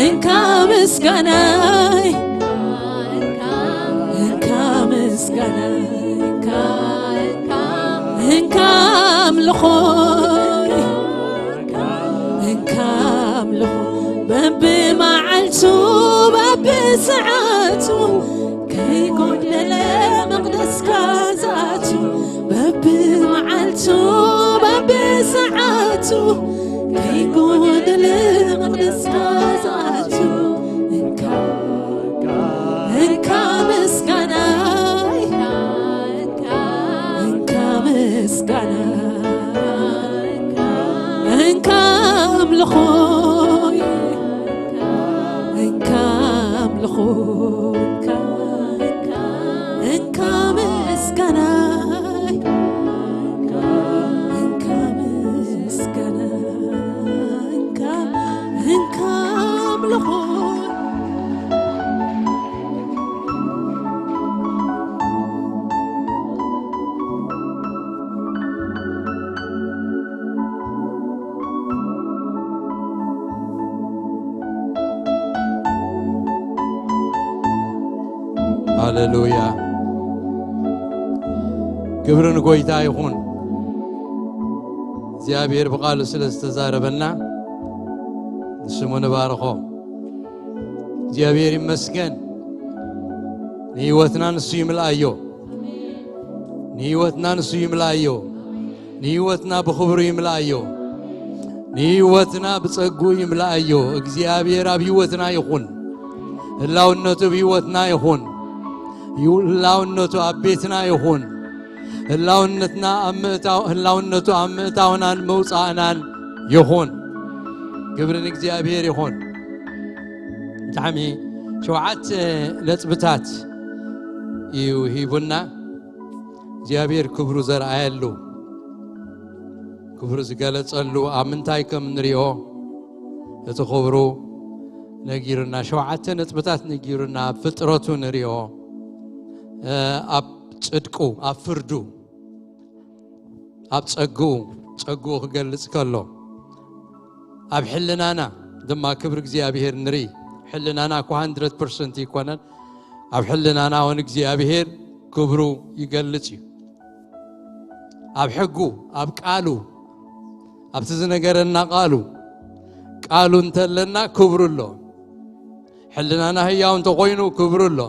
እንካ ምስጋናይ፣ እንካ ምስጋናይ፣ እንካ፣ እንካ ኣምልኾይ፣ እንካ ኣምልኾ። በብመዓልቱ በብሰዓቱ ከይጎደለ መቕደስካ ዝኣቱ፣ በብመዓልቱ በብሰዓቱ ከይጎደለ መቕደስካ ዝኣቱ። እንካ፣ እንካ ምስጋናይ፣ እንካ ምስጋናይ፣ እንካ ኣምልኾይ፣ እንካ ኣምልኾ፣ እንካ፣ እንካ ምስጋናይ፣ እንካ ምስጋናይ፣ እንካ፣ እንካ ኣምልኾ። ሃሌሉያ። ክብሪ ንጎይታ ይኹን። እግዚኣብሔር ብቓሉ ስለ ዝተዛረበና ንስሙ ንባርኾ። እግዚኣብሔር ይመስገን። ንህይወትና ንሱ ይምልኣዮ። ንህይወትና ንሱ ይምልኣዮ። ንህይወትና ብኽብሩ ይምልኣዮ። ንህይወትና ብጸግኡ ይምልኣዮ። እግዚኣብሔር ኣብ ህይወትና ይኹን። ህላውነቱ ኣብ ህይወትና ይኹን። ህላውነቱ ኣብ ቤትና ይኹን። ህላውነትና ኣብ ምእታው-፣ ህላውነቱ ኣብ ምእታውናን መውጻእናን ይኹን። ክብሪ ንእግዚኣብሔር ይኹን። ብጣዕሚ ሸውዓተ ነጥብታት እዩ ሂቡና። እግዚኣብሔር ክብሩ ዘርኣየሉ፣ ክብሩ ዝገለጸሉ፣ ኣብ ምንታይ ከም ንሪኦ እቲ ክብሩ ነጊሩና፣ ሸውዓተ ነጥብታት ነጊሩና። ኣብ ፍጥረቱ ንሪኦ፣ እ፣ ኣብ ጽድቁ፣ ኣብ ፍርዱ፣ ኣብ ጸግኡ፣ ጸግኡ ክገልጽ ከሎ፣ ኣብ ሕልናና ድማ ክብሪ እግዚኣብሔር ንርኢ። ሕልናና እኮ ሃንድረድ ፐርሰንት ኣይኮነን። ኣብ ሕልናና እውን እግዚኣብሔር ክብሩ ይገልጽ እዩ። ኣብ ሕጉ፣ ኣብ ቃሉ፣ ኣብቲ ዝነገረና ቃሉ፣ ቃሉ እንተለና ክብሩ ኣሎ። ሕልናና ህያው እንተኾይኑ ክብሩ ኣሎ።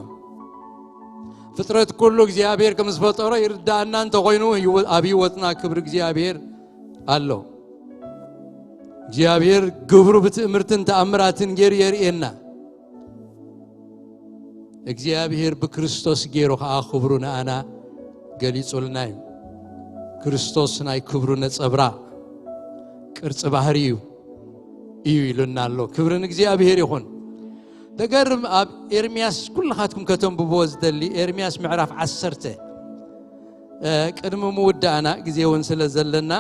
ፍጥረት ኩሉ እግዚኣብሔር ከም ዝፈጠሮ ይርዳእና እንተኾይኑ ህይወ-፣ ኣብ ህይወትና ክብሪ እግዚኣብሔር ኣሎ። እግዚኣብሔር ግብሩ ብትእምርትን ተኣምራትን ገይሩ የርእየና። እግዚኣብሔር ብክርስቶስ ገይሩ ኸዓ ክብሩ ንኣና ገሊጹልና እዩ። ክርስቶስ ናይ ክብሩ ነጸብራቕ ቅርጺ ባህሪ እዩ፣ እዩ ኢሉና ኣሎ። ክብሪ ንእግዚኣብሔር ይኹን። ተገርም፣ ኣብ ኤርምያስ ኩልኻትኩም ከተንብብዎ ዝደሊ፣ ኤርምያስ ምዕራፍ ዓሰርተ፣ እ፣ ቅድሚ ምውዳእና፣ ግዜ እውን ስለ ዘለና፣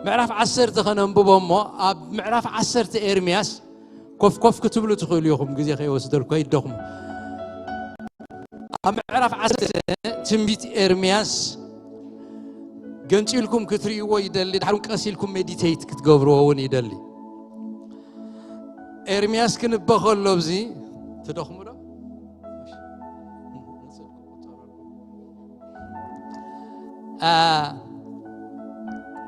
ምዕራፍ ዓሰርተ ከነንብቦ እሞ፣ ኣብ ምዕራፍ ዓሰርተ ኤርምያስ ኮፍ ኮፍ ክትብሉ ትኽእሉ ኢኹም፣ ግዜ ከይወስደልኩ ኣይደኹም። ኣብ ምዕራፍ ዓሰርተ ትንቢት ኤርምያስ ገንጺልኩም ክትርእይዎ ይደሊ፣ ድሓር እውን ቀስ ኢልኩም ሜዲቴት ክትገብርዎ እውን ይደሊ። ኤርምያስ ክንበ ከሎ ኣብዚ ትደኽሙ ዶ? አ፣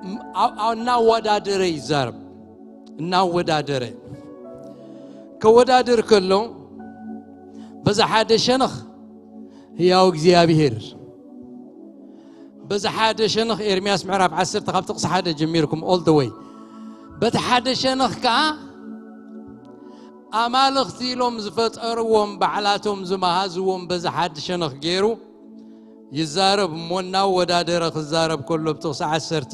ም-፣ ኣ-፣ ኣ-፣ እናወዳደረ ይዛረብ። እናወዳደረ ከወዳድር ከሎ፣ በዛ ሓደ ሸነኽ ህያው እግዚኣብሔር፣ በዛ ሓደ ሸነኽ ኤርምያስ ምዕራፍ ዓሰርተ ካብ ጥቕሲ ሓደ ጀሚርኩም all the way፣ በቲ ሓደ ሸነኽ ከኣ ኣማልኽቲ ኢሎም ዝፈጠርዎም ባዕላቶም ዝመሃዝዎም በዚ ሓዲ ሸነኽ ገይሩ ይዛረብ እሞ፣ እናወዳደረ ክዛረብ ከሎ ብጥቕሲ ዓሰርተ፣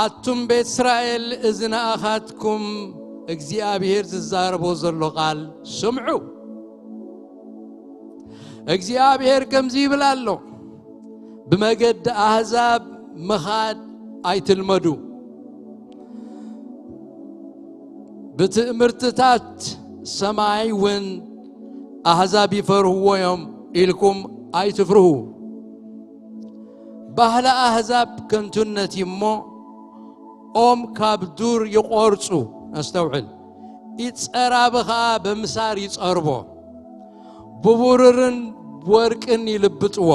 ኣቱም ቤት እስራኤል፣ እዚ ንኣኻትኩም እግዚኣብሔር ዝዛረቦ ዘሎ ቃል ስምዑ። እግዚኣብሔር ከምዚ ይብል ኣሎ፣ ብመገዲ ኣህዛብ ምኻድ ኣይትልመዱ፣ ብትእምርትታት ሰማይ እውን ኣህዛብ ይፈርህዎ እዮም ኢልኩም ኣይትፍርሁ። ባህሊ ኣህዛብ ከንቱነት እዩ እሞ፣ ኦም ካብ ዱር ይቖርጹ። ኣስተውዕል። ኢድ ጸራቢ ኸኣ ብምሳር ይጸርቦ፣ ብብሩርን ብወርቅን ይልብጥዎ።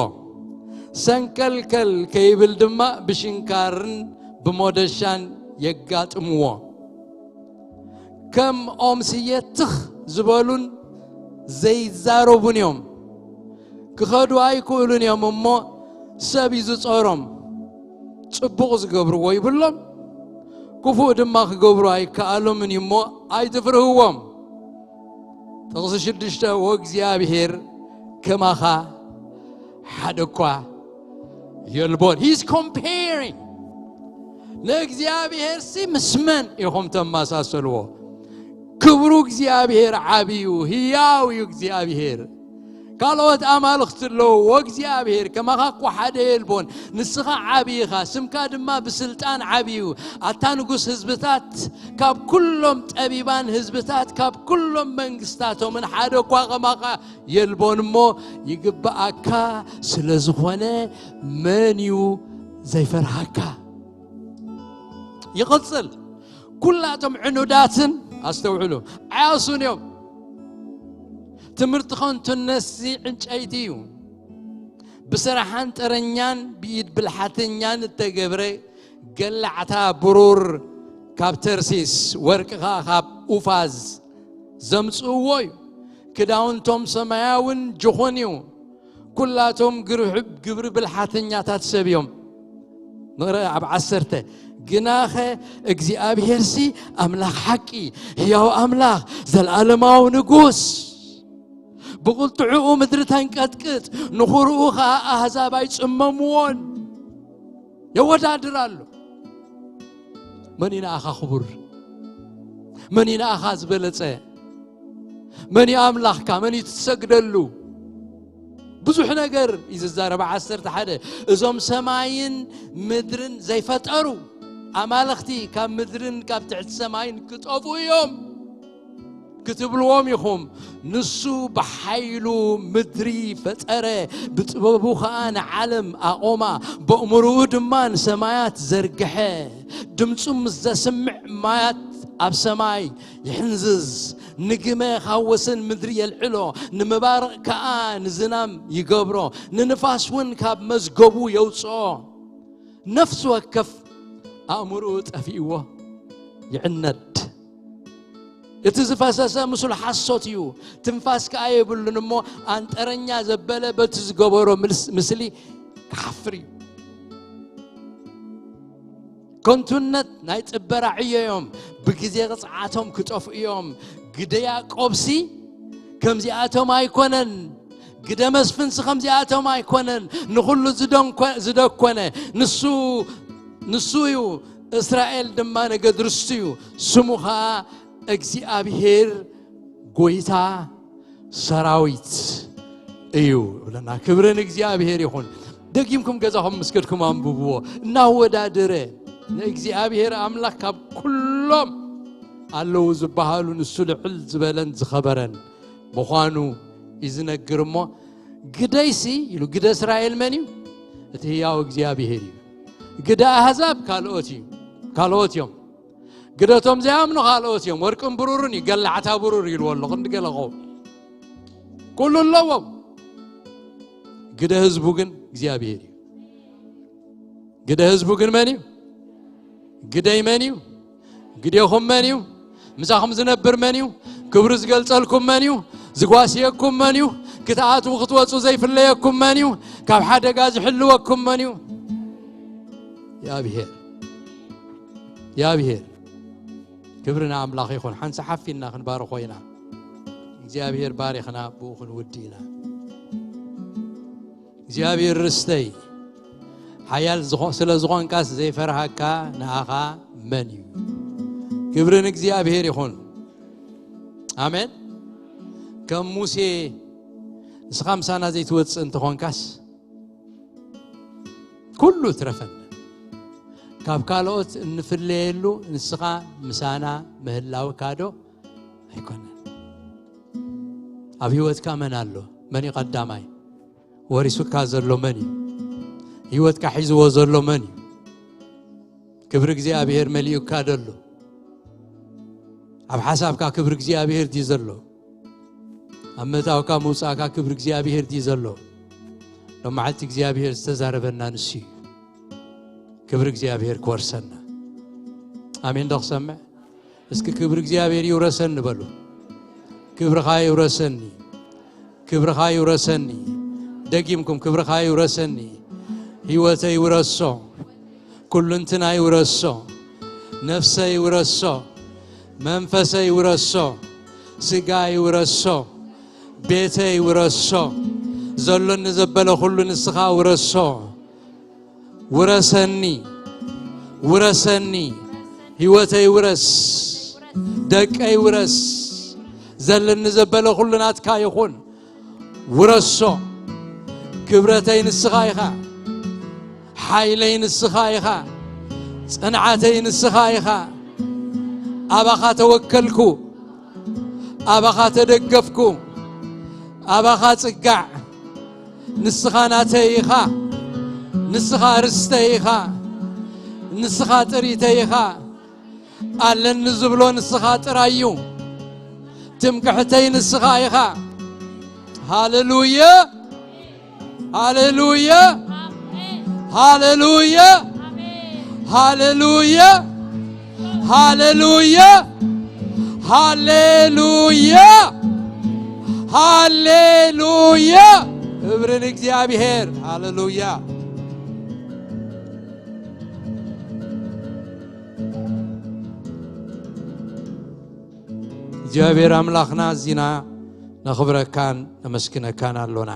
ሰንከልከል ከይብል ድማ ብሽንካርን ብሞደሻን የጋጥምዎ። ከም ኦም ስየ ትኽ ዝበሉን ዘይዛረቡን እዮም። ክኸዱ ኣይክእሉን እዮም እሞ፣ ሰብ እዩ ዝጾሮም። ጽቡቕ ዝገብርዎ ይብሎም፣ ክፉእ ድማ ክገብሩ ኣይከኣሎምን እዩ እሞ፣ ኣይትፍርህዎም። ጥቕሲ ሽዱሽተ፣ ወእግዚኣብሔር ከማኻ ሓደ እኳ የልቦን። He's comparing። ንእግዚኣብሔር ሲ ምስ መን ኢኹም ተመሳሰልዎ? ክብሩ እግዚኣብሔር ዓብዩ፣ ህያው እዩ እግዚኣብሔር። ካልኦት ኣማልኽቲ ኣለዎ፣ ወእግዚኣብሔር ከማኻ እኮ ሓደ የልቦን። ንስኻ ዓብዪ ኢኻ፣ ስምካ ድማ ብስልጣን ዓብዩ። ኣታ ንጉስ ህዝብታት፣ ካብ ኩሎም ጠቢባን ህዝብታት፣ ካብ ኩሎም መንግስታቶምን ሓደ እኳ ከማኻ የልቦን እሞ፣ ይግብኣካ ስለ ዝኾነ፣ መን እዩ ዘይፈርሃካ? ይቕጽል። ኩላቶም ዕኑዳትን፣ ኣስተውዕሉ፣ ዓያሱን እዮም። ትምህርቲ ኸንቱነትሲ ዕንጨይቲ እዩ። ብስራሕ ኣንጠረኛን ብኢድ ብልሓተኛን እተገብረ ገላዕታ ብሩር ካብ ተርሲስ፣ ወርቂ ኸኣ ካብ ኡፋዝ ዘምጽእዎ እዩ። ክዳውንቶም ሰማያውን ጅኹን እዩ። ኩላቶም ግርህብ-፣ ግብሪ ብልሓተኛታት ሰብ እዮም። ንረ ኣብ ዓሰርተ፣ ግናኸ እግዚኣብሄርሲ ኣምላኽ ሓቂ፣ ህያው ኣምላኽ፣ ዘለኣለማዊ ንጉስ፣ ብቕልጥዕኡ ምድሪ ተንቀጥቅጥ፣ ንኹርኡ ኸኣ ኣህዛብ ኣይጽመምዎን። የወዳድር ኣሎ። መን እዩ ንኣኻ ክቡር? መን እዩ ንኣኻ ዝበለጸ? መን እዩ ኣምላኽካ? መን እዩ ትሰግደሉ? ብዙሕ ነገር እዩ ዝዛረብ። ዓሰርተ ሓደ፣ እዞም ሰማይን ምድርን ዘይፈጠሩ ኣማልኽቲ ካብ ምድርን ካብ ትሕቲ ሰማይን ክጠፍኡ እዮም ክትብልዎም ኢኹም። ንሱ ብሓይሉ ምድሪ ፈጠረ፣ ብጥበቡ ኸኣ ንዓለም ኣቖማ፣ በእምርኡ ድማ ንሰማያት ዘርግሐ። ድምጹ ምስ ዘስምዕ ማያት ኣብ ሰማይ ይሕንዝዝ፣ ንግመ ካብ ወሰን ምድሪ የልዕሎ፣ ንመባርቕ ከኣ ንዝናም ይገብሮ፣ ንንፋስ እውን ካብ መዝገቡ የውጽኦ። ነፍሲ ወከፍ ኣእምርኡ ጠፊእዎ ይዕነድ። እቲ ዝፈሰሰ ምስሉ ሓሶት እዩ፣ ትንፋስ ከኣ የብሉን እሞ፣ ኣንጠረኛ ዘበለ በቲ ዝገበሮ ምልስ-፣ ምስሊ ክሓፍር እዩ። ከንቱነት ናይ ጽበራ ዕዮ እዮም፣ ብግዜ ቅጽዓቶም ክጠፍኡ እዮም። ግደ ያዕቆብሲ ከምዚኣቶም ኣይኮነን፣ ግደ መስፍንሲ ከምዚኣቶም ኣይኮነን። ንኹሉ ዝደንኮ-፣ ዝደኮነ ንሱ፣ ንሱ እዩ። እስራኤል ድማ ነገድ ርስቱ እዩ፣ ስሙ ኸኣ እግዚኣብሄር ጐይታ ሰራዊት እዩ ይብለና። ክብሪ ንእግዚኣብሔር ይኹን። ደጊምኩም ገዛኹም ምስ ከድኩም ኣንብብዎ። እናወዳደረ ንእግዚኣብሔር ኣምላኽ ካብ ኩሎም ኣለዉ ዝበሃሉ ንሱ ልዕል ዝበለን ዝኸበረን ምዃኑ እዩ ዝነግር እሞ፣ ግደይሲ ኢሉ፣ ግደ እስራኤል መን እዩ? እቲ ህያው እግዚኣብሔር እዩ። ግደ ኣህዛብ ካልኦት እዩ፣ ካልኦት እዮም። ግደቶም ዘይኣምኑ ካልኦት እዮም። ወርቅን ብሩርን እዩ፣ ገላዕታ ብሩር ኢልዎ ኣሎ። ክንዲ ገለ ኸው ኩሉ ኣለዎም። ግደ ህዝቡ ግን እግዚኣብሔር እዩ። ግደ ህዝቡ ግን መን እዩ? ግደይ መን እዩ? ግዴኹም መን እዩ? ምሳኹም ዝነብር መን እዩ? ክብሩ ዝገልጸልኩም መን እዩ? ዝጓስየኩም መን እዩ? ክትኣትዉ ክትወጹ ዘይፍለየኩም መን እዩ? ካብ ሓደጋ ዝሕልወኩም መን እዩ? እግዚኣብሔር። እግዚኣብሔር። ክብሪ ንኣምላኽ ይኹን። ሓንሳእ ሓፍ ኢልና ክንባርኾ ኢና። እግዚኣብሔር ባሪኽና ብኡ ክንውዲ ኢና። እግዚኣብሔር ርስተይ፣ ሓያል ዝኾ-፣ ስለ ዝኾንካስ ዘይፈርሃካ ንኣኻ መን እዩ? ክብሪ ንእግዚኣብሔር ይኹን። ኣሜን። ከም ሙሴ ንስኻ ምሳና ዘይትወጽእ እንተኾንካስ ኩሉ ትረፈና። ካብ ካልኦት እንፍለየሉ ንስኻ ምሳና ምህላውካ ዶ ኣይኮነን? ኣብ ህይወትካ መን ኣሎ? መን እዩ ቀዳማይ? ወሪሱካ ዘሎ መን እዩ? ህይወትካ ሒዝዎ ዘሎ መን እዩ? ክብሪ እግዚኣብሔር መሊኡካ ደሎ? ኣብ ሓሳብካ ክብሪ እግዚኣብሔር ድዩ ዘሎ? ኣብ ምእታውካ ምውጻእካ ክብሪ እግዚኣብሔር ድዩ ዘሎ? ሎም መዓልቲ እግዚኣብሔር ዝተዛረበና ንሱ እዩ። ክብሪ እግዚኣብሔር ክወርሰና። ኣሜን ዶ ክሰምዕ? እስኪ ክብሪ እግዚኣብሔር ይውረሰኒ በሉ። ክብርኻ ይውረሰኒ። ክብርኻ ይውረሰኒ። ደጊምኩም ክብርኻ ይውረሰኒ። ህይወተይ ውረሶ። ኩሉንትናይ ውረሶ። ነፍሰይ ውረሶ። መንፈሰይ ውረሶ። ስጋይ ውረሶ። ቤተይ ውረሶ። ዘሎኒ ዘበለ ኩሉ ንስኻ ውረሶ። ውረሰኒ። ውረሰኒ። ህይወተይ ውረስ። ደቀይ ውረስ። ዘለኒ ዘበለ ኩሉ ናትካ ይኹን። ውረሶ። ክብረተይ ንስኻ ኢኻ። ሓይለይ ንስኻ ኢኻ። ጽንዓተይ ንስኻ ኢኻ። ኣባኻ ተወከልኩ። ኣባኻ ተደገፍኩ። ኣባኻ ጽጋዕ። ንስኻ ናተይ ኢኻ። ንስኻ ርስተይ ኢኻ። ንስኻ ጥሪተይ ኢኻ። ኣለኒ ዝብሎ ንስኻ ጥራይ እዩ። ትምክሕተይ ንስኻ ኢኻ። ሃሌሉያ። ሃሌሉያ። ሃሌሉያ። ሃሌሉያ። ሃሌሉያ። ሃሌሉያ። ሃሌሉያ። ክብሪ ንእግዚኣብሔር። ሃሌሉያ። እግዚኣብሔር ኣምላኽና፣ እዚና ነኽብረካን ነመስግነካን ኣሎና።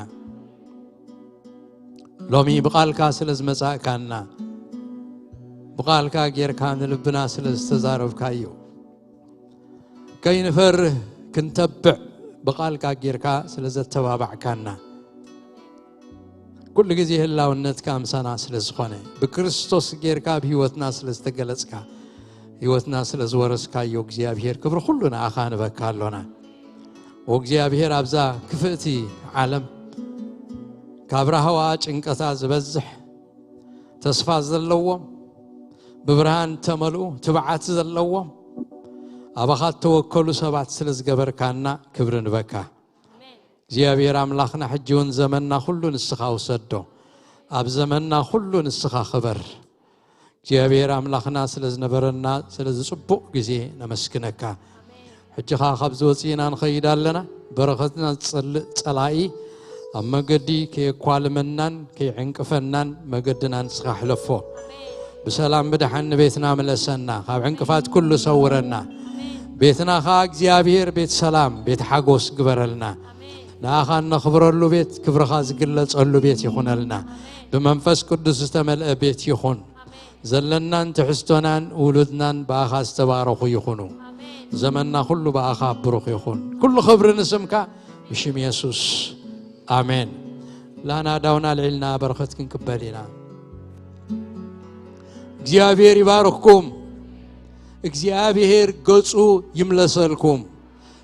ሎሚ ብቓልካ ስለ ዝመጻእካና፣ ብቓልካ ጌርካ ንልብና ስለ ዝተዛረብካዮ፣ ከይንፈርህ ክንተብዕ ብቓልካ ጌርካ ስለ ዘተባባዕካና፣ ኩሉ ግዜ ህላውነትካ ምሳና ስለ ዝኾነ፣ ብክርስቶስ ጌርካ ኣብ ህይወትና ስለ ዝተገለጽካ፣ ህይወትና ስለ ዝወረስካዮ እግዚኣብሔር፣ ክብሪ ኩሉ ንኣኻ ንበካ ኣሎና። ወእግዚኣብሔር ኣብዛ ክፍእቲ ዓለም ካብ ራህዋ ጭንቀታ ዝበዝሕ ተስፋ ዘለዎም፣ ብብርሃን ተመልኡ ትብዓት ዘለዎም፣ ኣባኻ እተወከሉ ሰባት ስለ ዝገበርካና ክብሪ ንበካ። እግዚኣብሔር ኣምላኽና ሕጂ እውን ዘመንና ኩሉ ንስኻ ውሰዶ። ኣብ ዘመንና ኩሉ ንስኻ ክበር። እግዚኣብሔር ኣምላኽና ስለ ዝነበረና ስለዚ ጽቡቕ ግዜ ነመስግነካ። ሕጂ ኸኣ ካብዚ ወጺእና ንኸይድ ኣለና። በረኸትና ዝጸልእ ጸላኢ ኣብ መገዲ ከየኳልመናን ከይዕንቅፈናን መገድና ንስኻ ሕለፎ። ብሰላም ብደሓን ንቤትና ምለሰና። ካብ ዕንቅፋት ኩሉ ሰውረና። ቤትና ኸኣ እግዚኣብሔር ቤት ሰላም፣ ቤት ሓጎስ ግበረልና። ንኣኻ እነኽብረሉ ቤት፣ ክብርኻ ዝግለጸሉ ቤት ይኹነልና። ብመንፈስ ቅዱስ ዝተመልአ ቤት ይኹን። ዘለናን ትሕዝቶናን ውሉድናን ብኣኻ ዝተባረኹ ይኹኑ። ዘመንና ኩሉ ብኣኻ ብሩኽ ይኹን። ኩሉ ክብሪ ንስምካ ብሽም የሱስ። ኣሜን። ላና ዳውና ልዒልና በረኸት ክንቅበል ኢና። እግዚኣብሔር ይባርኽኩም። እግዚኣብሔር ገጹ ይምለሰልኩም።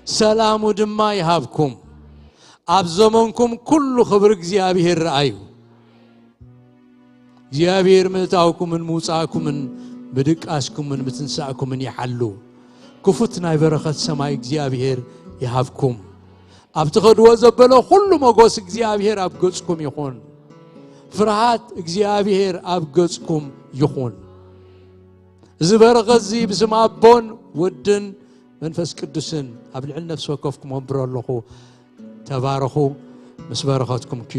ሰላሙ ድማ ይሃብኩም። ኣብ ዘመንኩም ኩሉ ክብሪ እግዚኣብሔር ረኣዩ። እግዚኣብሔር ምእታውኩምን ምውጻእኩምን ምድቃስኩምን ምትንሳእኩምን ይሓሉ። ክፉት ናይ በረኸት ሰማይ እግዚኣብሔር ይሃብኩም። ኣብ ትኸድዎ ዘበለ ኩሉ መጎስ እግዚኣብሔር ኣብ ገጽኩም ይኹን። ፍርሃት እግዚኣብሔር ኣብ ገጽኩም ይኹን። እዚ በረኸት እዚ ብስም ኣቦን ወድን መንፈስ ቅዱስን ኣብ ልዕሊ ነፍሲ ወከፍኩም ኣንብሮ ኣለኹ። ተባረኹ። ምስ በረኸትኩም